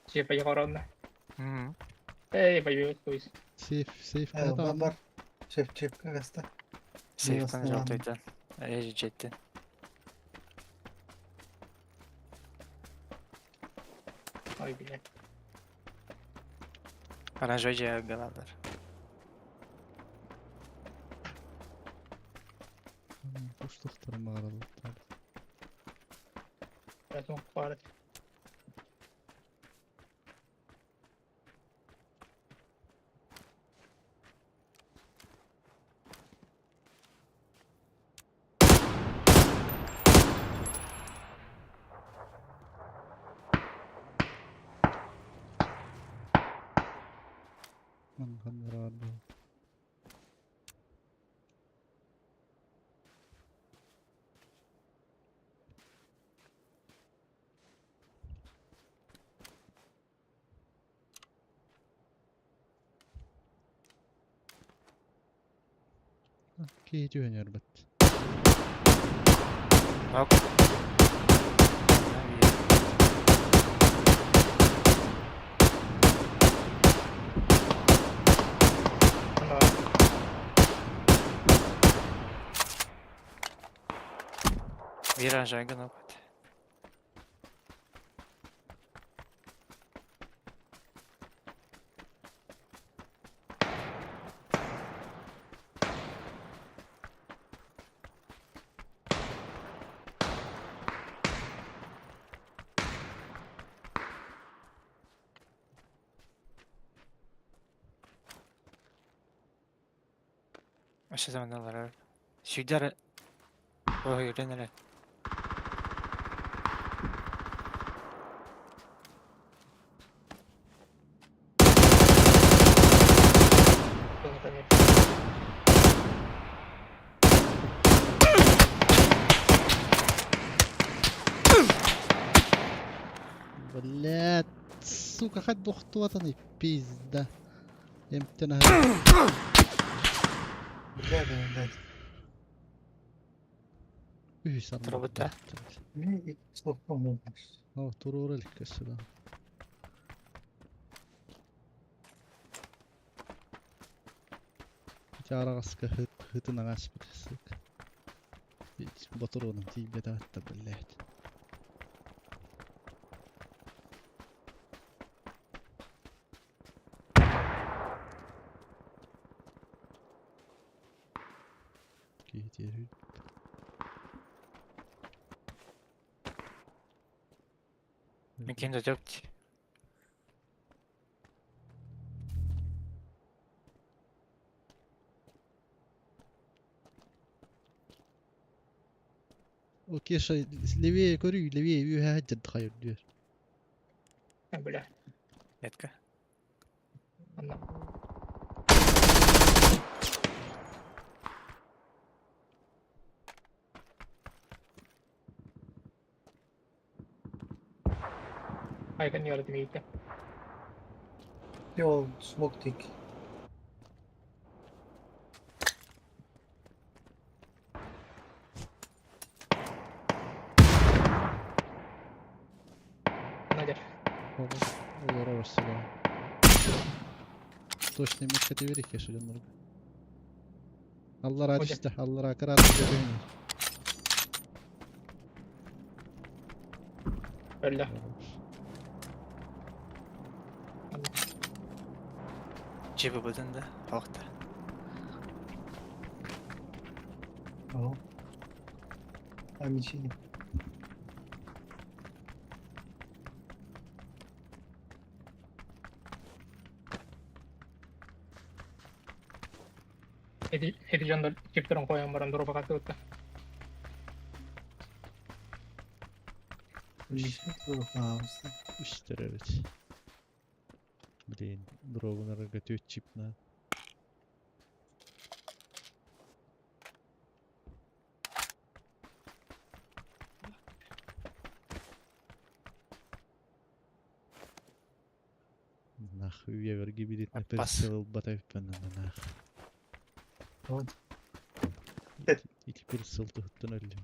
Чепа онно. Эй, боюсь, то есть. Сейф, сейф Бар ката. бар. Шеф чеп кагаста. Сейфтан Масына желтыйтан. Эжи жеттин. Ой, бля. Оранжевый же белалар. Куштухтар мааралар. Разум хватит. Манханнар бар. Киһи түһэнэр бат. Нок. Онно. Биир оранжевый нок. Өссө да манна олорор. Сүйдэр Өһүрэн эрэ. Блядь, сука, хоть двухтотаный, пизда. Эмтэн Блядь, блядь. Үһүс анна. Турбута. Мин слухпун. О, туруора илик өссө да. Ити араҕаска хытын аҥааспыт, сука. Ботуруонум тиийбэтэ атта, блядь. Киһи Мин ким да жоқ дии. О, Кеша, левее көрүй, левее үөһэ сылдьар хайыр диэр. Бля. Метка. Анна. Айкан yardım etti. Yo, smoke tik. Надя. Олорор сюда. Точно метка тебе Кеша дьоннорго. Аллара Оде. түстэ, аллара кыраат көтөҥ. Öldü. Джиби быдан да. Охта. Ага. Амичи. Эти дьоннор чиптерин қоян баран дроба катыбытта. Үстер эбит. Блин, дробунарга төт чип на. Нахуй вевер гибрид на Пас. прицел батайппын нах. Вот. Ити прицел туһуттан өллүм.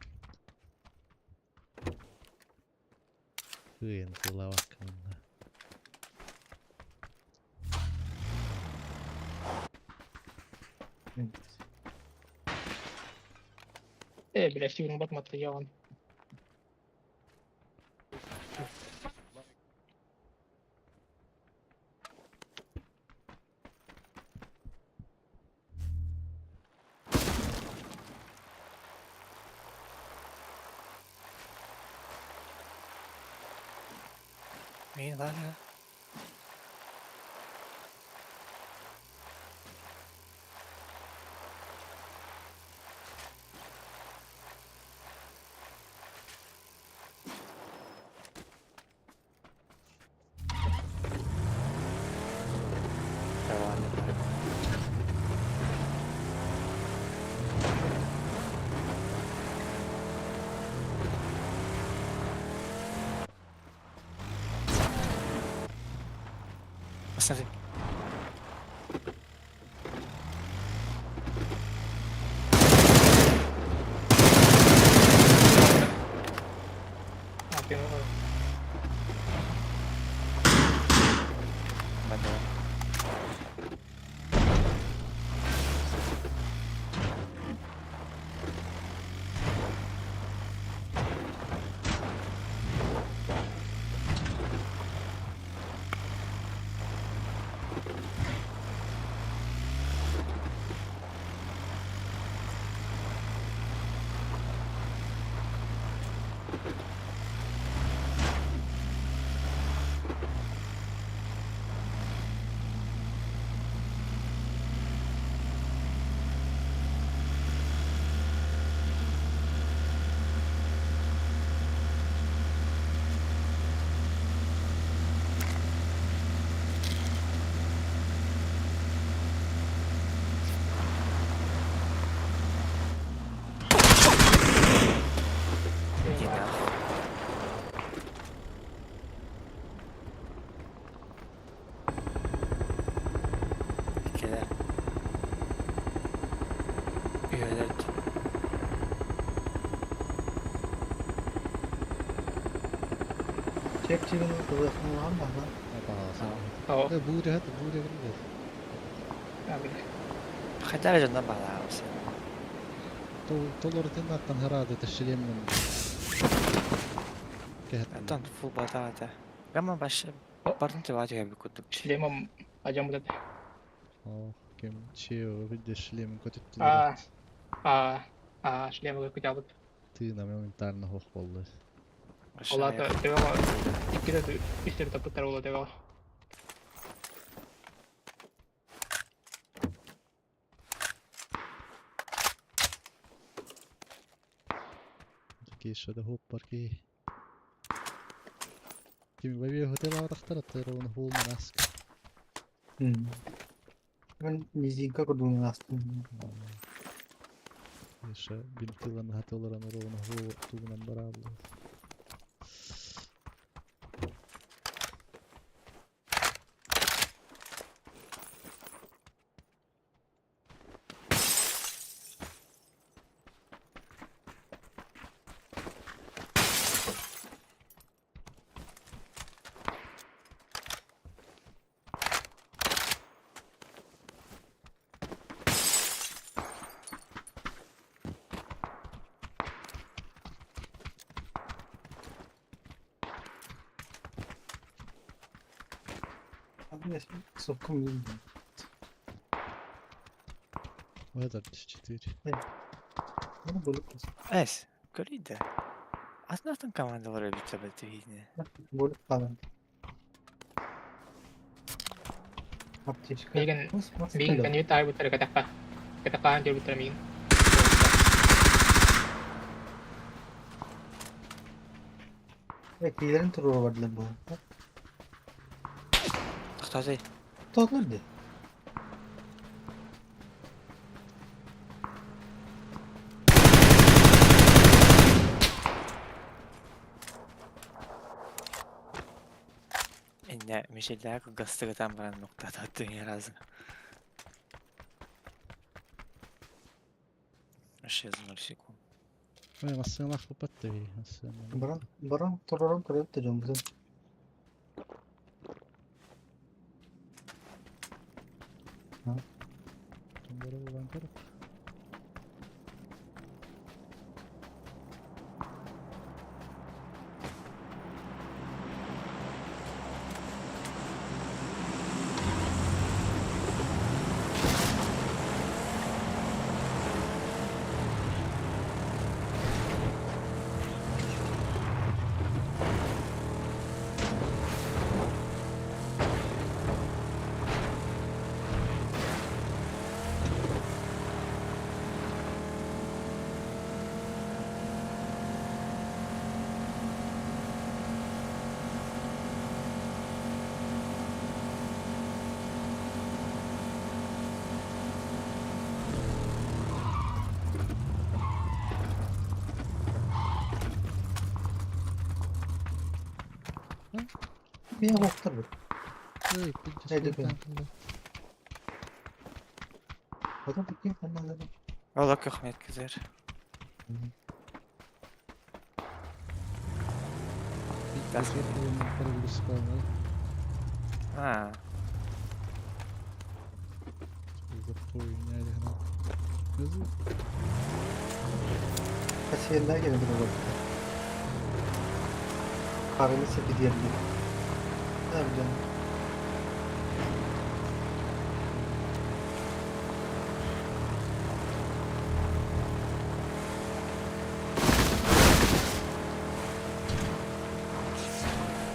Кыйын тылавакканна. Бля, сигурно батматты яван. Мин ладно. Давай. Посмотри. А, ты, ну, Бада. Кэлэр. Үһэлэр. Чепчигин ылыахын баҕа. О, Буря, это буря кэлбит. а, бля. Хайдах эрэ дьоннор баҕалаабыс. Толорутун аттан харады шлемин. Оттон фу батаата. Гамма башы барын төбө түһэбит курдук. Шлемом ажам будет. О, кем чео, видишь, шлемин көтүттүлэр. А, а, а, шлем көтәбит. Тыына моментально хох болду. Олата төбө икки үстер тапыттар була төбө. Киша да хоп бар ки. Ким бабе хотел атахтар аттар оны хол манаск. Мен низинка курдугун астым. Киша бинтилан хатыларан оны хол тугунан барабы. Соккум bilmiyorum. Вот 4. Bunu bölüp Эс, көрүйді. Атын командалар өбүт төбө түһине. Bölüp kalın. Аптечка. Мигин Мас- мас мигин кэлэр. коньют ай буттар катакка. Катакка жол буттар мигин. Киилэрин туруора бардылар бу. Тоқтатай. Тоғлар ди. Инне мишелләр гастыгытан баран нуктата дүнья разы. Вообще за 0 секунд. Ой, массыналах попатты. Баран баран туророн көрөп да жон бузун. Мин хоқтар бу. Ой, Haydi bakalım. Bakın bakayım kanallara. Ола көхмет кизер. А, Kasiyenler gene bir olabilir. Kahveli sepeti diyebilirim. Ne yapacağım?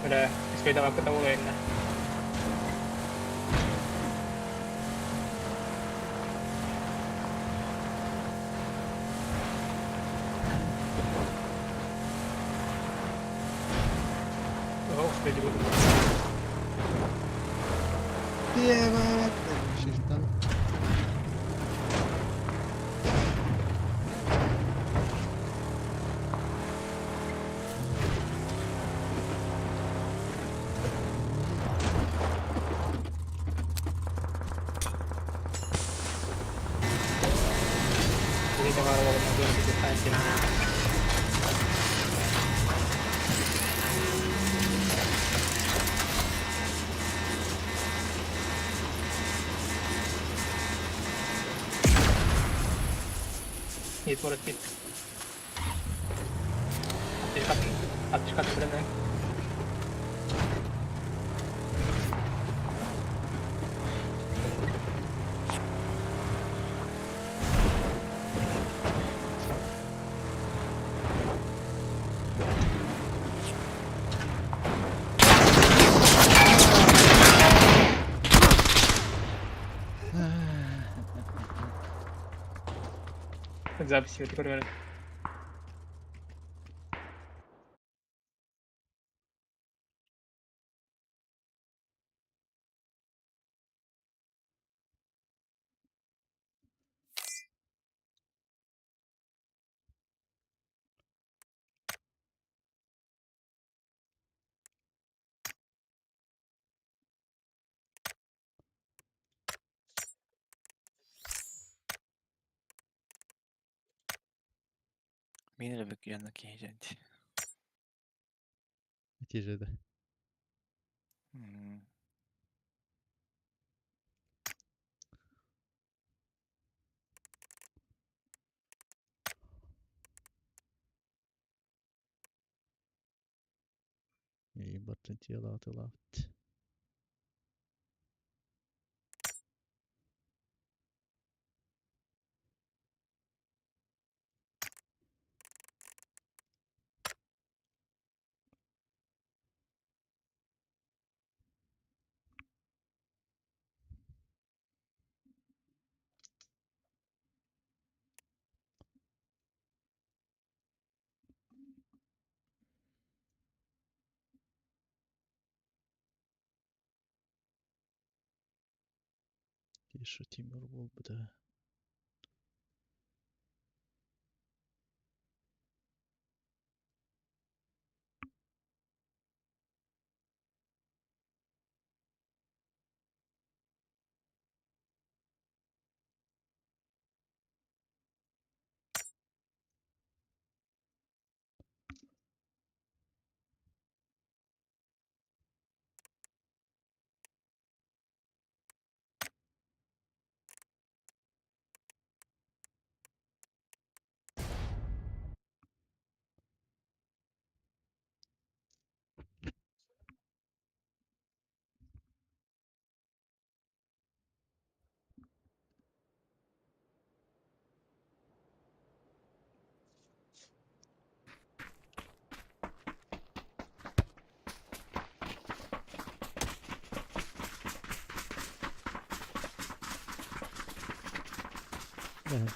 Бля, үспейді вакыта болу енді. О, успейді буду. Evet. Shift'ten. баар буолан туора Need for Speed. Аптечкатын, аптечкатын билэммин. Запись это көрөр. Мин эрэ бүкүйэн киһи дии. Ити да. И бартын тело атылаат. Еще Тимур был бы, да.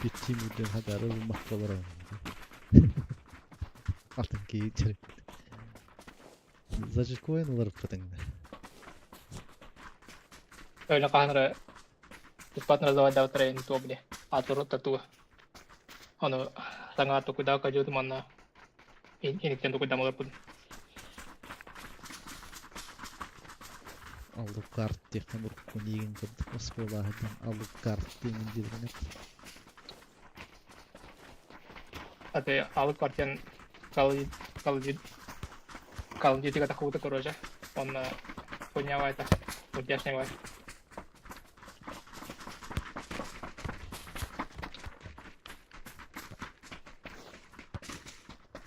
Bir Timur'dan haberi olmak olur. Алтын кейтер. Зачет коин олар бытың. Öyle kahanra бесплатно раздавать да не то бля. А то тату. Оно саңа токуда кажут манна. Иниктен токуда малар пун. Алды карт техтен урукку нигин кырдык Москвалаһыдан алды карт деген дедин. Ате алып картен Call Call Call of Duty тахута короче. Он хуйня это. Мультяшный.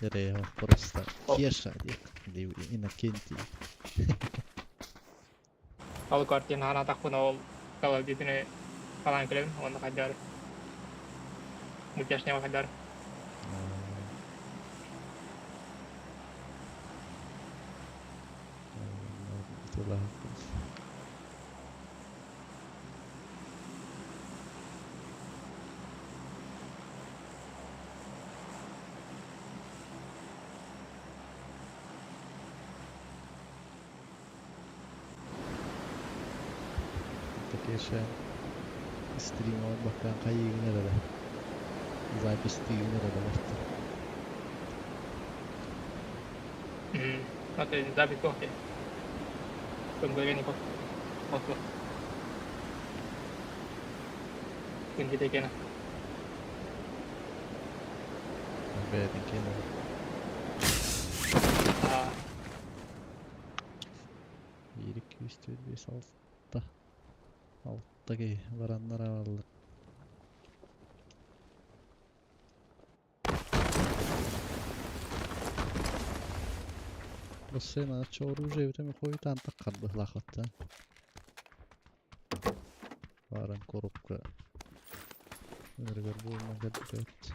Эре просто Кеша диек. Иннокентий. Алып картен хана тахуна ол Call of Duty falan көлем, он хадар. Мультяшный хадар. Кеша стрим баккан кайыгын эрэ. Запись тыгын эрэ барты. Ате запись кофе. Көнгөлгени кот. Оту. Күн китекена. Бэйэтин киэнэ. Аа, 1, 2, 3, 4, 5, 6. 6 киһи бараннар аҕаллар. Бу сена оружие битэ хойутаан таххар быһылаахаттан. Баран коробка ырыгар буолма кэлбит.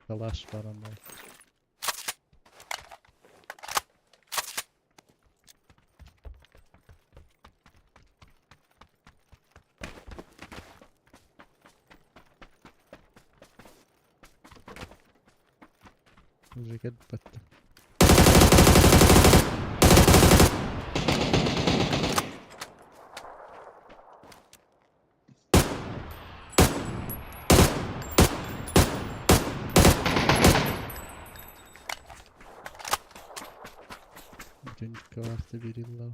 Калаш баран бар. Уже кэлбэт. Бүтүн кварты бирилла.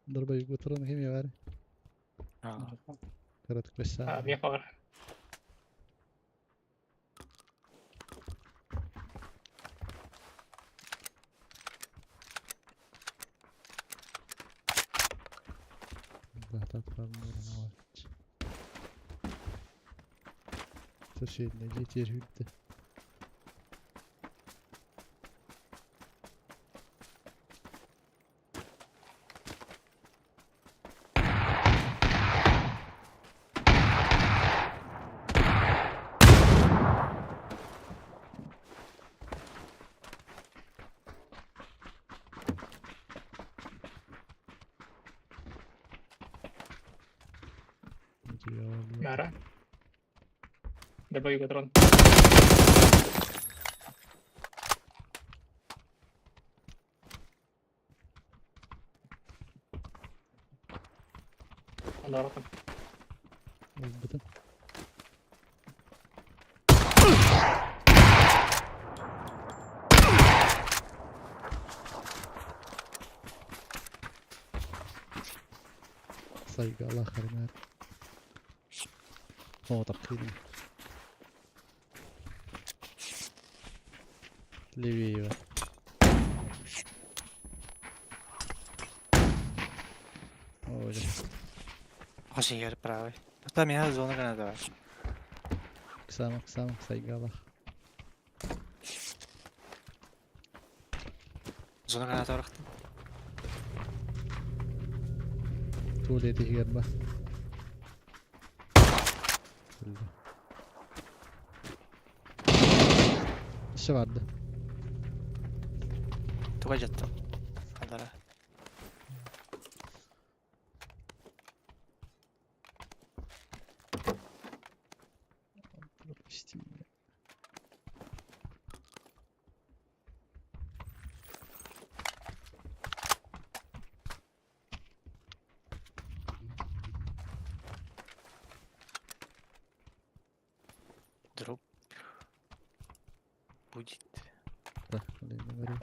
Дарбай гутрон ким бар? Карат аа, креса. миэхэ баар. Соседний дети хүлді. Мара. Добавил патрон. Аларатын. Ылбытым. Сайга алахармар. О, таққидым. Левее. Ой, Хос иһигэр правый. Там я зона граната бар. Ксама, Ксама, сайга алах. Зона граната барахтым. Туалет иһигэр ба. Өссө барды. Туга жаттым. Алара. Пропустим. Дроп. Будет. Да, блин, говорю.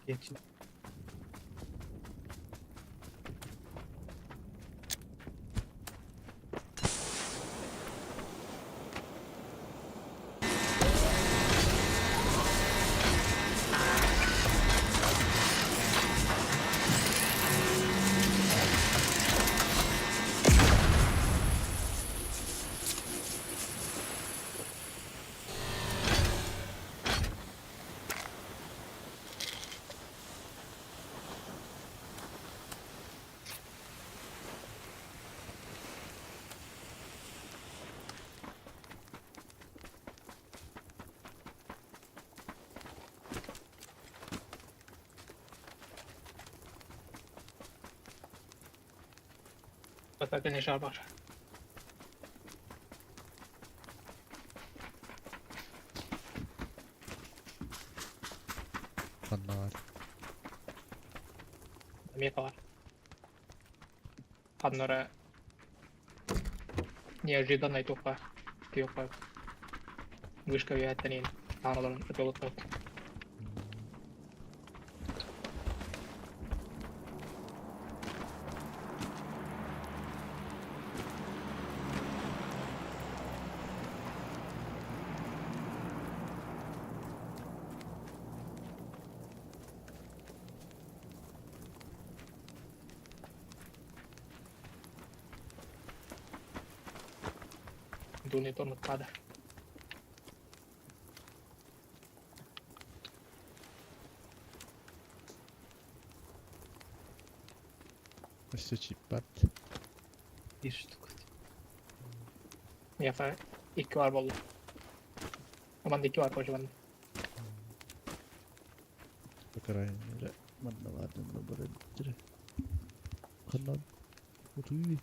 Geçin. Спасательный шар бар. Ханна баар? Эмиэ баар. Ханна эрэ неожиданнай туохха туохха вышка үөһэттэн иһин таһан олорон ытылыппыт. Дуни тоннуктаада. Өссө чиппат. Bir штука. Миэхэ икки баар буолла. Аман икки баар короче манна. По крайней мере, манна баарын да барар Ханнан утуй.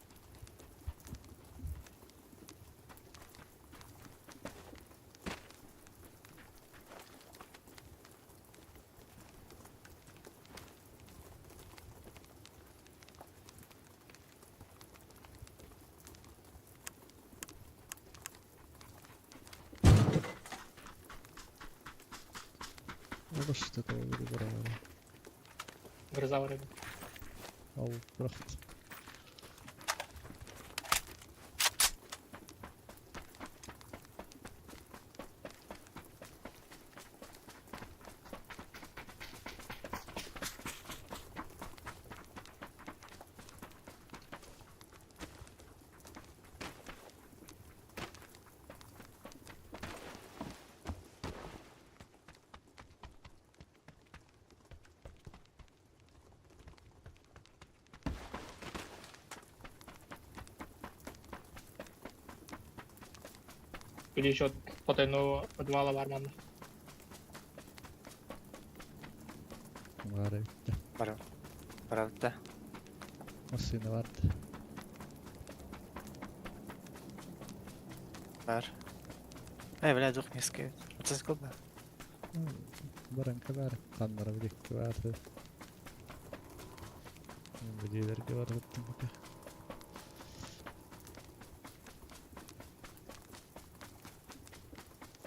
Олус да барар. Гроза бар Ол бырахт. Или еще потайного подвала бар манна. Баар эбит. Бар. Правда. Массыына баар. Бар. Эй, бля, дух миски. Мотоцикл ба. Баранка баар. Ханнара билекке баар. Билиэлерге бар баттым.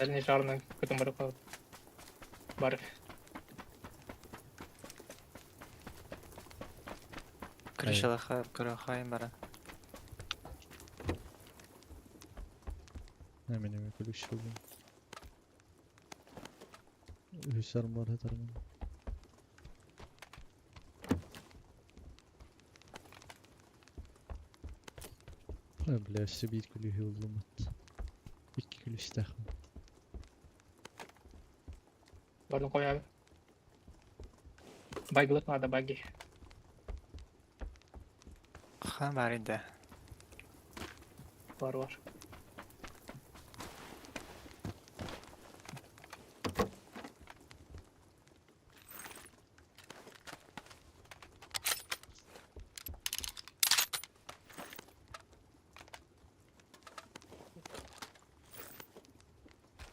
Дальний шарынан көтөн барып калып. Бар. Крышалаха, көрөхайым бара. Hemen hemen kulüş buldum. Hüsar var atarım. Бля, өссө биир күлүүһү буллумут. Икки күлүүстээхпин. Барын коябы. Багилык надо баги. Хан бар инде. Бар бар.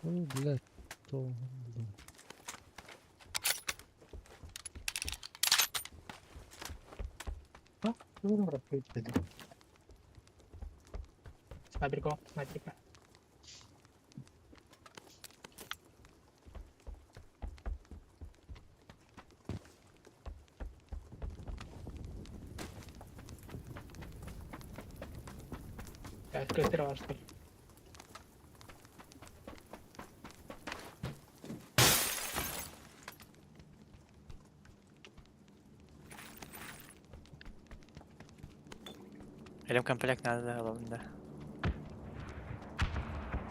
О, блядь, то булдум. Dedim. Снайперка, снайперка. Я скрестировал, что ли? Элем комплект надо да, алабын да.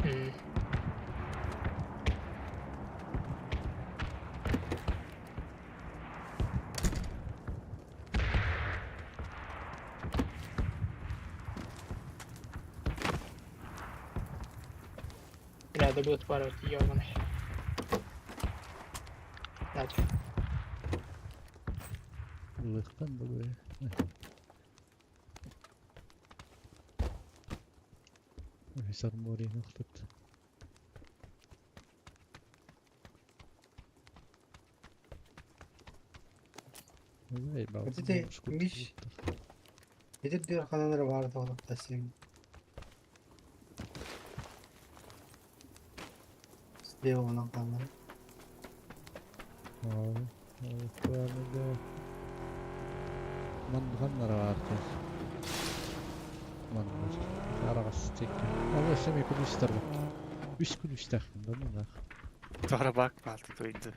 М. Бля, добил спарывать, ёбаный. Дальше. Лыхтан да бу. Үс арморин ылбыт. Ити Миш Эдэр диэн ханан эрэ баар буолуохтаах. Слева онон хааллара. Манныханнара баар Манна араҕас тиэкки. Ол өссө эмиэ күлүүстэр бар. Үс күлүүстээхпин да мунаах. Туора бак баалты туйду.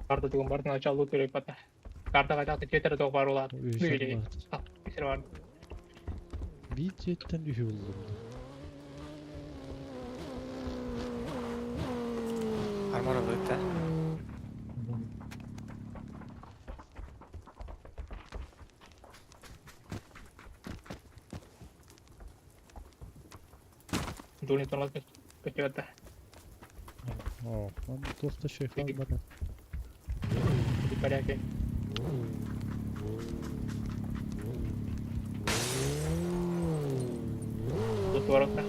Карта тугун бартын началу төрөй бата. Карта качааты четер тоқ бар улаат. Үс Нүле. армаат. Үсер бар. Биир дьиэттэн үһү буллум да. Армор ылыыта. Дуни тонлас көтөтө. Оо, манна туох да шей хаалбата. Порядке. Тут ворота.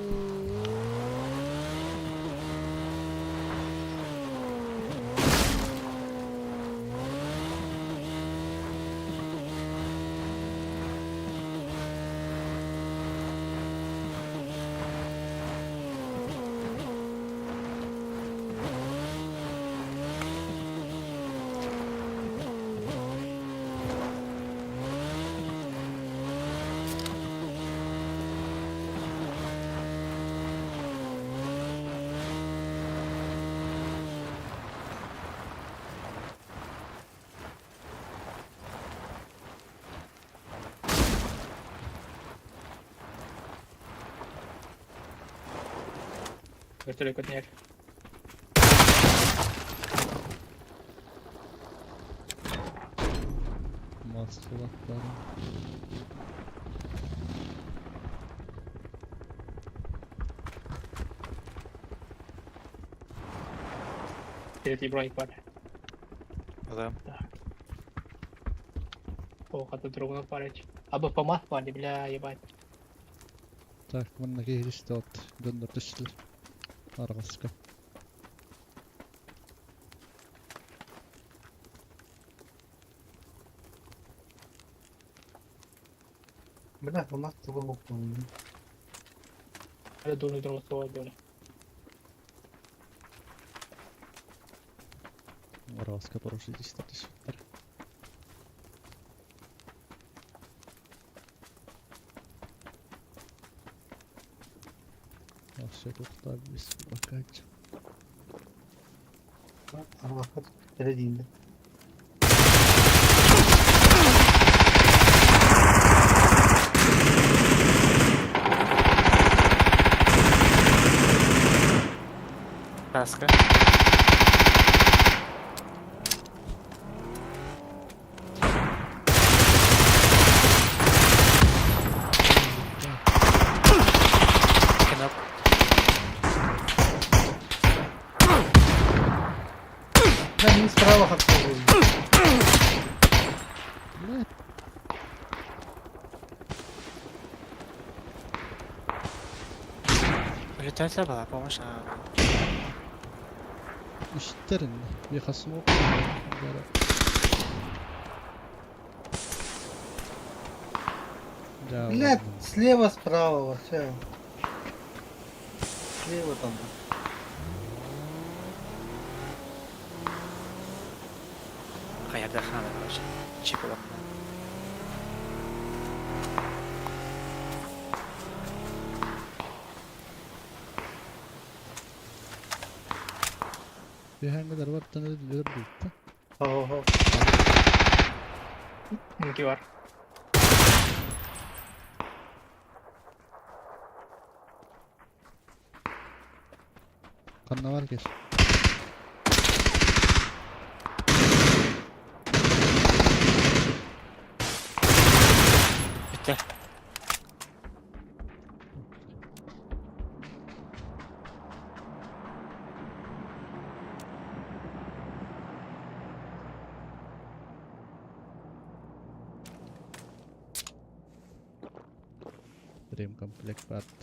Вертолет көтнер. Маскалаттары. Третий броник бар. Ылым. О, хата другого парить. А бы по маслу, бля, ебать. Так, манна киһи от дьоннор түстүлэр. Араҕаска. Бля, у нас тугу буквально. Это дуни другого слова делали. Араҕаска парашютистар түспүттэр. Вообще туохтаа бис бакач. Арбакка эрэ дииллэр. Каска. Киноп. Да, не справа хотел. Бля, Улетать была помощь. үстэрин бихасмок. Бля, слева, справа, вообще. Слева там. Хаярда хана, короче. Чип ылым. Биһэҥҥэ бартан өлөр бүттэ. Хо-хо. Ники бар. Ханна бар кеш. Бүттэ. Ремкомплект барт.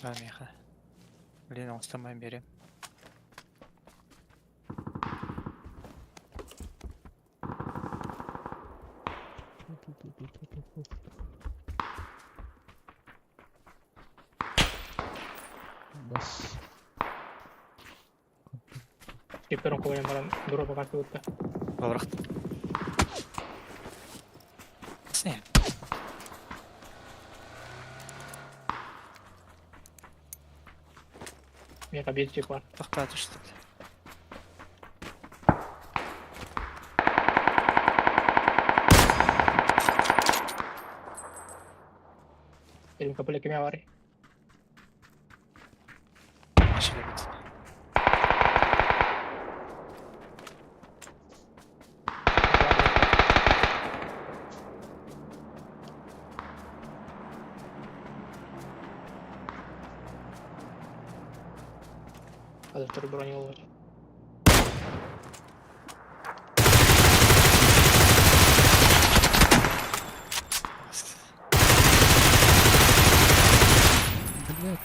Баар миэхэ. Блин, оҥостон биэриэм. Бас. Скипперин кулайан баран дроба картыбытта. Бабырахт. Сне. Миэхэ биир чип бар. Тохтоо түстэ. Перим капеле кимэ барый? Ашылыбыт. Қазір бронь болар. Блядь,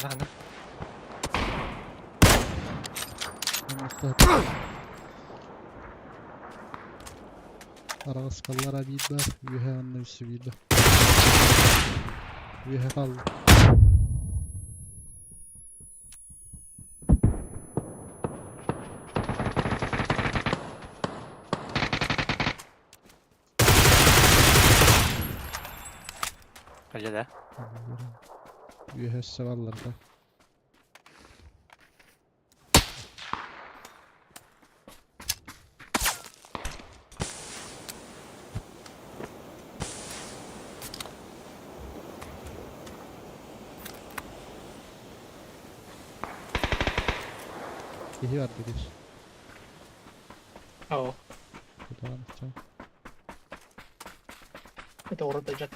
Ана, ана. Араҕас халлара биир баар, үөһэ уонна үсү биир баар. Үөһэ хаалла. Öyle да. Үөһэ өссө бааллар да. Киһи бар дигиш. Оо, Кутаҕан иччэм. это урут дьат.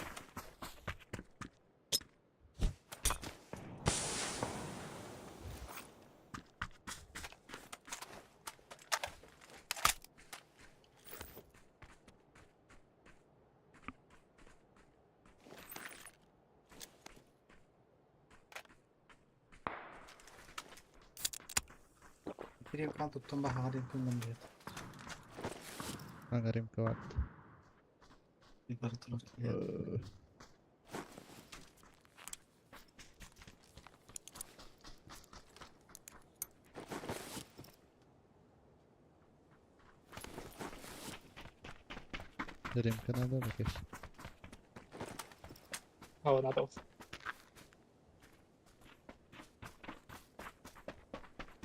Кириэп туттан баһаҕар күннэн диэт. Ангарим кават. Бары турар. Ремка надо бакеш. Оо, надо.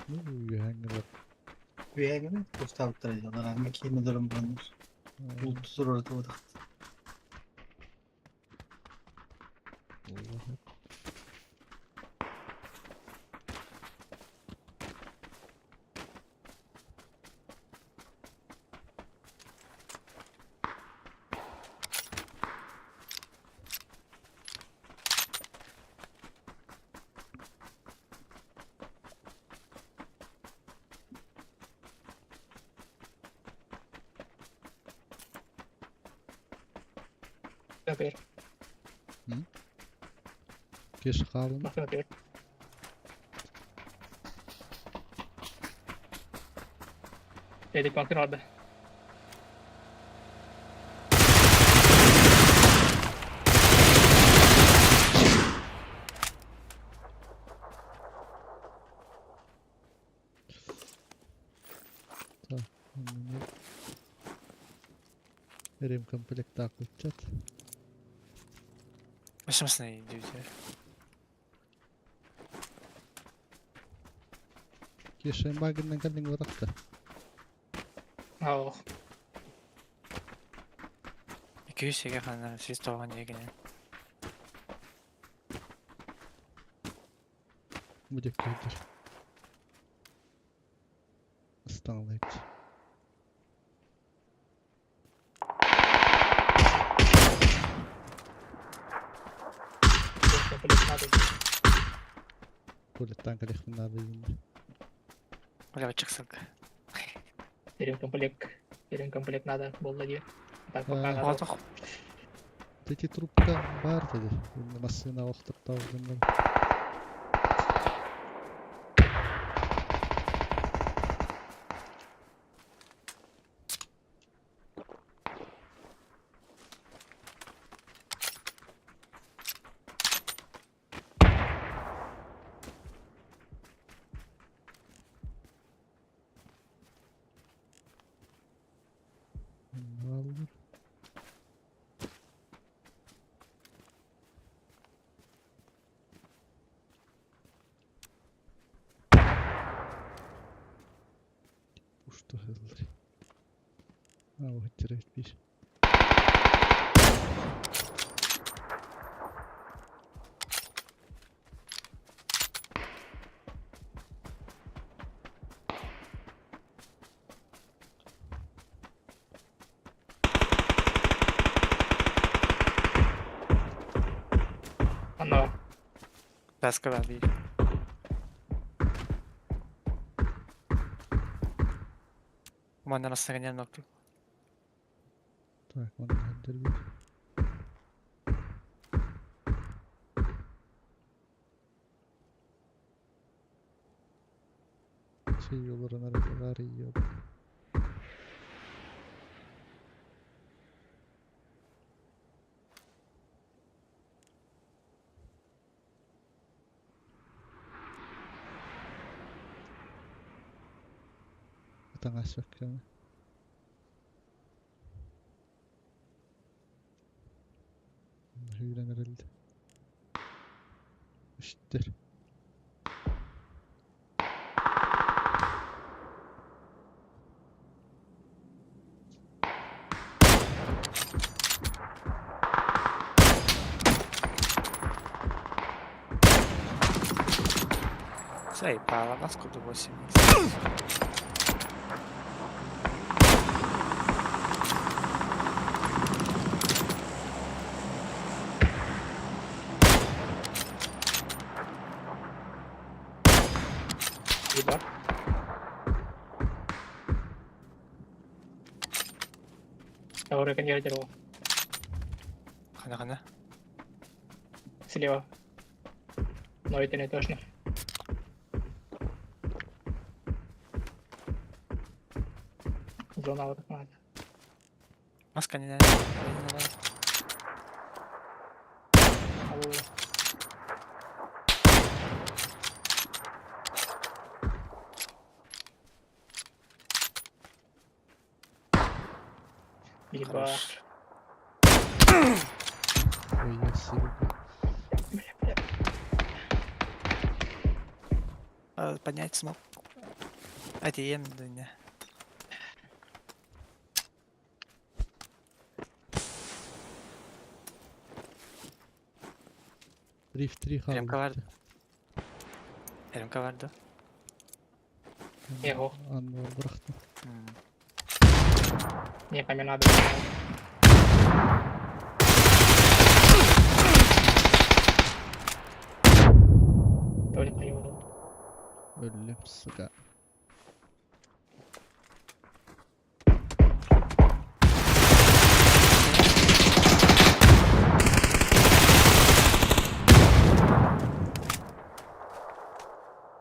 Ну, үөһэҥҥэ бар. Үөһэҥҥэ кустаабыттар дьоннор аны киинэ дорон буоланнар. Бултусур ората бодах. Аллах. Напер, Кеш хаалын. напер. Эдик макын orada. Ремкомплект кучат. Başlamasına gidiyor. Кеша багынан каллиң баракта. Оо, 200 шеге ханар сиз тоған дегенен. Будет көйдер. Ыстаңлайт. комплект надо. Туалеттан калехтын надо дейін. Оля чыксык. Ремкомплект. Ремкомплект надо болды дии. Так, пока А. надо. Отох. Эти трубка бар деді. Машина охтыртау дегенде. Устуһаллар. Аа, уһуттар биир. Анна Таска бар биир. Манна настроение нокту. Так, манна хаддер биир. Şey олорон арыгылар ийэ Таҥаспакканы. Сүүрэн эрэллэр. Үстэр. Заебало, нас куда 8. Еба. Который конвертировал. Хана хана. Слева. Но это не точно. Зона вот так. Маска не надо. Не надо. Алло. Еба. Хорош. Ой, я сильно. Поднять смог. АТМ, да не. Риф 3 РМК хаалла. бар. РМК бар да. Его. Анны бырахтым. Не, по мне надо. Только его. Өллүм, сука.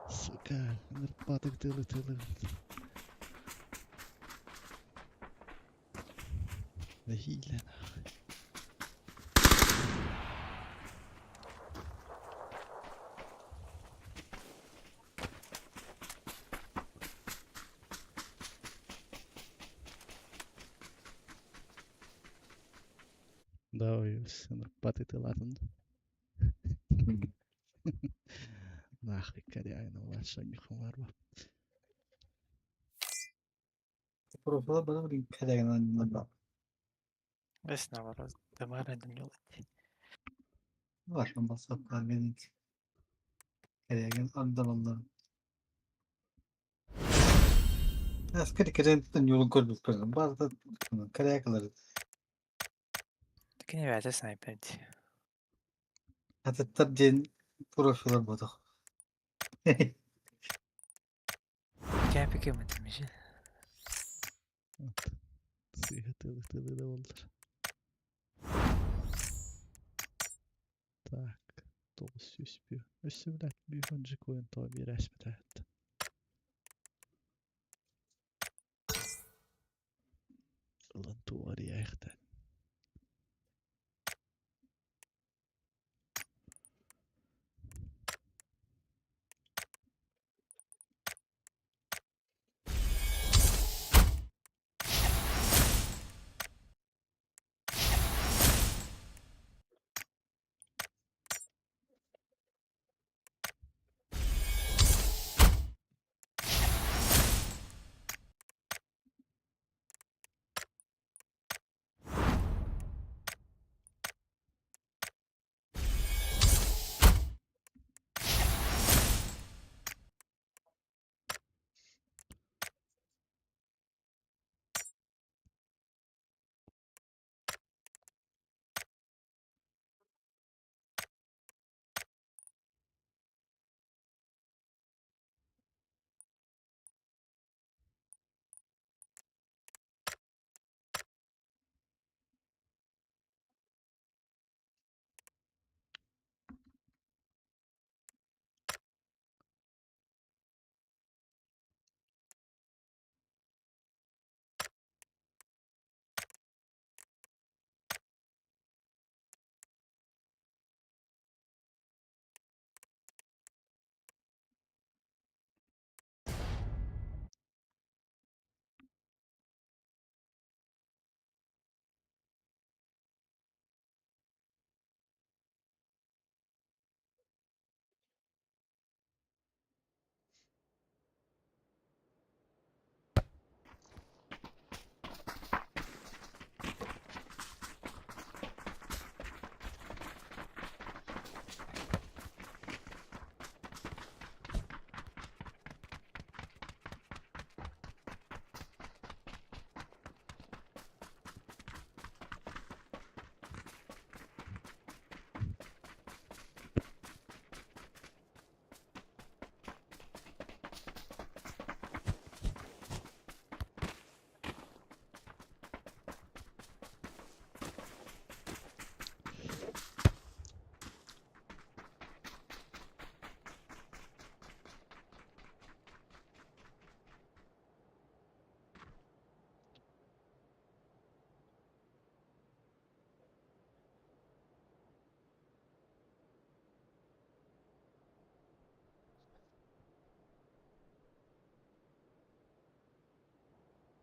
Сука, нырпатык тылы тылы. Нэһиилэ нахуй. Да, ой, нырпаты тылатын. Нахуй, коряйна, младшая михумарба. Профила бана bir karagan bak. Бес наоборот. Дамара не Var ama saplar benim. Karagan andan ondan. Askeri karagan yolun korbuk koydum. Bazı da karayakaları. Так не вяза снайпер. Hatta den profila boduk. Кәпі кем өтімеші. Сыйха тылы тылы да болдыр. Так, 900 бүү. Өссө билет бүү коин то бир әсмет. Ылан туари айхта.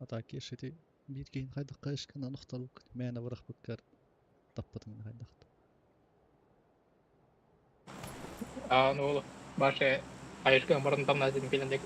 А так ити биир киһини хайдах хайышканан охторбуккун мээнэ бырахпыккар таппытыҥ хайдах А, ну, баше айышка баран там назин билендек.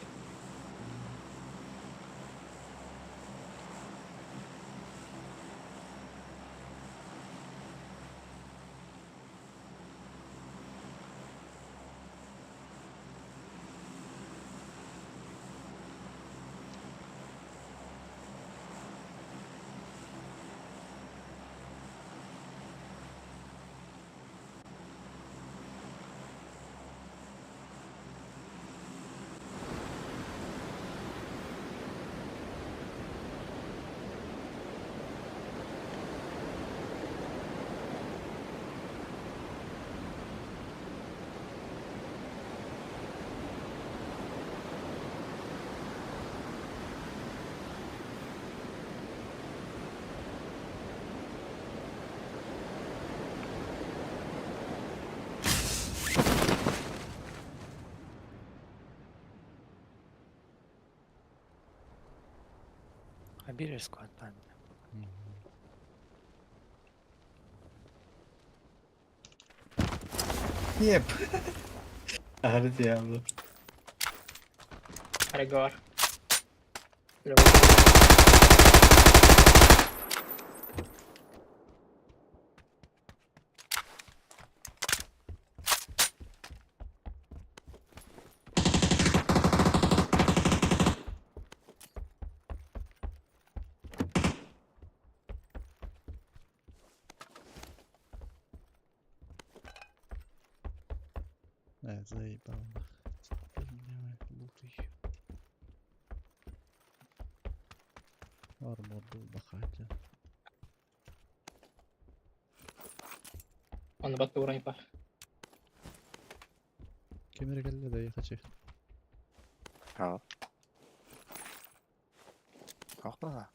Ha bir squad bende. Yep. Hadi diablo. Арегор. Э, заебал нах. Лут еще. Армор был бахатя. Он батты уровень па. Кемер келді да ехачы. Ha. Kalk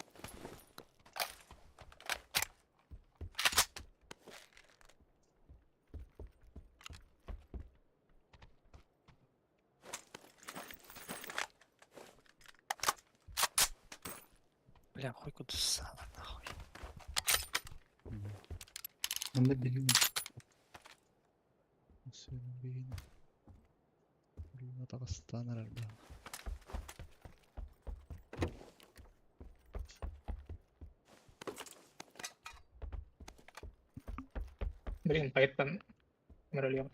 Бля, хуй куда ссала нахуй. Ben de bilmiyorum. Сүйін. Тағыстан арарда. Блин, поэтому ролем.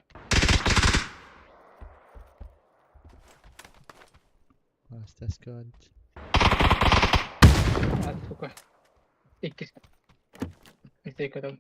Астаскалить. А, сука. Икки. Икки там.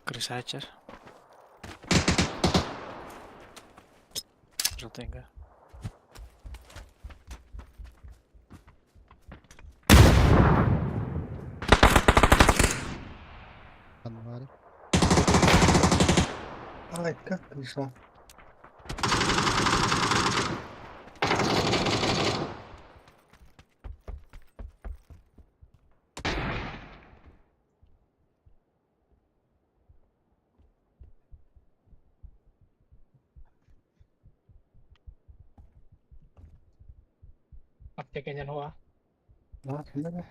Крысачер. Желтенько. Анвары. Ай, как пришла. Аптека не хуа. Да, да.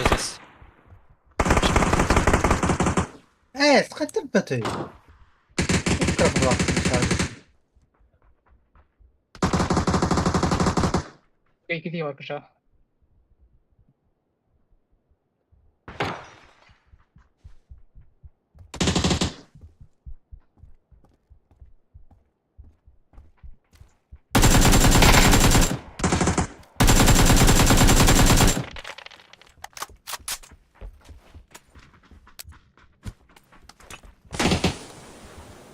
Здесь. Э, скаттыр бөтөй. Икки бар кыша.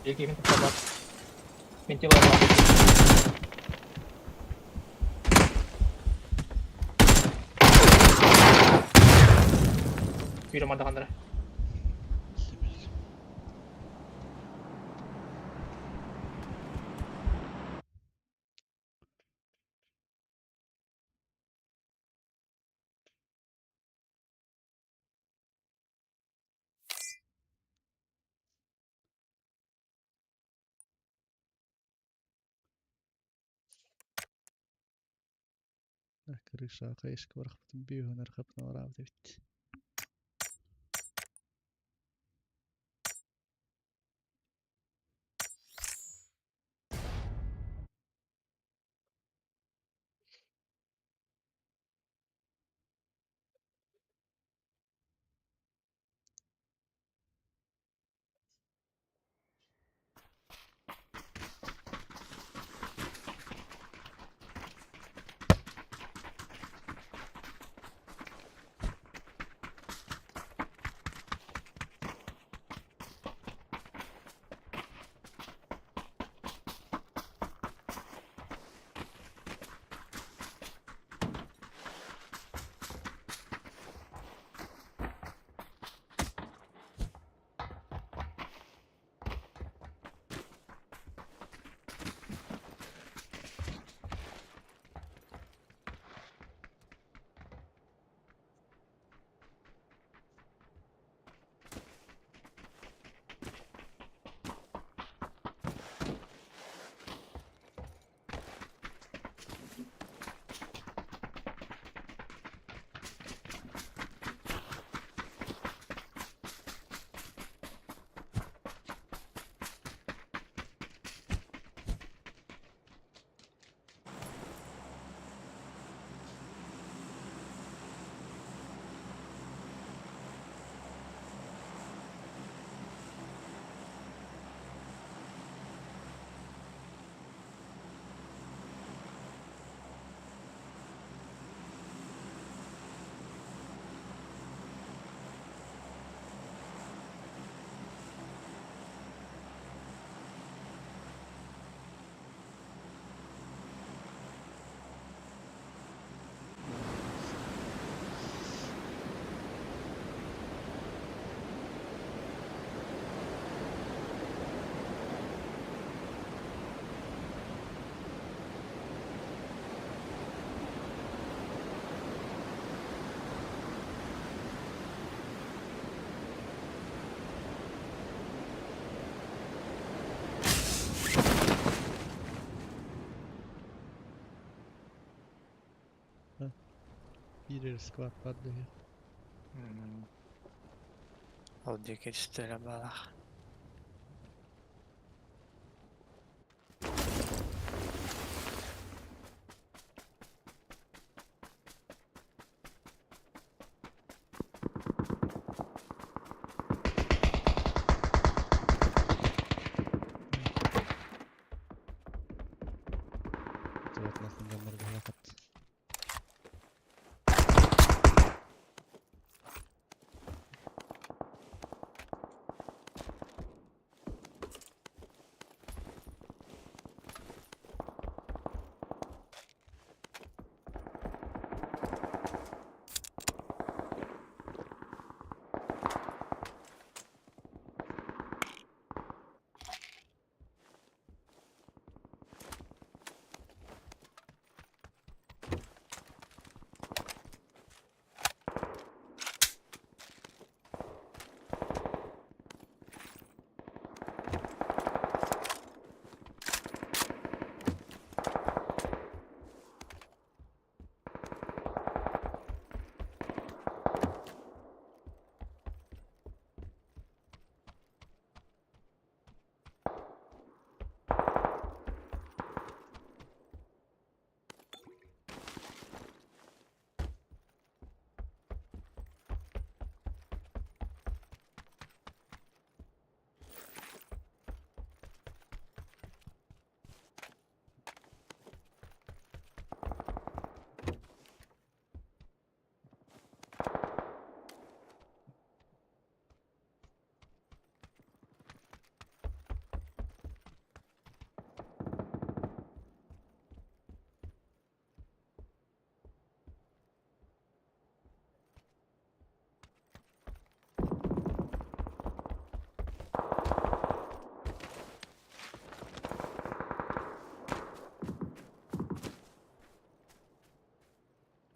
Икки мин бар. Мин тело бар. Күүрэ мардахандара. Биллим. Крыша хайышка барахпытын бүүһүн архапна бараабыт эбит. Биир склад бар дии. Ол диэки түстүлэ баалаах. Туратнатын дьоннор баһалахат.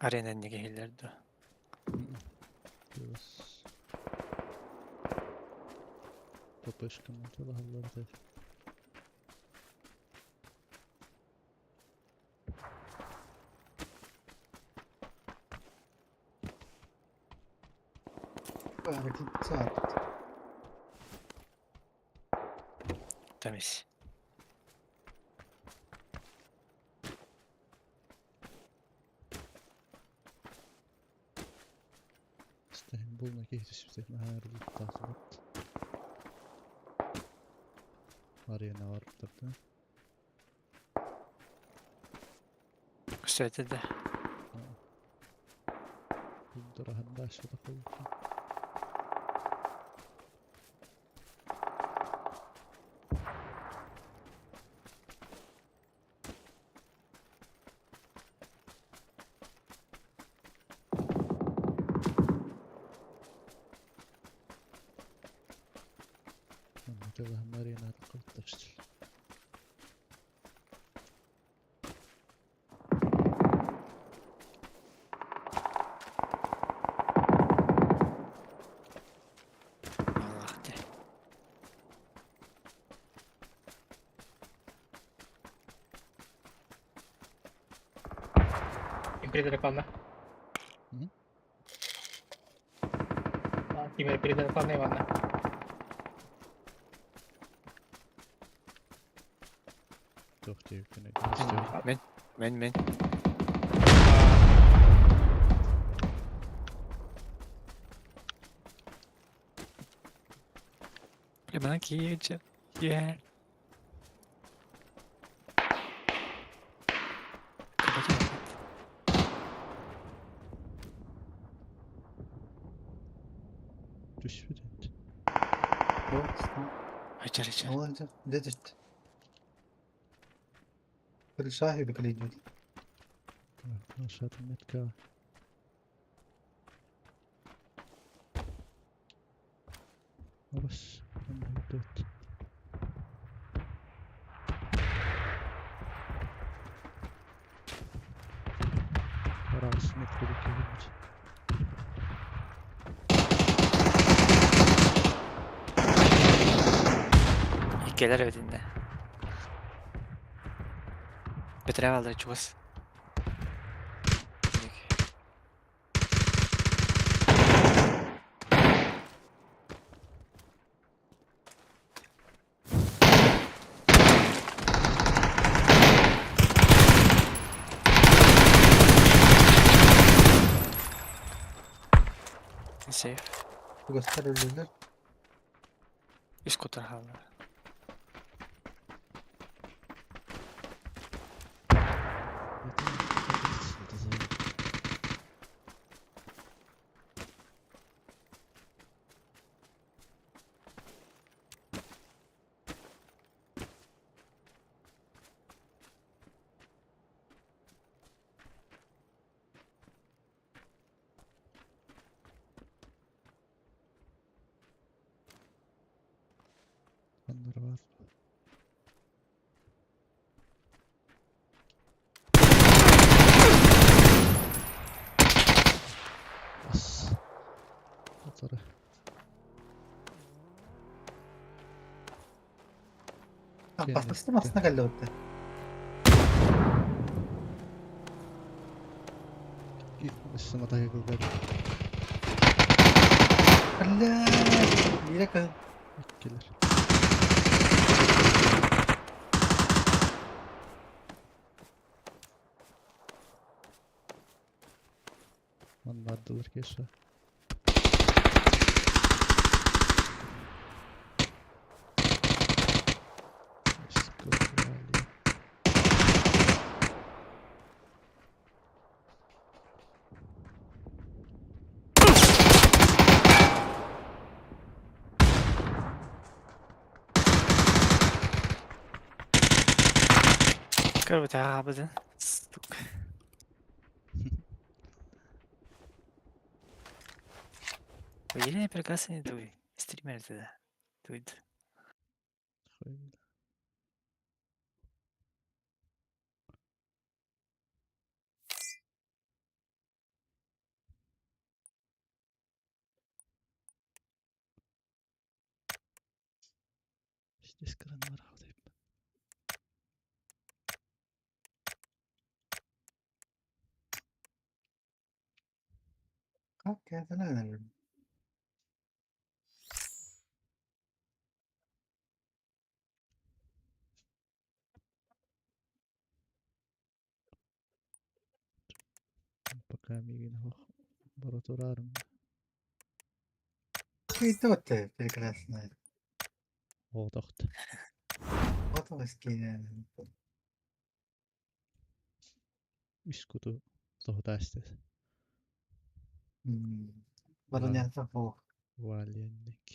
Арена инники иһиллэр дуо? Плюс. ППшканы атыылаһаллар этэ. Hareket saat. Temiz. Истэһин булна киһи түспүтэ наһаа ырылыктаахсыбат. Арена барыптар да. Көстүбэтэ да. Булдураһан да ашпатах буолбуттар. Манна тылаһан арена таххыбыттар. Аллах дии. Перед реклама. Мгм. Тимир перед рекламой Ивана. Туох диэбиккин Мин, мин, мин. Бля, манан киһи Yeah. Кабачок. Түспүт эбит. Yok. Ачар, ачар. Ne olacak? Ne düştü? Böyle şahi bir kaleci. Aşağıda метка. Бас. Тут. Раз, метка киһибит. Иккилэр эбит иннэ. Бэтэрээ бааллар чугас. Safe. Göster öldürdüler. Үс кутар хаалла. Аннар бар. Бас. Атары. Бастырсın aslında geldi orada. Өссө матайга кылгар. Allah. Yine kal. Иккилэр. Манна ардылар кеша. Сколько Көрбүт аҕабытын. Сука. Елена прекрасно дуй. Стример тогда. Дуйт. Хуй. Чичис гынан бараҕыт. Как это надо? Пока миигин оһох бара турарым. И то ты прекрасно. Оҕотохт. Вот он скин. Үс куту тоһутаастас. Баронята фу. Валенник.